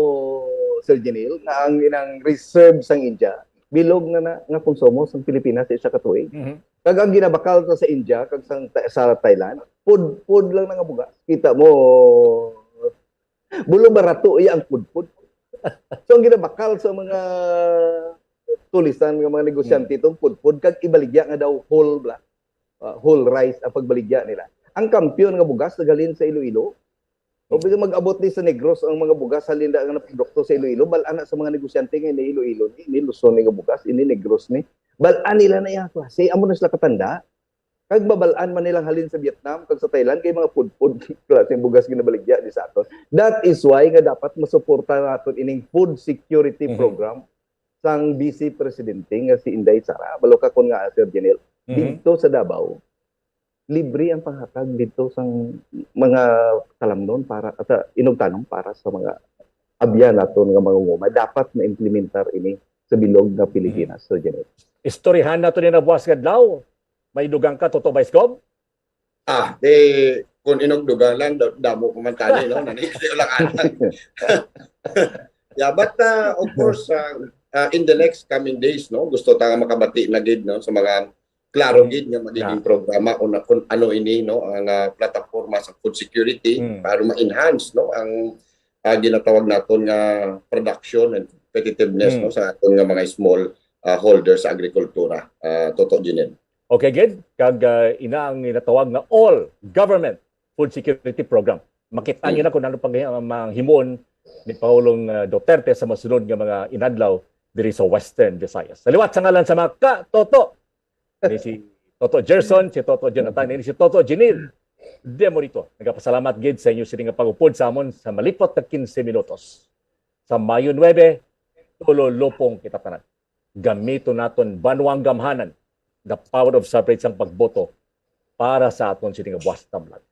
Sir Genil, na ang inang reserve sang India bilog na na nga konsumo sang Pilipinas sa isa ka tuig. Mm-hmm. Kag ang ginabakal sa India kag sang sa Thailand, pud-pud lang na nga bugas. Kita mo, bulo barato iya ang pudpud. So ang ginabakal sa mga tulisan nga mga negosyante itong pudpud kag ibaligya nga daw whole bla, uh, whole rice ang pagbaligya nila. Ang kampiyon nga bugas naghalin sa Iloilo. O bisa mag-abot ni sa Negros ang mga bugas halin da nga produkto sa Iloilo, bal-an na sa mga negosyante nga ini Iloilo ni, ini Luzon ni nga bugas, ini Negros ni. Bal-an nila na iya klase, amo na sila katanda. Kag mabal-an man nilang halin sa Vietnam kag sa Thailand, kay mga pudpod klaseng bugas ginabaligya di sa aton. That is why nga dapat masuporta naton ining food security Mhm. program sang Vice Presidente nga si Inday Sara. Balo ka kon nga, Sir Janelle, Mhm. didto sa Davao, libre ang panghatag didto sang mga talamnon para, at, ah, inugtanom para sa mga abyan naton nga mga nguma. Dapat na-implementar ini sa bilog nga Pilipinas, Sir Janelle. Istoryahan nato ni na buwas nga adlaw. May dugang ka, Toto Vice Gov? Ah, di, kung inugdugang lang, da-, damo pa man tani, no? Nanisiyo lang anak. Yeah, but, uh, of course, uh, uh, in the next coming days, no, gusto ta nga makabati na gid, no, sa mga klaro gid nga magiging Yeah. programa o na, kung ano ini, no, ang, uh, plataporma sa food security Mm. para ma-enhance, no, ang, uh, ginatawag naton nga production and competitiveness, Mm. no, sa aton nga mga small, uh, holders sa agrikultura, uh, Toto Janelle. Okay, gid. Kag, uh, ina ang ginatawag nga all government food security program. Makita Hmm. niyo na kung ano pang, uh, mga himuon ni Pangulong, uh, Duterte sa masunod nga mga inadlaw diri sa Western Visayas. Sa liwat, sa ngalan sa mga ka-Toto, ni si Toto Gerson, si Toto Jonathan, ni si Toto Janelle Demorito, nagapasalamat gid sa inyo sini nga pag-upod sa amon sa malipot nga quince minutos. Sa Mayo nuebe, tulolupong kita tanan. Gamiton naton banwang gamhanan, the power of suffrage sang pagboto para sa aton sini nga buwas tamlag.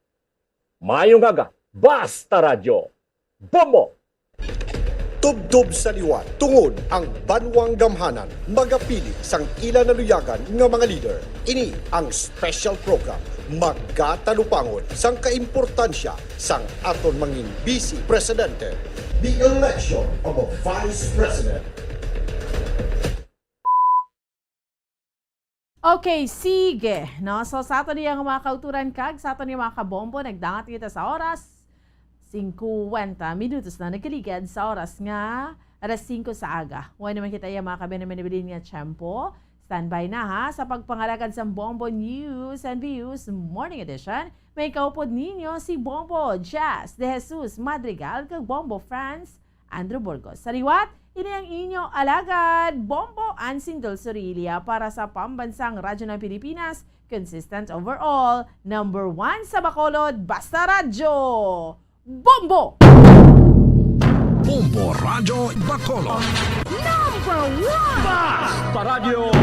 Maayong aga, Basta Radyo, Bombo! Tubtob sa liwat, tungod ang banwang gamhanan magapili sang ila naluyagan nga mga leader. Ini ang special program, magatalupangon sang kaimportansya sang aton mangin Vice Presidente. The election of a Vice President. Okay, sige. No? So, sa aton niyang mga kauturan kag sa aton niyang mga kabombo, nagdangat kita sa oras. Singkwenta minutos na nagkaligad sa oras nga alas singko sa aga. Wala naman kita yung mga kabenamenabilin nga tiyempo. Standby na ha sa pagpangalagad sa Bombo News and Views Morning Edition. May kaupod ninyo si Bombo Jazz De Jesus Madrigal kag Bombo Franz Andrew Burgos. Sa liwat, ini ang inyo alagad, Bombo Ansing Dulcurilia para sa Pambansang Radyo ng Pilipinas, consistent overall, number one sa Bacolod, Basta Radyo, Bombo! Bombo Radyo Bacolod. Number one! Basta Radyo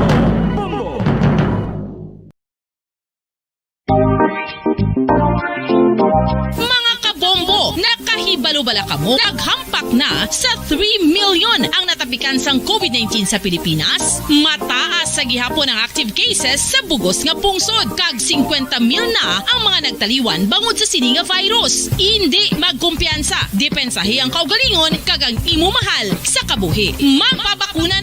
Bombo! Mga kabombo, nakahibalo bala kamo? Naghampak na sa three million ang natapikan sang covid nineteen sa Pilipinas. Mataas sa gihapon ang active cases sa bugos nga pungsod, kag singkwenta mil na ang mga nagtaliwan bangod sa sini nga virus. Indi magkumpiyansa, depensahi ang kaugalingon kag ang imo mahal sa kabuhi. Magpabakuna na!